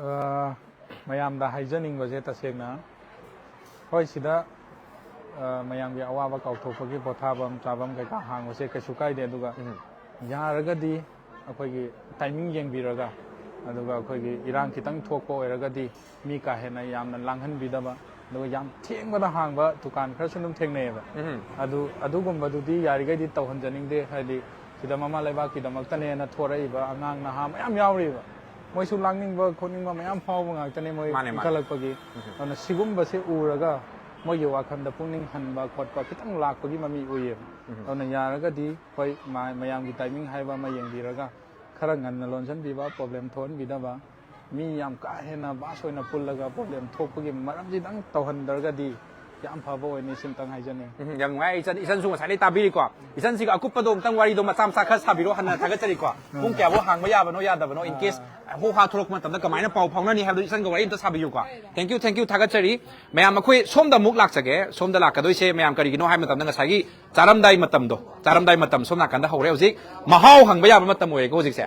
ꯑ, ꯃꯌꯥꯝꯗ ꯍꯥꯏꯖꯅꯤꯡꯕꯁꯦ ꯇꯁꯦꯡꯅ, ꯍꯣꯏ, ꯁꯤꯗ, ꯑ, ꯃꯌꯥꯝꯒꯤ ꯑꯋꯥꯕ ꯀꯥꯎꯊꯣꯛꯄꯒꯤ ꯄꯣꯊꯥꯐꯝ ꯆꯥꯐꯝ ꯀꯩꯀꯥ ꯍꯥꯡꯕꯁꯦ ꯀꯩꯁꯨ ꯀꯥꯏꯗꯦ꯫ ꯑꯗꯨꯒ ꯎꯝ꯫ ꯌꯥꯔꯒꯗꯤ ꯑꯩꯈꯣꯏꯒꯤ ꯇꯥꯏꯃꯤꯡ ꯌꯦꯡꯕꯤꯔꯒ, ꯑꯗꯨꯒ ꯑꯩꯈꯣꯏꯒꯤ ꯏꯔꯥꯡ ꯈꯤꯇꯪ ꯊꯣꯛꯄ ꯑꯣꯏꯔꯒꯗꯤ ꯃꯤ ꯀꯥ ꯍꯦꯟꯅ ꯌꯥꯝꯅ ꯂꯥꯡꯍꯟꯕꯤꯗꯕ, ꯑꯗꯨꯒ ꯌꯥꯝ ꯊꯦꯡꯕꯗ ꯍꯥꯡꯕ ꯗꯨꯀꯥꯟ ꯈꯔꯁꯨ ꯑꯗꯨꯝ ꯊꯦꯡꯅꯩꯌꯦꯕ꯫ ꯎꯝ꯫ ꯑꯗꯨ, ꯑꯗꯨꯒꯨꯝꯕꯗꯨꯗꯤ ꯌꯥꯔꯤꯈꯩꯗꯤ ꯇꯧꯍꯟꯖꯅꯤꯡꯗꯦ꯫ ꯍꯥꯏꯗꯤ ꯁꯤꯗ ꯃꯃꯥ ꯂꯩꯕꯥꯛꯀꯤꯗꯃꯛꯇꯅꯦꯅ ꯊꯣꯔꯛꯏꯕ ꯑꯉꯥꯡ ꯅꯍꯥ ꯃꯌꯥꯝ ꯌꯥꯎꯔꯤꯕ꯫ ꯃꯣꯏꯁꯨ ꯂꯥꯡꯅꯤꯡꯕ ꯈꯣꯠꯅꯤꯡꯕ ꯃꯌꯥꯝ ꯐꯥꯎꯕ ꯉꯥꯛꯇꯅꯦ, ꯃꯣꯏ ꯃꯥꯅꯦ, ꯃꯥꯅꯦ꯫ ꯏꯟꯈꯠꯂꯛꯄꯒꯤ꯫ ꯑꯗꯨꯅ ꯁꯤꯒꯨꯝꯕꯁꯦ ꯎꯔꯒ ꯃꯣꯏꯒꯤ ꯋꯥꯈꯜꯗ ꯄꯨꯛꯅꯤꯡ ꯍꯟꯕ ꯈꯣꯠꯄ ꯈꯤꯇꯪ ꯂꯥꯛꯄꯒꯤ ꯃꯃꯤ ꯎꯏꯌꯦꯕ꯫ ꯑꯗꯨꯅ ꯌꯥꯔꯒꯗꯤ ꯍꯣꯏ, ꯃ-, ꯃꯌꯥꯝꯒꯤ ꯇꯥꯏꯃꯤꯡ ꯍꯥꯏꯕ ꯑꯃ ꯌꯦꯡꯕꯤꯔꯒ ꯈꯔ ꯉꯟꯅ ꯂꯣꯟꯁꯤꯟꯕꯤꯕ, ꯄ꯭ꯔꯣꯕ꯭ꯂꯦꯝ ꯊꯣꯛꯍꯟꯕꯤꯗꯕ, ꯃꯤ ꯌꯥꯝ ꯀꯥ ꯍꯦꯟꯅ ꯚꯥꯁ ꯑꯣꯏꯅ ꯄꯨꯜꯂꯒ ꯄ꯭ꯔꯣꯕ꯭ꯂꯦꯝ ꯊꯣꯛꯄꯒꯤ ꯃꯔꯝꯁꯤꯗꯪ ꯇꯧꯍꯟꯗ꯭ꯔꯒꯗꯤ ꯌꯥꯝ ꯐꯕ ꯑꯣꯏꯅꯤ, ꯁꯤꯝꯇꯪ ꯍꯥꯏꯖꯅꯤꯡꯉꯤ꯫ ꯎꯝ, ꯌꯥꯝ ꯅꯨꯡꯉꯥꯏ꯫ ꯏꯆꯟ, ꯏꯆꯟꯁꯨ ꯉꯁꯥꯏꯗꯩ ꯇꯥꯕꯤꯔꯤꯀꯣ꯫ ꯏꯆꯟꯁꯤꯒ ꯑꯀꯨꯞꯄꯗꯣ ꯑꯃꯨꯛꯇꯪ ꯋꯥꯔꯤꯗꯣ ꯃꯆꯥ ꯃꯆꯥ ꯈꯔ ꯁꯥꯕꯤꯔꯣ꯫ ꯍꯟꯅ ꯊꯥꯒꯠꯆꯔꯤꯀꯣ꯫ ꯄꯨꯡ ꯀꯌꯥꯐꯥꯎ ꯍꯥꯡꯕ ꯌꯥꯕꯅꯣ ꯌꯥꯗꯕꯅꯣ, in case ꯍꯣ ꯍꯥ ꯊꯣꯛꯂꯛꯄ ꯃꯇꯝꯗ ꯀꯃꯥꯏꯅ ꯄꯥꯎ ꯐꯥꯎꯅꯅꯤ ꯍꯥꯏꯕꯗꯣ ꯏꯆꯟꯒ ꯋꯥꯔꯤ ꯑꯝꯇ ꯁꯥꯕꯤꯌꯨꯀꯣ꯫ Thank you, thank you, ꯊꯥꯒꯠꯆꯔꯤ꯫ ꯃꯌꯥꯝ, ꯑꯩꯈꯣꯏ ꯁꯣꯝꯗ ꯑꯃꯨꯛ ꯂꯥꯛꯆꯒꯦ꯫ ꯁꯣꯝꯗ ꯂꯥꯛꯀꯗꯣꯏꯁꯦ ꯃꯌꯥꯝ ꯀꯔꯤꯒꯤꯅꯣ ꯍꯥꯏꯕ ꯃꯇꯝꯗ ꯉꯁꯥꯏꯒꯤ ꯆꯥꯔꯝꯗꯥꯏ ꯃꯇꯝꯗꯣ, ꯆꯥꯔꯝꯗꯥꯏ ꯃꯇꯝ ꯁꯣꯝ ꯅꯥꯀꯟꯗ ꯍꯧꯔꯦ ꯍꯧꯖꯤꯛ꯫ ꯃꯍꯥꯎ ꯍꯪꯕ ꯌꯥꯕ ꯃꯇꯝ ꯑꯣꯏꯔꯦꯀꯣ ꯍꯧꯖꯤꯛꯁꯦ꯫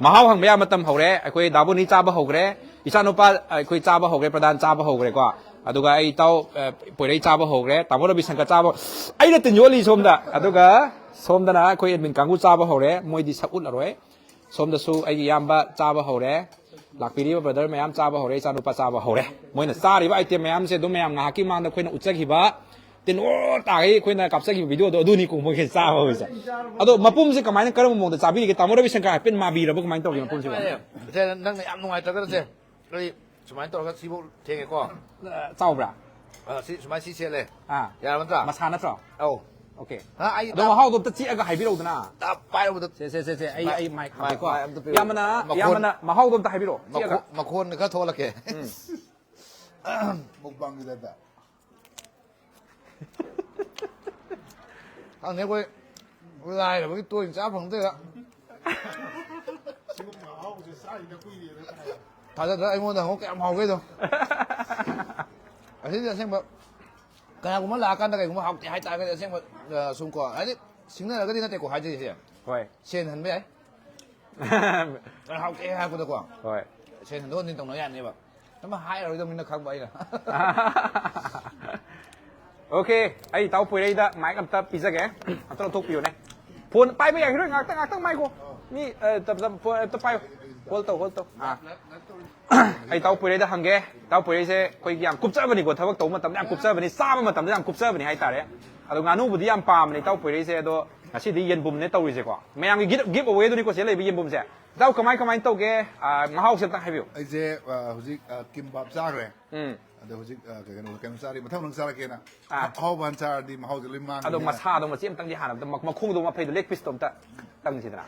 ꯃꯍꯥꯎ ꯍꯪꯕ ꯌꯥꯕ ꯃꯇꯝ ꯍꯧꯔꯦ꯫ ꯑꯩꯈꯣꯏ ꯗꯥꯕꯨꯅꯤ ꯆꯥꯕ ꯍꯧꯈ꯭ꯔꯦ꯫ ꯏꯆꯥꯅꯨꯄꯥ ꯑꯩꯈꯣꯏ ꯆꯥꯕ ꯍꯧꯈ꯭ꯔꯦ, ꯄ꯭ꯔꯙꯥꯟ ꯆꯥꯕ ꯍꯧꯈ꯭ꯔꯦꯀꯣ꯫ ꯑꯗꯨꯒ ꯑꯩ ꯏꯇꯥꯎ, ꯑ, ꯄꯣꯏꯔꯩ ꯆꯥꯕ ꯍꯧꯈ꯭ꯔꯦ, ꯇꯥꯃꯣ ꯔꯕꯤꯁꯪꯀꯔ ꯆꯥꯕ, ꯑꯩꯅ ꯇꯤꯟ ꯌꯣꯠꯂꯤ ꯁꯣꯝꯗ꯫ ꯑꯗꯨꯒ ꯁꯣꯝꯗꯅ ꯑꯩꯈꯣꯏ ꯑꯦꯗꯃꯤꯟ ꯀꯥꯡꯕꯨ ꯆꯥꯕ ꯍꯧꯔꯦ, ꯃꯣꯏꯗꯤ ꯁꯛ ꯎꯠꯂꯔꯣꯏ꯫ ꯁꯣꯝꯗꯁꯨ ꯑꯩꯒꯤ ꯏꯌꯥꯝꯕ ꯆꯥꯕ ꯍꯧꯔꯦ꯫ ꯂꯥꯛꯄꯤꯔꯤꯕ ꯕ꯭ꯔꯗꯔ ꯃꯌꯥꯝ ꯆꯥꯕ ꯍꯧꯔꯦ, ꯏꯆꯥꯅꯨꯄꯥ ꯆꯥꯕ ꯍꯧꯔꯦ꯫ ꯃꯣꯏꯅ ꯆꯥꯔꯤꯕ ꯑꯥꯏꯇꯦꯝ ꯃꯌꯥꯝꯁꯦ ꯑꯗꯨꯝ ꯃꯌꯥꯝ ꯉꯥꯏꯍꯥꯛꯀꯤ ꯃꯃꯥꯡꯗ ꯑꯩꯈꯣꯏꯅ ꯎꯠꯆꯈꯤꯕ ꯇꯤꯟ ꯑꯣ ꯇꯥꯒꯩ ꯑꯩꯈꯣꯏꯅ ꯀꯥꯞꯆꯈꯤꯕ ꯚꯤꯗꯤꯑꯣꯗꯣ ꯑꯗꯨꯅꯤꯀꯣ ꯃꯣꯏꯒꯤ ꯆꯥꯕ ꯍꯧꯔꯤꯁꯦ꯫ ꯑꯗꯣ ꯃꯄꯨꯝꯁꯦ ꯀꯃꯥꯏꯅ, ꯀꯔꯝꯕ ꯃꯑꯣꯡꯗ ꯆꯥꯕꯤꯔꯤꯒꯦ? ꯇꯥꯃꯣ ꯔꯕꯤꯁꯪꯀꯔ ꯍꯥꯏꯐꯦꯠ ꯃꯥꯕꯤꯔꯕ, ꯀꯃꯥꯏꯅ ꯇꯧꯒꯦ ꯃꯄꯨꯝꯁꯤꯕꯣ? ꯁꯦ, ꯅꯪꯅ ꯌꯥꯝ ꯅꯨꯡꯉꯥꯏꯇ꯭ꯔꯒꯅ ꯁꯦ, ꯑꯩ ꯁꯨꯃꯥꯏꯅ ꯇꯧꯔꯒ ꯁꯤꯐꯧ ꯊꯦꯡꯉꯦꯀꯣ꯫ ꯆꯥꯎꯕ꯭ꯔꯥ? ꯑ, ꯁꯤ ꯁꯨꯃꯥꯏꯅ ꯁꯤ ꯁꯦꯠꯂꯦ꯫ ꯑꯥ꯫ ꯌꯥꯔꯕ ꯅꯠꯇ꯭ꯔꯥ? ꯃꯁꯥ ꯅꯠꯇ꯭ꯔꯣ? ꯑꯧ꯫ ꯑꯣꯀꯦ꯫ ꯍꯥ, ꯑꯩ ꯑꯗꯣ ꯇꯞ-, ꯃꯍꯥꯎꯗꯣ ꯑꯝꯇ ꯆꯤꯛꯑꯒ ꯍꯥꯏꯕꯤꯔꯛꯎꯗꯅ꯫ ꯇꯞ ꯄꯥꯏꯔꯨꯕꯗ ꯁꯦ, ꯁꯦ, ꯁꯦ, ꯁꯦ, ꯑꯩ, ꯃꯥꯏ-, ꯑꯩ ꯃꯥꯏꯛ ꯃꯥꯏꯛ, ꯍꯥꯞꯀꯦꯀꯣ꯫ ꯃꯥꯏꯛ ꯑꯝꯇ ꯄꯤꯔꯛꯑꯣ꯫ ꯌꯥꯝꯕꯅ, ꯃꯈꯣꯟ-, ꯌꯥꯝꯕꯅ ꯃꯍꯥꯎꯗꯣ ꯑꯝꯇ ꯍꯥꯏꯕꯤꯔꯛꯑꯣ, ꯆꯤꯛꯑꯒ꯫ ꯃꯈꯣꯟ-, ꯃꯈꯣꯟꯒ ꯈꯔ ꯊꯣꯛꯍꯜꯂꯛꯀꯦ꯫ ꯎꯝ꯫ ꯃꯨꯛꯕꯥꯡꯒꯤ ꯇꯥꯏꯞꯇ꯫ ꯈꯪꯗꯦ, ꯑꯩꯈꯣꯏ ꯂꯥꯏꯔꯕꯒꯤ ꯇꯣꯏꯅ ꯆꯥ ꯐꯪꯗꯦꯗ꯫ ꯁꯤꯒꯨꯝꯕ ꯑꯍꯥꯎꯕꯁꯦ ꯆꯥꯈꯤꯗ ꯀꯨꯏꯔꯦꯅ ꯍꯥꯏ꯫ ꯊꯥꯖꯗ꯭ꯔꯥ? ꯑꯩꯉꯣꯟꯗ ꯍꯪꯉꯨ, ꯀꯌꯥꯝ ꯍꯥꯎꯒꯦꯗꯣ꯫ ꯑꯁꯤꯗꯤ ꯑꯁꯦꯡꯕ, ꯀꯅꯥꯒꯨꯝꯕ ꯂꯥꯛꯑꯀꯥꯟꯗ ꯀꯩꯒꯨꯝꯕ ꯍꯥꯎꯇꯦ ꯍꯥꯏꯇꯥꯔꯒꯗꯤ ꯑꯁꯦꯡꯕ, ꯑ, ꯁꯨꯝ ꯀꯣ, ꯍꯥꯏꯗꯤ ꯁꯤꯡꯅꯔꯒꯗꯤ ꯅꯠꯇꯦꯀꯣ ꯍꯥꯏꯗꯣꯏꯁꯦ꯫ ꯍꯣꯏ꯫ ꯁꯦꯟ ꯍꯟꯕ ꯌꯥꯏ꯫ ꯑ, ꯍꯥꯎꯇꯦ ꯍꯥꯏꯔꯛꯄꯗꯀꯣ꯫ ꯍꯣꯏ꯫ ꯁꯦꯟ ꯍꯟꯗꯣꯛ ꯍꯟꯖꯤꯟ ꯇꯧꯅ ꯌꯥꯅꯦꯕ꯫ ꯑꯃ ꯍꯥꯏꯔꯔꯣꯏꯗꯕꯅꯤꯅ ꯈꯪꯕ ꯑꯩꯅ꯫ ꯑꯣꯀꯦ, ꯑꯩ ꯏꯇꯥꯎ ꯄꯣꯏꯔꯩꯗ ꯃꯥꯏꯛ ꯑꯝꯇ ꯄꯤꯖꯒꯦ꯫ ꯑꯝꯇ ꯂꯧꯊꯣꯛꯄꯤꯌꯨꯅꯦ꯫ ꯐꯣꯟ ꯄꯥꯏꯕ ꯌꯥꯈꯤꯔꯣꯏ, ꯉꯥꯛꯇꯪ, ꯉꯥꯛꯇꯪ ꯃꯥꯏꯈꯣ꯫ ꯃꯤ, ꯑ, ꯇꯞ-, ꯇꯞ-, ꯐꯣꯟ ꯑꯝꯇ ꯄꯥꯏꯌꯨ꯫ ꯍꯣꯜ ꯇꯧ, ꯍꯣꯜ ꯇꯧ꯫ ꯑꯥ꯫ ꯑꯩ ꯏꯇꯥꯎ ꯄꯣꯏꯔꯩꯗ ꯍꯪꯒꯦ꯫ ꯏꯇꯥꯎ ꯄꯣꯏꯔꯩꯁꯦ ꯑꯩꯈꯣꯏꯒꯤ ꯌꯥꯝ ꯀꯨꯞꯆꯕꯅꯤꯀꯣ, ꯊꯕꯛ ꯇꯧꯕ ꯃꯇꯝꯗ ꯌꯥꯝ ꯀꯨꯞꯆꯕꯅꯤ, ꯆꯥꯕ ꯃꯇꯝꯗ ꯌꯥꯝ ꯀꯨꯞꯆꯕꯅꯤ ꯍꯥꯏꯇꯥꯔꯦ꯫ ꯑꯗꯣ ꯉꯥꯅꯨꯕꯨꯗꯤ ꯌꯥꯝ ꯄꯥꯝꯕꯅꯦ ꯏꯇꯥꯎ ꯄꯣꯏꯔꯩꯁꯦ, ꯑꯗꯣ ꯉꯁꯤꯗꯤ ꯌꯦꯟꯕꯨꯝꯅꯦ ꯇꯧꯔꯤꯁꯦꯀꯣ꯫ ꯃꯌꯥꯝꯒꯤ ꯒꯤꯐ, ꯒꯤꯐ ꯑꯋꯦꯗꯨꯅꯤꯀꯣ ꯁꯤꯗ ꯂꯩꯕ ꯌꯦꯟꯕꯨꯝꯁꯦ꯫ ꯏꯇꯥꯎ ꯀꯃꯥꯏ, ꯀꯃꯥꯏꯅ ꯇꯧꯒꯦ? ꯑꯥ, ꯃꯍꯥꯎꯁꯦ ꯑꯝꯇꯪ ꯍꯥꯏꯕꯤꯌꯨ꯫ ꯑꯩꯁꯦ, ꯑ, ꯍꯧꯖꯤꯛ, ꯑ, ꯀꯤꯝꯕꯥꯞ ꯆꯥꯈ꯭ꯔꯦ꯫ ꯎꯝ꯫ ꯑꯗꯣ ꯍꯧꯖꯤꯛ, ꯑ, ꯀꯩꯅꯣ, ꯀꯩꯅꯣ ꯆꯥꯔꯤ, ꯃꯊꯪ ꯃꯊꯪ ꯆꯥꯔꯛꯀꯦꯅ꯫ ꯑꯥ꯫ ꯑꯍꯥꯎꯕ ꯍꯥꯟꯅ ꯆꯥꯔꯗꯤ ꯃꯍꯥꯎꯁꯦ ꯂꯣꯏ ꯃꯥꯡꯈꯤꯅꯤ꯫ ꯑꯗꯣ ꯃꯁꯥꯗꯣ ꯃꯆꯦ ꯑꯝꯇꯪꯗꯤ ꯍꯥꯟꯅ ꯑꯝꯇ ꯃꯈꯣꯡꯗꯣ ꯃꯐꯩꯗꯣ, ꯂꯦꯒ ꯄꯤꯁꯇꯣ ꯑꯝꯇ ꯇꯪꯁꯤꯗꯅ꯫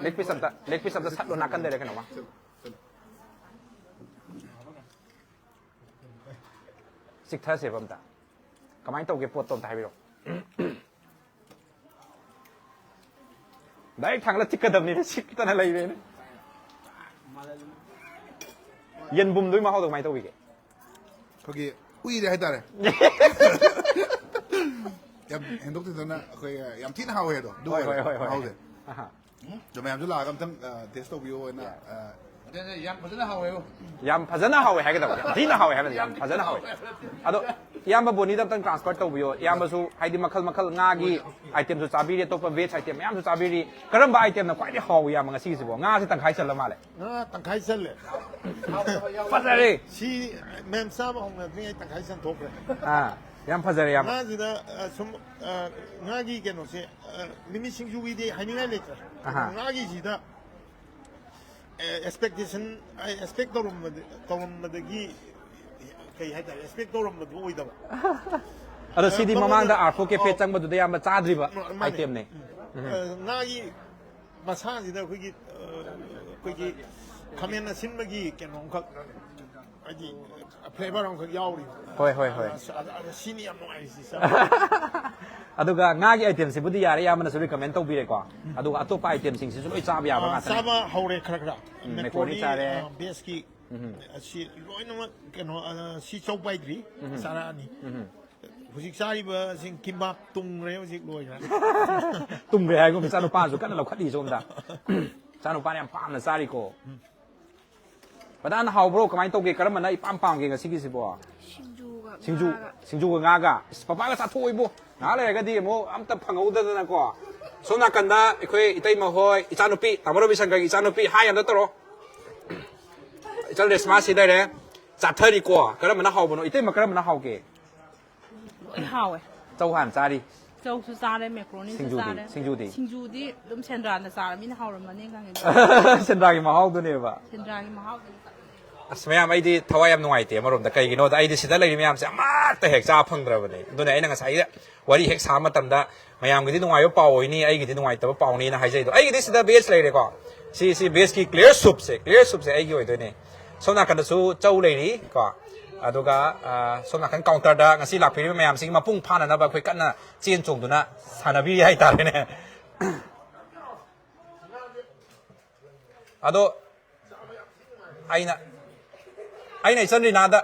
ꯂꯦꯒ ꯄꯤꯁ ꯑꯝꯇ, ꯂꯦꯒ ꯄꯤꯁ ꯑꯝꯇ ꯁꯠꯂꯣ ꯅꯥꯀꯟꯗ ꯂꯩꯔ ꯀꯩꯅꯣꯃ꯫ ꯆꯤꯛꯊꯁꯦꯕ ꯑꯝꯇ꯫ ꯀꯃꯥꯏꯅ ꯇꯧꯒꯦ ꯄꯣꯠꯇꯣ ꯑꯝꯇ ꯍꯥꯏꯕꯤꯔꯛꯑꯣ꯫ ꯗꯥꯏꯔꯦꯛ ꯊꯥꯡꯒꯠꯂ ꯆꯤꯛꯀꯗꯕꯅꯤꯅ ꯆꯤꯛꯇꯅ ꯂꯩꯔꯦꯅꯦ꯫ ꯌꯦꯟꯕꯨꯝꯗꯨꯒꯤ ꯃꯍꯥꯎꯗꯣ ꯀꯃꯥꯏꯅ ꯇꯧꯕꯤꯒꯦ? ꯑꯩꯈꯣꯏꯒꯤ ꯎꯏꯔꯦ ꯍꯥꯏꯇꯥꯔꯦ꯫ ꯌꯥꯝ ꯍꯦꯟꯗꯣꯛꯇꯦꯗꯅ ꯑꯩꯈꯣꯏ ꯌꯥꯝ ꯊꯤꯅ ꯍꯥꯎꯋꯦ ꯑꯗꯣ꯫ ꯑꯗꯨ ꯍꯣꯏ, ꯑꯣꯏꯔꯦ ꯍꯣꯏ, ꯍꯣꯏ, ꯍꯣꯏ꯫ ꯃꯍꯥꯎꯁꯦ꯫ ꯑꯍꯥ꯫ ꯎꯝ? ꯑꯗꯣ ꯃꯌꯥꯝꯁꯨ ꯂꯥꯛꯑꯒ ꯑꯝꯇꯪ, ꯑ, ꯇꯦꯁ ꯇꯧꯕꯤꯌꯣ ꯍꯥꯏꯅ, ꯌꯥꯏ꯫ ꯑ, ꯌꯥꯝ ꯐꯖꯅ ꯍꯥꯎꯋꯦꯕ꯫ ꯌꯥꯝ ꯐꯖꯅ ꯍꯥꯎꯋꯦ ꯍꯥꯏꯒꯗꯕ, ꯌꯥꯝ ꯊꯤꯅ ꯍꯥꯎꯋꯦ ꯍꯥꯏꯕ, ꯌꯥꯝ ꯐꯖꯅ ꯍꯥꯎꯋꯦ꯫ ꯑꯗꯣ ꯏꯌꯥꯝꯕ ꯕꯣꯅꯤꯗ ꯑꯝꯇꯪ ꯇ꯭ꯔꯥꯟꯁꯐꯔ ꯇꯧꯕꯤꯌꯣ꯫ ꯏꯌꯥꯝꯕꯁꯨ ꯍꯥꯏꯗꯤ ꯃꯈꯜ ꯃꯈꯜ ꯉꯥꯒꯤ ꯑꯥꯏꯇꯦꯝꯁꯨ ꯆꯥꯕꯤꯔꯤ, ꯑꯇꯣꯞꯄ ꯚꯦꯖ ꯑꯥꯏꯇꯦꯝ ꯃꯌꯥꯝꯁꯨ ꯆꯥꯕꯤꯔꯤ꯫ ꯀꯔꯝꯕ ꯑꯥꯏꯇꯦꯝꯅ ꯈ꯭ꯋꯥꯏꯗꯒꯤ ꯍꯥꯎꯏ ꯏꯌꯥꯝꯕ ꯉꯁꯤꯒꯤꯁꯤꯕꯣ? ꯉꯥꯁꯦ ꯇꯪꯈꯥꯏ ꯆꯜꯂ ꯃꯥꯜꯂꯦ꯫ ꯉꯥ ꯇꯪꯈꯥꯏ ꯆꯜꯂꯦ꯫ ꯐꯖꯔꯦ꯫ ꯁꯤ ꯃꯌꯥꯝ ꯆꯥꯕ ꯍꯧꯅꯗ꯭ꯔꯤꯉꯩ ꯇꯪꯈꯥꯏ ꯆꯟꯊꯣꯛꯈ꯭ꯔꯦ꯫ ꯑꯥ, ꯌꯥꯝ ꯐꯖꯔꯦ ꯏꯌꯥꯝꯕ꯫ ꯉꯥꯁꯤꯗ ꯑ, ꯁꯨꯝ ꯑ, ꯉꯥꯒꯤ ꯀꯩꯅꯣꯁꯦ, ꯑ, ꯃꯤꯃꯤ ꯁꯤꯡꯖꯨꯒꯤꯗꯤ ꯍꯥꯏꯅꯤꯡꯉꯥꯏ ꯂꯩꯇ꯭ꯔꯦ꯫ ꯑꯍꯥ꯫ ꯉꯥꯒꯤꯁꯤꯗ ꯑꯦꯛꯁꯄꯦꯛꯇꯦꯁꯟ, ꯑꯦꯛꯁꯄꯦꯛ ꯇꯧꯔꯝꯕꯗ-, ꯇꯧꯔꯝꯕꯗꯒꯤ ꯀꯩ ꯍꯥꯏꯇꯥꯔꯦ, ꯑꯦꯛꯁꯄꯦꯛ ꯇꯧꯔꯝꯕꯗꯨ ꯑꯣꯏꯗꯕ꯫ ꯑꯗꯣ ꯁꯤꯗꯤ ꯃꯉꯣꯟꯗ ꯃꯃꯥꯡꯗ ꯑꯥꯔ ꯐꯣꯔ ꯀꯦꯐꯦ ꯑꯣ꯫ ꯆꯪꯕꯗꯨꯗ ꯏꯌꯥꯝꯕ ꯆꯥꯗ꯭ꯔꯤꯕ ꯃꯥꯅꯦ꯫ ꯑꯥꯏꯇꯦꯝꯅꯦ꯫ ꯎꯝ꯫ ꯑ, ꯉꯥꯒꯤ ꯃꯁꯥꯁꯤꯗ ꯑꯩꯈꯣꯏꯒꯤ, ꯑ, ꯑꯩꯈꯣꯏꯒꯤ ꯈꯥꯃꯦꯟ ꯑꯁꯤꯟꯕꯒꯤ ꯀꯩꯅꯣ ꯑꯃꯈꯛ, ꯍꯥꯏꯗꯤ ꯐ꯭ꯂꯦꯕꯔ ꯑꯃꯈꯛ ꯌꯥꯎꯔꯤ꯫ ꯍꯣꯏ, ꯍꯣꯏ, ꯍꯣꯏ꯫ ꯑꯁ, ꯑꯗ, ꯑꯗ ꯁꯤꯅꯤ ꯌꯥꯝ ꯅꯨꯡꯉꯥꯏꯔꯤꯁꯦ ꯆꯥꯕ꯫ ꯑꯗꯨꯒ ꯉꯥꯒꯤ ꯑꯥꯏꯇꯦꯝꯁꯤꯕꯨꯗꯤ ꯌꯥꯔꯦ, ꯏꯌꯥꯝꯕꯅꯁꯨ ꯔꯤꯀꯃꯦꯟ ꯇꯧꯕꯤꯔꯦꯀꯣ꯫ ꯑꯗꯨꯒ ꯑꯇꯣꯞꯄ ꯑꯥꯏꯇꯦꯝꯁꯤꯡꯁꯤꯁꯨ ꯂꯣꯏ ꯆꯥꯕ ꯌꯥꯕ ꯑꯥ, ꯉꯥꯛꯇꯅꯦ꯫ ꯆꯥꯕ ꯍꯧꯔꯦ ꯈꯔ ꯈꯔ꯫ ꯎꯝ, ꯃꯦꯀ꯭ꯔꯣꯅꯤ, ꯃꯦꯀ꯭ꯔꯣꯅꯤ ꯆꯥꯔꯦ꯫ ꯑꯥ, ꯚꯦꯖꯀꯤ ꯎꯝ꯫ ꯑꯁꯤ ꯂꯣꯏꯅꯃꯛ ꯀꯩꯅꯣ, ꯑꯥ, ꯁꯤ ꯆꯧ ꯄꯥꯏꯗ꯭ꯔꯤ, ꯎꯝ꯫ ꯆꯥꯔꯛꯑꯅꯤ꯫ ꯎꯝ꯫ ꯍꯧꯖꯤꯛ ꯆꯥꯔꯤꯕꯁꯤꯡ ꯀꯤꯝꯕꯥꯞ ꯇꯨꯡꯈ꯭ꯔꯦ, ꯍꯧꯖꯤꯛ ꯂꯣꯏꯈ꯭ꯔꯦ꯫ ꯇꯨꯡꯈ꯭ꯔꯦ ꯍꯥꯏꯒꯨꯝ, ꯏꯆꯥꯅꯨꯄꯥꯁꯨ ꯀꯟꯅ ꯂꯧꯈꯠꯂꯤ ꯁꯣꯝꯗ꯫ ꯏꯆꯥꯅꯨꯄꯥꯅ ꯌꯥꯝ ꯄꯥꯝꯅ ꯆꯥꯔꯤꯀꯣ꯫ ꯕꯗꯥꯟ ꯍꯥꯎꯕ꯭ꯔꯣ? ꯀꯃꯥꯏꯅ ꯇꯧꯒꯦ? ꯀꯔꯝꯕꯅ ꯏꯄꯥꯝ ꯄꯥꯝꯒꯦ ꯉꯁꯤꯒꯤꯁꯤꯕꯣ? ꯁꯤꯡꯖꯨꯒ ꯁꯤꯡꯖꯨ, ꯉꯥꯒ꯫ ꯁꯤꯡꯖꯨꯒ ꯉꯥꯒ꯫ ꯑꯁ, ꯄꯄꯥꯒ ꯆꯥꯊꯣꯛꯑꯣꯏꯕꯣ꯫ ꯉꯥꯏꯍꯥꯛ ꯂꯩꯔꯒꯗꯤ ꯑꯃꯨꯛ ꯑꯝꯇ ꯐꯪꯍꯧꯗꯗꯅꯀꯣ꯫ ꯁꯣꯝ ꯅꯥꯀꯟꯗ ꯑꯩꯈꯣꯏ ꯏꯇꯩꯃ ꯍꯣꯏ, ꯏꯆꯥꯅꯨꯄꯤ, ꯇꯥꯃꯣ ꯔꯕꯤꯁꯪꯀꯔꯒꯤ ꯏꯆꯥꯅꯨꯄꯤ, ꯍꯥꯏ ꯑꯝꯇ ꯇꯧꯔꯣ꯫ ꯏꯆꯜ ꯔꯦꯁꯃꯥ ꯁꯤ ꯂꯩꯔꯦ꯫ ꯆꯥꯊꯔꯤꯀꯣ꯫ ꯀꯔꯝꯕꯅ ꯍꯥꯎꯕꯅꯣ? ꯏꯇꯩꯃ, ꯀꯔꯝꯕꯅ ꯍꯥꯎꯒꯦ? ꯂꯣꯏ ꯍꯥꯎꯋꯦ꯫ ꯆꯧ ꯍꯥꯟꯅ ꯆꯥꯔꯤ꯫ ꯆꯧꯁꯨ ꯆꯥꯔꯦ, ꯃꯦꯀ꯭ꯔꯣꯅꯤꯁꯨ ꯁꯤꯡꯖꯨꯗꯤ? ꯆꯥꯔꯦ꯫ ꯁꯤꯡꯖꯨꯗꯤ? ꯁꯤꯡꯖꯨꯗꯤ ꯑꯗꯨꯝ ꯁꯦꯟꯗ꯭ꯔꯥꯅ ꯆꯥꯔꯃꯤꯅ ꯍꯥꯎꯔꯝꯃꯅꯤ ꯈꯪꯉꯦ꯫ ꯁꯦꯟꯗ꯭ꯔꯥꯒꯤ ꯃꯍꯥꯎꯗꯨꯅꯦꯕ꯫ ꯁꯦꯟꯗ꯭ꯔꯥꯒꯤ ꯃꯍꯥꯎꯗꯨꯅꯤ꯫ ꯑꯁ, ꯃꯌꯥꯝ, ꯑꯩꯗꯤ ꯊꯋꯥꯏ ꯌꯥꯝ ꯅꯨꯡꯉꯥꯏꯇꯦ ꯑꯃꯔꯣꯝꯗ꯫ ꯀꯩꯒꯤꯅꯣꯗ, ꯑꯩꯗꯤ ꯁꯤꯗ ꯂꯩꯔꯤ ꯃꯌꯥꯝꯁꯦ ꯑꯃꯠꯇ ꯍꯦꯛ ꯆꯥ ꯐꯪꯗ꯭ꯔꯕꯅꯦ꯫ ꯑꯗꯨꯅ ꯑꯩꯅ ꯉꯁꯥꯏꯗ ꯋꯥꯔꯤ ꯍꯦꯛ ꯁꯥꯕ ꯃꯇꯝꯗ, ꯃꯌꯥꯝꯒꯤꯗꯤ ꯅꯨꯡꯉꯥꯏꯕ ꯄꯥꯎ ꯑꯣꯏꯅꯤ, ꯑꯩꯒꯤꯗꯤ ꯅꯨꯡꯉꯥꯏꯇꯕ ꯄꯥꯎꯅꯤꯅ ꯍꯥꯏꯖꯩꯗꯣ꯫ ꯑꯩꯒꯤꯗꯤ ꯁꯤꯗ ꯚꯦꯖ ꯂꯩꯔꯦꯀꯣ꯫ ꯁꯤ, ꯁꯤ ꯚꯦꯖꯀꯤ ꯀ꯭ꯂꯤꯌꯔ ꯁꯨꯞꯁꯦ, ꯀ꯭ꯂꯤꯌꯔ ꯁꯨꯞꯁꯦ ꯑꯩꯒꯤ ꯑꯣꯏꯗꯣꯏꯅꯦ꯫ ꯁꯣꯝ ꯅꯥꯀꯟꯗꯁꯨ ꯆꯧ ꯂꯩꯔꯤ ꯀꯣ꯫ ꯑꯗꯨꯒ, ꯑ, ꯁꯣꯝ ꯅꯥꯀꯟ ꯀꯥꯎꯟꯇꯔꯗ ꯉꯁꯤ ꯂꯥꯛꯄꯤꯔꯤꯕ ꯃꯌꯥꯝꯁꯤꯒꯤ ꯃꯄꯨꯡ ꯐꯥꯅꯅꯕ ꯑꯩꯈꯣꯏ ꯀꯟꯅ ꯆꯦꯟ ꯆꯣꯡꯗꯨꯅ ꯁꯥꯟꯅꯕꯤꯔꯤ ꯍꯥꯏꯇꯥꯔꯦꯅꯦ꯫ ꯑꯗꯣ ꯑꯩꯅ, ꯑꯩꯅ ꯏꯆꯟ ꯔꯤꯅꯥꯗ,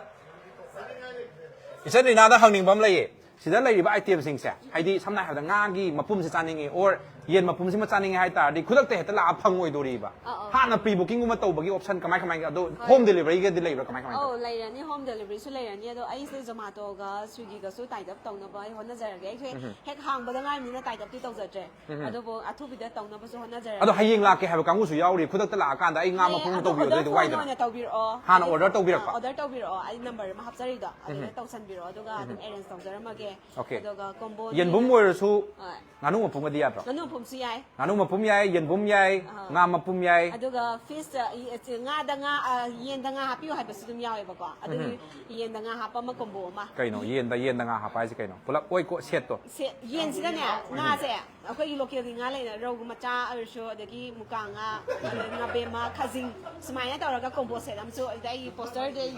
ꯏꯆꯟ ꯔꯤꯅꯥꯗ ꯍꯪꯅꯤꯡꯕ ꯑꯃ ꯂꯩꯌꯦ꯫ ꯁꯤꯗ ꯂꯩꯔꯤꯕ ꯑꯥꯏꯇꯦꯝꯁꯤꯡꯁꯦ, ꯍꯥꯏꯗꯤ ꯁꯝꯅ ꯍꯥꯏꯔꯕꯗ ꯉꯥꯒꯤ ꯃꯄꯨꯝꯁꯦ ꯆꯥꯅꯤꯡꯉꯤ, ꯑꯣꯔ ꯌꯦꯟ ꯃꯄꯨꯝꯁꯤꯃ ꯆꯥꯅꯤꯡꯉꯦ ꯍꯥꯏ ꯇꯥꯔꯗꯤ ꯈꯨꯗꯛꯇ ꯍꯦꯛꯇ ꯂꯥꯛꯑ ꯐꯪꯉꯣꯏꯗꯣꯔꯤꯕ? ꯑꯥ, ꯑꯥ꯫ ꯍꯥꯟꯅ pre bookingꯒꯨꯝꯕ ꯇꯧꯕꯒꯤ option ꯀꯃꯥꯏ ꯀꯃꯥꯏ, ꯑꯗꯣ home deliveryꯒꯗꯤ ꯂꯩꯕ꯭ꯔꯥ, ꯀꯃꯥꯏ ꯀꯃꯥꯏ ꯑꯧ, ꯇꯧꯕ? ꯂꯩꯔꯅꯤ, home deliveryꯁꯨ ꯂꯩꯔꯅꯤ꯫ ꯑꯗꯣ ꯑꯩꯁꯦ Zomatoꯒ Swiggyꯒꯁꯨ tie up ꯇꯧꯅꯕ ꯑꯩ ꯍꯣꯠꯅꯖꯔꯒꯦ꯫ ꯑꯩꯁꯦ ꯎꯝ꯫ ꯍꯦꯛ ꯍꯥꯡꯕꯗ ꯉꯥꯏꯔꯤꯕꯅꯤꯅ tie upꯇꯤ ꯇꯧꯖꯗ꯭ꯔꯦ꯫ ꯎꯝ꯫ ꯑꯗꯨꯕꯨ ꯑꯊꯨꯕꯤꯗ ꯇꯧꯅꯕꯁꯨ ꯍꯣꯠꯅꯖꯔꯒꯦ꯫ ꯑꯗꯣ ꯍꯌꯦꯡ ꯂꯥꯛꯀꯦ ꯍꯥꯏꯕ ꯀꯥꯡꯕꯨꯁꯨ ꯌꯥꯎꯔꯤ, ꯈꯨꯗꯛꯇ ꯂꯥꯛꯑꯀꯥꯟꯗ ꯑꯩ ꯉꯥ ꯂꯩ, ꯃꯄꯨꯝ ꯑꯗꯣ ꯇꯧꯕꯤꯔꯣ, order ꯑꯗꯨꯗꯤ phone ꯋꯥꯏꯗꯅ꯫ ꯑꯣꯏꯅ ꯇꯧꯕꯤꯔꯛꯑꯣ꯫ ꯍꯥꯟꯅ ꯍꯥꯏꯗꯤ, order ꯇꯧꯕꯤꯔꯛꯄ? ꯑꯥ, order ꯇꯧꯕꯤꯔꯛꯑꯣ꯫ ꯑꯩ number ꯑꯃ ꯍꯥꯞꯆꯔꯤꯗꯣ ꯑꯗꯨꯗ ꯎꯝ꯫ ꯇꯧꯁꯟꯕꯤꯔꯛꯑꯣ, ꯑꯗꯨꯒ ꯑꯗꯨꯝ ꯎꯝ꯫ Arrange ꯇꯧꯖꯔꯝꯃꯒꯦ꯫ Okay꯫ ꯑꯗꯨꯒ combo ꯌꯦꯟꯕꯨꯝ ꯑꯣꯏꯔꯁꯨ ꯍꯣꯏ꯫ ꯉꯥꯅꯨ ꯃꯄꯨꯝꯒꯗꯤ ꯌꯥꯗ꯭ꯔꯣ? ꯉꯥꯅꯨ ꯃꯄꯨꯝꯁꯨ ꯌꯥꯏ꯫ ꯉꯥꯅꯨ ꯃꯄꯨꯝ ꯌꯥꯏ, ꯌꯦꯟꯕꯨꯝ ꯌꯥꯏ, ꯑꯥ꯫ ꯉꯥ ꯃꯄꯨꯝ ꯌꯥꯏ꯫ ꯑꯗꯨꯒ fish, ꯑ, ꯏ-, ꯑ, ꯉꯥꯗ ꯉꯥ, ꯑ, ꯌꯦꯟꯗ ꯉꯥ ꯍꯥꯞꯄꯤꯌꯨ ꯍꯥꯏꯕꯁꯨ ꯑꯗꯨꯝ ꯌꯥꯎꯋꯦꯕꯀꯣ꯫ ꯑꯗꯨꯒꯤ ꯎꯝ꯫ ꯌꯦꯟꯗ ꯉꯥ ꯍꯥꯞꯄ ꯑꯃ combo ꯑꯃ꯫ ꯀꯩꯅꯣ? ꯌꯦꯟꯗ, ꯌꯦꯟꯗ ꯉꯥ ꯍꯥꯞꯄ ꯍꯥꯏꯁꯦ ꯀꯩꯅꯣ? ꯄꯨꯂꯞ ꯑꯣꯏꯀꯣ, setꯇꯣ? ꯁꯦ-, ꯌꯦꯟꯁꯤꯗꯅꯦ, ꯎꯝ꯫ ꯉꯥꯁꯦ ꯑꯩꯈꯣꯏꯒꯤ localꯒꯤ ꯉꯥ ꯂꯩꯅ, ꯔꯧ ꯃꯆꯥ ꯑꯣꯏꯔꯁꯨ, ꯑꯗꯒꯤ ꯃꯨꯀꯥ ꯉꯥ, ꯑꯗꯩ ꯉꯥꯕꯦꯝꯃ, ꯈꯥꯖꯤꯡ, ꯁꯨꯃꯥꯏꯅ ꯇꯧꯔꯒ combo set ꯑꯃꯁꯨ, ꯑꯗꯨꯗ ꯑꯩꯒꯤ posterꯗꯤ ꯑꯩ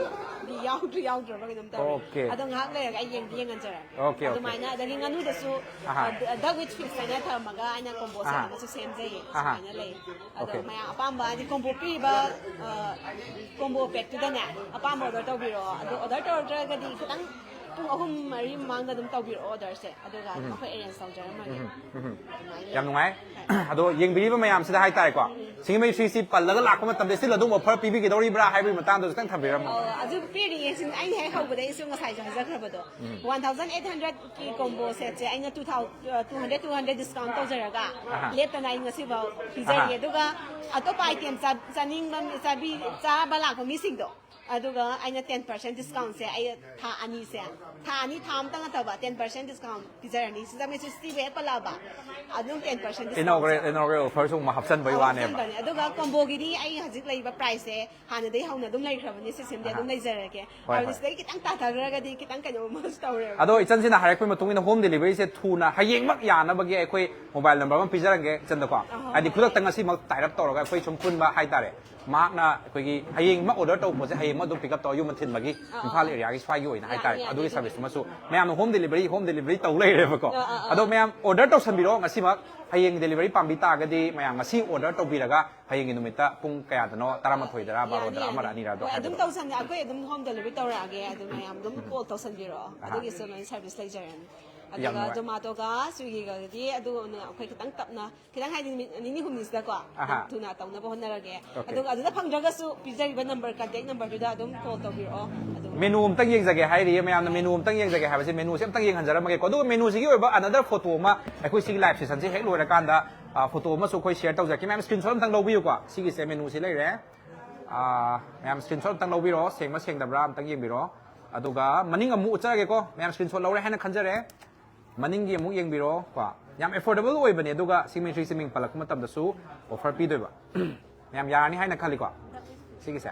ꯌꯥꯎꯗ꯭ꯔꯤ, ꯌꯥꯎꯗ꯭ꯔꯕ ꯀꯩꯅꯣꯝ ꯇꯧꯔꯦ꯫ Okay꯫ ꯑꯗꯣ ꯉꯥꯏꯍꯥꯛ ꯂꯩꯔꯒ ꯑꯩ ꯌꯦꯡꯗꯤ ꯌꯦꯡꯍꯟꯖꯔꯛꯑꯒꯦ꯫ Okay, okay꯫ ꯑꯗꯨꯃꯥꯏꯅ, ꯑꯗꯒꯤ ꯉꯥꯅꯨꯗꯁꯨ, ꯑꯍꯥ꯫ ꯑ, duck with fish ꯍꯥꯏꯅ ꯊꯝꯃꯒ ꯑꯩꯅ combo set ꯑꯍꯥ꯫ ꯑꯃꯁꯨ ꯁꯦꯝꯖꯩꯌꯦ꯫ ꯑꯍꯥ꯫ ꯁꯨꯃꯥꯏꯅ ꯂꯩ꯫ ꯑꯗꯣ okay꯫ ꯃꯌꯥꯝ ꯑꯄꯥꯝꯕ, ꯍꯥꯏꯗꯤ combo ꯄꯤꯔꯤꯕ, ꯑ, combo packꯇꯨꯗꯅꯦ, ꯑꯄꯥꯝꯕ order ꯇꯧꯕꯤꯔꯛꯑꯣ꯫ ꯑꯗꯣ order ꯇꯧꯔꯛꯇ꯭ꯔꯒꯗꯤ ꯈꯤꯇꯪ ꯄꯨꯡ ꯑꯍꯨꯝ ꯃꯔꯤ ꯃꯃꯥꯡꯗ ꯑꯗꯨꯝ ꯇꯧꯕꯤꯔꯛꯑꯣ orderꯁꯦ, ꯑꯗꯨꯒ ꯑꯗꯨꯝ ꯎꯝ꯫ ꯑꯩꯈꯣꯏ arrange ꯇꯧꯖꯔꯝꯃꯒꯦ꯫ ꯎꯝ, ꯎꯝ꯫ ꯑꯗꯨꯃꯥꯏꯅ ꯂꯩ꯫ ꯌꯥꯝ ꯅꯨꯡꯉꯥꯏ꯫ ꯍꯣꯏ꯫ ꯑꯗꯣ ꯌꯦꯡꯕꯤꯔꯤꯕ ꯃꯌꯥꯝꯁꯤꯗ ꯍꯥꯏꯇꯥꯔꯦꯀꯣ, ꯎꯝ꯫ ꯁꯤꯡꯖꯃꯩ ꯊ꯭ꯔꯤ ꯁꯤꯛꯁꯇꯤ ꯄꯜꯂꯒ ꯂꯥꯛꯄ ꯃꯇꯝꯗ still ꯑꯗꯨꯝ offer ꯄꯤꯕꯤꯒꯗꯧꯔꯤꯕ꯭ꯔꯥ ꯍꯥꯏꯕꯒꯤ ꯃꯇꯥꯡꯗꯣ ꯈꯤꯇꯪ ꯊꯝꯕꯤꯔꯝꯃꯣ꯫ ꯑꯣ, ꯑꯗꯨ ꯄꯤꯔꯤꯌꯦ꯫ ꯁꯤꯡ-, ꯑꯩꯅ ꯍꯦꯛ ꯍꯧꯕꯗ ꯑꯩꯁꯨ ꯉꯁꯥꯏꯁꯨ ꯍꯥꯏꯖꯈ꯭ꯔꯕꯗꯣ, ꯎꯝ꯫ One thousand eight hundredꯀꯤ combo setꯁꯦ ꯑꯩꯅ two thousand, two hundred, two hundred discount ꯇꯧꯖꯔꯒ ꯑꯍꯥ꯫ ꯂꯦꯞꯇꯅ ꯑꯩ ꯉꯁꯤꯐꯥꯎ ꯄꯤꯖꯔꯤ꯫ ꯑꯍꯥ꯫ ꯑꯗꯨꯒ ꯑꯇꯣꯞꯄ item ꯆꯥ-, ꯆꯥꯅꯤꯡꯕ, ꯆꯥꯕꯤ-, ꯆꯥꯕ ꯂꯥꯛꯄ ꯃꯤꯁꯤꯡꯗꯣ, ꯑꯗꯨꯒ ꯑꯩꯅ ten percent discountꯁꯦ ꯑꯩ ꯊꯥ ꯑꯅꯤꯁꯦ, ꯊꯥ ꯑꯅꯤ, ꯊꯥ ꯑꯃꯇ ꯅꯠꯇꯕ ten percent discount ꯄꯤꯖꯔꯅꯤ꯫ ꯁꯤꯗ ꯃꯦꯁꯦꯖ ꯄꯤꯕ ꯍꯦꯛ ꯄꯜꯂꯛꯑꯕ, ꯑꯗꯨꯝ ten percent discountꯁꯦ inaugural, inaugural offerꯁꯨ ꯑꯃ ꯍꯥꯞꯆꯟꯕꯩ ꯑꯧ, ꯋꯥꯅꯦꯕ꯫ ꯍꯥꯞꯆꯟꯕꯅꯦ꯫ ꯑꯗꯨꯒ comboꯒꯤꯗꯤ ꯑꯩ ꯍꯧꯖꯤꯛ ꯂꯩꯔꯤꯕ priceꯁꯦ ꯍꯥꯟꯅꯗꯒꯤ ꯍꯧꯅ ꯑꯗꯨꯝ ꯂꯩꯈ꯭ꯔꯕꯅꯤ, ꯁꯤꯁꯤꯃꯗꯤ ꯑꯗꯨꯝ ꯑꯍꯥ꯫ ꯂꯩꯖꯔꯒꯦ꯫ ꯍꯣꯏ, ꯍꯥꯏꯕꯗꯤ ꯍꯣꯏ꯫ ꯁꯤꯗꯒꯤ ꯈꯤꯇꯪ ꯇꯥꯊꯈ꯭ꯔꯒꯗꯤ ꯈꯤꯇꯪ ꯀꯩꯅꯣ ꯑꯃꯁꯨ ꯇꯧꯔꯦꯕ꯫ ꯑꯗꯣ ꯏꯆꯟꯁꯤꯅ ꯍꯥꯏꯔꯛꯄꯒꯤ ꯃꯇꯨꯡ ꯏꯟꯅ home deliveryꯁꯦ ꯊꯨꯅ ꯍꯌꯦꯡꯃꯛ ꯌꯥꯅꯕꯒꯤ ꯑꯩꯈꯣꯏ mobile number ꯑꯃ ꯄꯤꯖꯔꯝꯒꯦ ꯏꯆꯟꯗꯀꯣ꯫ ꯑꯍꯣꯏ, ꯍꯥꯏꯗꯤ ꯍꯣꯏ꯫ ꯈꯨꯗꯛꯇ ꯉꯁꯤꯃꯛ tie up ꯇꯧꯔꯒ ꯑꯩꯈꯣꯏ ꯁꯨꯝ ꯄꯨꯟꯕ ꯍꯥꯏꯇꯥꯔꯦ꯫ ꯃꯍꯥꯛꯅ ꯑꯩꯈꯣꯏꯒꯤ ꯍꯌꯦꯡꯃꯛ order ꯇꯧꯕ ꯄꯣꯠꯁꯦ ꯍꯌꯦꯡꯃꯛ ꯑꯗꯨꯝ pick up ꯇꯧꯔ ꯌꯨꯝꯗ ꯊꯤꯟꯕꯒꯤ ꯑꯥ, ꯏꯝꯐꯥꯜ ꯑꯥ꯫ Areaꯒꯤ ꯁ꯭ꯋꯥꯏꯒꯤ ꯑꯣꯏꯅ ꯌꯥꯅꯤ, ꯍꯥꯏꯇꯥꯔꯦ꯫ ꯌꯥꯅꯤ, ꯑꯗꯨꯒꯤ ꯑꯗꯨꯒꯤꯗꯤ꯫ Serviceꯇꯨꯃꯁꯨ ꯃꯌꯥꯝꯅ home delivery, home delivery ꯇꯧ ꯂꯩꯔꯦꯕꯀꯣ꯫ ꯑꯥ, ꯑꯥ, ꯑꯥ꯫ ꯑꯗꯣ ꯃꯌꯥꯝ order ꯇꯧꯁꯟꯕꯤꯔꯣ ꯉꯁꯤꯃꯛ꯫ ꯍꯌꯦꯡ delivery ꯄꯥꯝꯕꯤ ꯇꯥꯔꯒꯗꯤ ꯃꯌꯥꯝ ꯉꯁꯤ order ꯇꯧꯕꯤꯔꯒ ꯍꯌꯦꯡꯒꯤ ꯅꯨꯃꯤꯠꯇ ꯄꯨꯡ ꯀꯌꯥꯗꯅꯣ, ꯇꯔꯥꯃꯥꯊꯣꯏꯗꯔꯥ, ꯌꯥꯅꯤ, ꯕꯥꯔꯣꯗꯔꯥ, ꯌꯥꯅꯤ꯫ ꯑꯃꯔ ꯑꯅꯤꯔ ꯑꯗꯣ ꯍꯣꯏ, ꯑꯗꯨꯝ ꯍꯥꯏꯕꯤꯔꯛꯑꯣ꯫ ꯇꯧꯁꯟ-, ꯑꯩꯈꯣꯏ ꯑꯗꯨꯝ home delivery ꯇꯧꯔꯛꯑꯒꯦ꯫ ꯑꯗꯨ ꯃꯌꯥꯝ ꯑꯗꯨꯝ call ꯇꯧꯁꯟꯕꯤꯔꯛꯑꯣ꯫ ꯑꯍꯥ꯫ ꯑꯗꯨꯒꯤꯁꯨ ꯂꯣꯏꯅ service ꯂꯩꯖꯔꯅꯤ꯫ ꯌꯥꯝ ꯑꯗꯨꯒ ꯅꯨꯡꯉꯥꯏ꯫ Zomato-ꯒ Swiggy-ꯒꯗꯤ ꯑꯗꯨꯒ ꯑꯩꯈꯣꯏ ꯈꯤꯇꯪ ꯇꯞꯅ, ꯈꯤꯇꯪ ꯍꯥꯏꯗꯤ ꯅꯨꯃꯤꯠ ꯅꯤꯅꯤ ꯍꯨꯝꯅꯤꯁꯤꯗꯀꯣ ꯑꯍꯥ꯫ ꯊꯨꯅ ꯇꯧꯅꯕ ꯍꯣꯠꯅꯔꯒꯦ꯫ Okay. ꯑꯗꯨꯒ ꯑꯗꯨꯗ ꯐꯪꯗ꯭ꯔꯒꯁꯨ ꯄꯤꯖꯔꯤꯕ number, contact number-ꯗꯨꯗ ꯑꯗꯨꯝ call ꯇꯧꯕꯤꯔꯛꯑꯣ꯫ ꯑꯗꯨꯒ Menu ꯑꯝꯇꯪ ꯌꯦꯡꯖꯒꯦ ꯍꯥꯏꯔꯤꯌꯦ ꯃꯌꯥꯝꯅ, menu ꯑꯝꯇꯪ ꯌꯦꯡꯖꯒꯦ ꯍꯥꯏꯕꯁꯦ, menu-ꯁꯦ ꯑꯝꯇꯪ ꯌꯦꯡꯍꯟꯖꯔꯝꯃꯒꯦꯀꯣ꯫ ꯑꯗꯨꯒ menu-ꯁꯤꯒꯤ ꯑꯣꯏꯕ another photo ꯑꯃ ꯑꯩꯈꯣꯏ ꯁꯤꯒꯤ live session-ꯁꯦ ꯍꯦꯛ ꯂꯣꯏꯔꯀꯥꯟꯗ, ꯑ, photo ꯑꯃꯁꯨ ꯑꯩꯈꯣꯏ share ꯇꯧꯖꯔꯛꯀꯦ꯫ ꯃꯌꯥꯝ screenshot ꯑꯝꯇꯪ ꯂꯧꯕꯤꯌꯨꯀꯣ꯫ ꯁꯤꯒꯤꯁꯦ menu-ꯁꯤ ꯂꯩꯔꯦ꯫ ꯑ, ꯃꯌꯥꯝ screenshot ꯑꯝꯇꯪ ꯂꯧꯕꯤꯔꯣ, ꯁꯦꯡꯕ ꯁꯦꯡꯗꯕ꯭ꯔꯥ ꯑꯝꯇꯪ ꯌꯦꯡꯕꯤꯔꯣ꯫ ꯑꯗꯨꯒ ꯃꯅꯤꯡ ꯑꯃꯨꯛ ꯎꯠꯆꯔꯒꯦꯀꯣ꯫ ꯃꯌꯥꯝ screenshot ꯂꯧꯔꯦ ꯍꯥꯏꯅ ꯈꯟꯖꯔꯦ꯫ ꯃꯅꯤꯡꯒꯤ ꯑꯃꯨꯛ ꯌꯦꯡꯕꯤꯔꯣ ꯀꯣ꯫ ꯌꯥꯝ affordable ꯑꯣꯏꯕꯅꯦ, ꯑꯗꯨꯒ ꯁꯤꯡꯃꯩ ꯊ꯭ꯔꯤꯁꯤ ꯃꯤꯡ ꯄꯜꯂꯛꯄ ꯃꯇꯝꯗꯁꯨ offer ꯄꯤꯗꯣꯏꯕ꯫ ꯃꯌꯥꯝ ꯌꯥꯔꯅꯤ ꯍꯥꯏꯅ ꯈꯜꯂꯤꯀꯣ ꯁꯤꯒꯤꯁꯦ?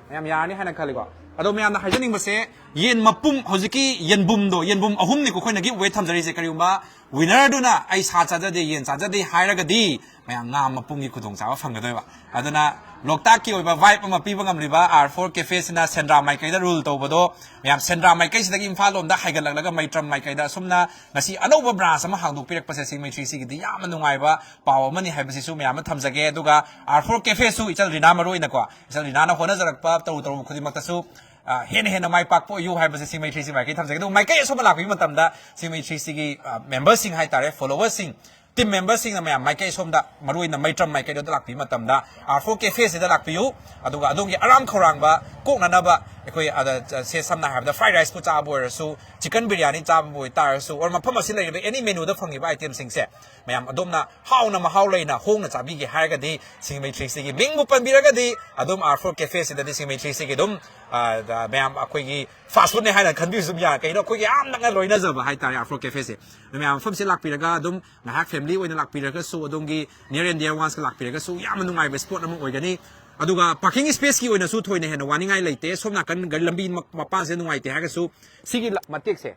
ꯃꯌꯥꯝ ꯌꯥꯔꯅꯤ ꯍꯥꯏꯅ ꯈꯜꯂꯤꯀꯣ꯫ ꯑꯗꯣ ꯃꯌꯥꯝꯅ ꯍꯥꯏꯖꯅꯤꯡꯕꯁꯦ, ꯌꯦꯟ ꯃꯄꯨꯝ, ꯍꯧꯖꯤꯛꯀꯤ ꯌꯦꯟꯕꯨꯝꯗꯣ, ꯌꯦꯟꯕꯨꯝ ꯑꯍꯨꯝꯅꯤꯀꯣ ꯑꯩꯈꯣꯏꯅ give away ꯊꯝꯖꯔꯤꯁꯦ꯫ ꯀꯔꯤꯒꯨꯝꯕ winner-ꯗꯨꯅ "ꯑꯩ ꯁꯥ ꯆꯥꯖꯗꯦ, ꯌꯦꯟ ꯆꯥꯖꯗꯦ" ꯍꯥꯏꯔꯒꯗꯤ, ꯃꯌꯥꯝ ꯉꯥ ꯃꯄꯨꯝꯒꯤ ꯈꯨꯗꯣꯡꯆꯥꯕ ꯐꯪꯒꯗꯣꯏꯕ꯫ ꯑꯗꯨꯅ ꯂꯣꯛꯇꯥꯛꯀꯤ ꯑꯣꯏꯕ vibe ꯑꯃ ꯄꯤꯕ ꯉꯝꯂꯤꯕ ꯑꯥꯔ ꯐꯣꯔ ꯀꯦꯐꯦꯁꯤꯅ ꯁꯦꯟꯗ꯭ꯔꯥ ꯃꯥꯏꯀꯩꯗ rule ꯇꯧꯕꯗꯣ, ꯃꯌꯥꯝ ꯁꯦꯟꯗ꯭ꯔꯥ ꯃꯥꯏꯀꯩꯁꯤꯗꯒꯤ ꯏꯝꯐꯥꯜ ꯂꯣꯝꯗ ꯍꯥꯏꯒꯠꯂꯛꯂꯒ ꯃꯩꯇ꯭ꯔꯝ ꯃꯥꯏꯀꯩꯗ ꯑꯁꯨꯝꯅ ꯉꯁꯤ ꯑꯅꯧꯕ branch ꯑꯃ ꯍꯥꯡꯗꯣꯛꯄꯤꯔꯛꯄꯁꯦ ꯁꯤꯡꯃꯩ ꯊ꯭ꯔꯤ ꯁꯤꯒꯤꯗꯤ ꯌꯥꯝꯅ ꯅꯨꯡꯉꯥꯏꯕ ꯄꯥꯎ ꯑꯃꯅꯤ ꯍꯥꯏꯕꯁꯤꯁꯨ ꯃꯌꯥꯝ ꯑꯃ ꯊꯝꯖꯒꯦ꯫ ꯑꯗꯨꯒ ꯑꯥꯔ ꯐꯣꯔ ꯀꯦꯐꯦꯁꯨ ꯏꯆꯜ ꯔꯤꯅꯥ ꯃꯔꯨ ꯑꯣꯏꯅꯀꯣ, ꯏꯆꯜ ꯔꯤꯅꯥꯅ ꯍꯣꯠꯅꯖꯔꯛꯄ ꯇꯧꯔꯨ ꯇꯧꯔꯨ ꯈꯨꯗꯤꯡꯃꯛꯇꯁꯨ, ꯑ, ꯍꯦꯟꯅ ꯍꯦꯟꯅ ꯃꯥꯏ ꯄꯥꯛꯄ ꯑꯣꯏꯌꯨ ꯍꯥꯏꯕꯁꯦ ꯁꯤꯡꯃꯩ ꯊ꯭ꯔꯤ ꯁꯤ ꯃꯥꯏꯀꯩ ꯊꯝꯖꯒꯦ꯫ ꯑꯗꯨꯒ ꯃꯥꯏꯀꯩ ꯑꯁꯣꯝꯗ ꯂꯥꯛꯄꯤꯕ ꯃꯇꯝꯗ ꯁꯤꯡꯃꯩ ꯊ꯭ꯔꯤ ꯁꯤꯒꯤ, ꯑ, member-ꯁꯤꯡ ꯍꯥꯏꯇꯥꯔꯦ, follower-ꯁꯤꯡ, team member-ꯁꯤꯡꯅ ꯃꯌꯥꯝ ꯃꯥꯏꯀꯩ ꯑꯁꯣꯝꯗ, ꯃꯔꯨꯑꯣꯏꯅ ꯃꯩꯇ꯭ꯔꯝ ꯃꯥꯏꯀꯩꯗꯣꯗ ꯂꯥꯛꯄꯤꯕ ꯃꯇꯝꯗ ꯑꯥꯔ ꯐꯣꯔ ꯀꯦꯐꯦꯁꯤꯗ ꯂꯥꯛꯄꯤꯌꯨ꯫ ꯑꯗꯨꯒ ꯑꯗꯣꯝꯒꯤ ꯑꯔꯥꯝ ꯈꯧꯔꯥꯡꯕ ꯀꯣꯛꯅꯅꯕ ꯑꯩꯈꯣꯏ ꯑꯗ, ꯁꯦ ꯁꯝꯅ ꯍꯥꯏꯔꯕꯗ fried rice-ꯄꯨ ꯆꯥꯕ ꯑꯣꯏꯔꯁꯨ, chicken biryani ꯆꯥꯕꯕꯨ ꯑꯣꯏꯇꯥꯔꯁꯨ, or ꯃꯐꯝ ꯑꯁꯤ ꯂꯩꯔꯤꯕ any menu-ꯗ ꯐꯪꯉꯤꯕ item-ꯁꯤꯡꯁꯦ ꯃꯌꯥꯝ ꯑꯗꯣꯝꯅ ꯍꯥꯎꯅ ꯃꯍꯥꯎ ꯂꯩꯅ ꯍꯣꯡꯅ ꯆꯥꯕꯤꯒꯦ ꯍꯥꯏꯔꯒꯗꯤ ꯁꯤꯡꯃꯩ ꯊ꯭ꯔꯤ ꯁꯤꯒꯤ ꯃꯤꯡꯕꯨ ꯄꯟꯕꯤꯔꯒꯗꯤ ꯑꯗꯨꯝ ꯑꯥꯔ ꯐꯣꯔ ꯀꯦꯐꯦꯁꯤꯗꯗꯤ ꯁꯤꯡꯃꯩ ꯊ꯭ꯔꯤ ꯁꯤꯒꯤ ꯑꯗꯨꯝ, ꯑ, ꯃꯌꯥꯝ ꯑꯩꯈꯣꯏꯒꯤ fast food-ꯅꯦ ꯍꯥꯏꯅ ꯈꯟꯕꯤꯕꯁꯨ ꯑꯗꯨꯝ ꯌꯥꯔꯦ꯫ ꯀꯩꯅꯣ, ꯑꯩꯈꯣꯏꯒꯤ ꯌꯥꯝ ꯅꯛꯅ ꯂꯣꯏꯅꯖꯕ ꯍꯥꯏꯇꯥꯔꯦ ꯑꯥꯔ ꯐꯣꯔ ꯀꯦꯐꯦꯁꯦ꯫ ꯑꯗꯨ ꯃꯌꯥꯝ ꯃꯐꯝꯁꯦ ꯂꯥꯛꯄꯤꯔꯒ ꯑꯗꯨꯝ ꯉꯥꯏꯍꯥꯛ family ꯑꯣꯏꯅ ꯂꯥꯛꯄꯤꯔꯒꯁꯨ, ꯑꯗꯣꯝꯒꯤ near and dear ones-ꯀ ꯂꯥꯛꯄꯤꯔꯒꯁꯨ ꯌꯥꯝꯅ ꯅꯨꯡꯉꯥꯏꯕ spot ꯑꯃ ꯑꯣꯏꯒꯅꯤ꯫ ꯑꯗꯨꯒ parking space-ꯀꯤ ꯑꯣꯏꯅꯁꯨ ꯊꯣꯏꯅ ꯍꯦꯟꯅ ꯋꯥꯅꯤꯡꯉꯥꯏ ꯂꯩꯇꯦ꯫ ꯁꯣꯝ ꯅꯥꯀꯟ ꯒꯥꯔꯤ ꯂꯝꯕꯤ ꯃ-, ꯃꯄꯥꯟꯁꯦ ꯅꯨꯡꯉꯥꯏꯇꯦ ꯍꯥꯏꯔꯒꯁꯨ ꯁꯤꯒꯤ ꯂ-, ꯃꯇꯦꯛꯁꯦ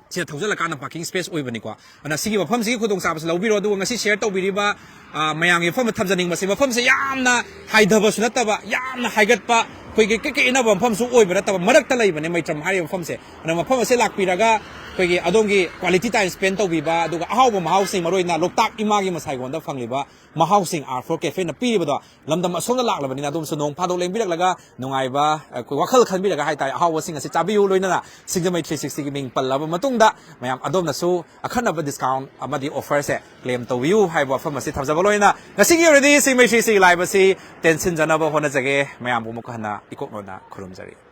ꯁꯤꯗ ꯊꯧꯖꯤꯜꯂꯀꯥꯟꯗ parking space ꯑꯣꯏꯕꯅꯤꯀꯣ꯫ ꯑꯗꯨꯅ ꯁꯤꯒꯤ ꯃꯐꯝꯁꯤꯒꯤ ꯈꯨꯗꯣꯡꯆꯥꯕꯁꯤ ꯂꯧꯕꯤꯔꯣ꯫ ꯑꯗꯨꯒ ꯉꯁꯤ share ꯇꯧꯕꯤꯔꯤꯕ, ꯑ, ꯃꯌꯥꯝꯒꯤ ꯃꯐꯝꯗ ꯊꯝꯖꯅꯤꯡꯕꯁꯦ, ꯃꯐꯝꯁꯦ ꯌꯥꯝꯅ ꯍꯥꯏꯊꯕꯁꯨ ꯅꯠꯇꯕ, ꯌꯥꯝꯅ ꯍꯥꯏꯒꯠꯄ, ꯑꯩꯈꯣꯏꯒꯤ ꯀꯩ ꯀꯩ ꯏꯟꯅꯕ ꯃꯐꯝꯁꯨ ꯑꯣꯏꯕ ꯅꯠꯇꯕ, ꯃꯔꯛꯇ ꯂꯩꯕꯅꯦ ꯃꯩꯇ꯭ꯔꯝ ꯍꯥꯏꯔꯤꯕ ꯃꯐꯝꯁꯦ꯫ ꯑꯗꯨꯅ ꯃꯐꯝ ꯑꯁꯤ ꯂꯥꯛꯄꯤꯔꯒ ꯑꯩꯈꯣꯏꯒꯤ ꯑꯗꯣꯝꯒꯤ quality time spend ꯇꯧꯕꯤꯕ, ꯑꯗꯨꯒ ꯑꯍꯥꯎꯕ ꯃꯍꯥꯎꯁꯤꯡ, ꯃꯔꯨ ꯑꯣꯏꯅ ꯂꯣꯛꯇꯥꯛ ꯏꯃꯥꯒꯤ ꯃꯁꯥꯏꯒꯣꯟꯗ ꯐꯪꯂꯤꯕ ꯃꯍꯥꯎꯁꯤꯡ ꯑꯥꯔ ꯐꯣꯔ ꯀꯦꯐꯦꯅ ꯄꯤꯔꯤꯕꯗꯣ, ꯂꯝꯗꯝ ꯑꯁꯣꯝꯗ ꯂꯥꯛꯂꯕꯅꯤꯅ ꯑꯗꯣꯝꯁꯨ ꯅꯣꯡ ꯐꯥꯗꯣꯛ ꯂꯦꯡꯕꯤꯔꯛꯂꯒ ꯅꯨꯡꯉꯥꯏꯕ, ꯑꯩꯈꯣꯏ ꯋꯥꯈꯜ ꯈꯟꯕꯤꯔꯒ ꯍꯥꯏꯇꯥꯔꯦ, ꯑꯍꯥꯎꯕꯁꯤꯡ ꯑꯁꯤ ꯆꯥꯕꯤꯌꯨ꯫ ꯂꯣꯏꯅꯅ ꯁꯤꯡꯖꯃꯩ ꯊ꯭ꯔꯤ ꯁꯤꯛꯁꯇꯤꯒꯤ ꯃꯤꯡ ꯄꯜꯂꯕ ꯃꯇꯨꯡꯗ ꯃꯌꯥꯝ ꯑꯗꯣꯝꯅꯁꯨ ꯑꯈꯟꯅꯕ discount ꯑꯃꯗꯤ offerꯁꯦ claim ꯇꯧꯕꯤꯌꯨ ꯍꯥꯏꯕ ꯋꯥꯐꯝ ꯑꯁꯤ ꯊꯝꯖꯕ ꯂꯣꯏꯅꯅ ꯉꯁꯤꯒꯤ ꯑꯣꯏꯅꯗꯤ ꯁꯤꯡꯖꯃꯩ ꯊ꯭ꯔꯤ ꯁꯤꯛꯁꯇꯤ live ꯑꯁꯤ ꯇꯦꯟꯁꯤꯟꯖꯅꯕ ꯍꯣꯠꯅꯖꯒꯦ꯫ ꯃꯌꯥꯝꯕꯨ ꯑꯃꯨꯛ ꯍꯟꯅ ꯏꯀꯣꯛ ꯅꯣꯟꯅ ꯈꯨꯔꯨꯝꯖꯔꯤ꯫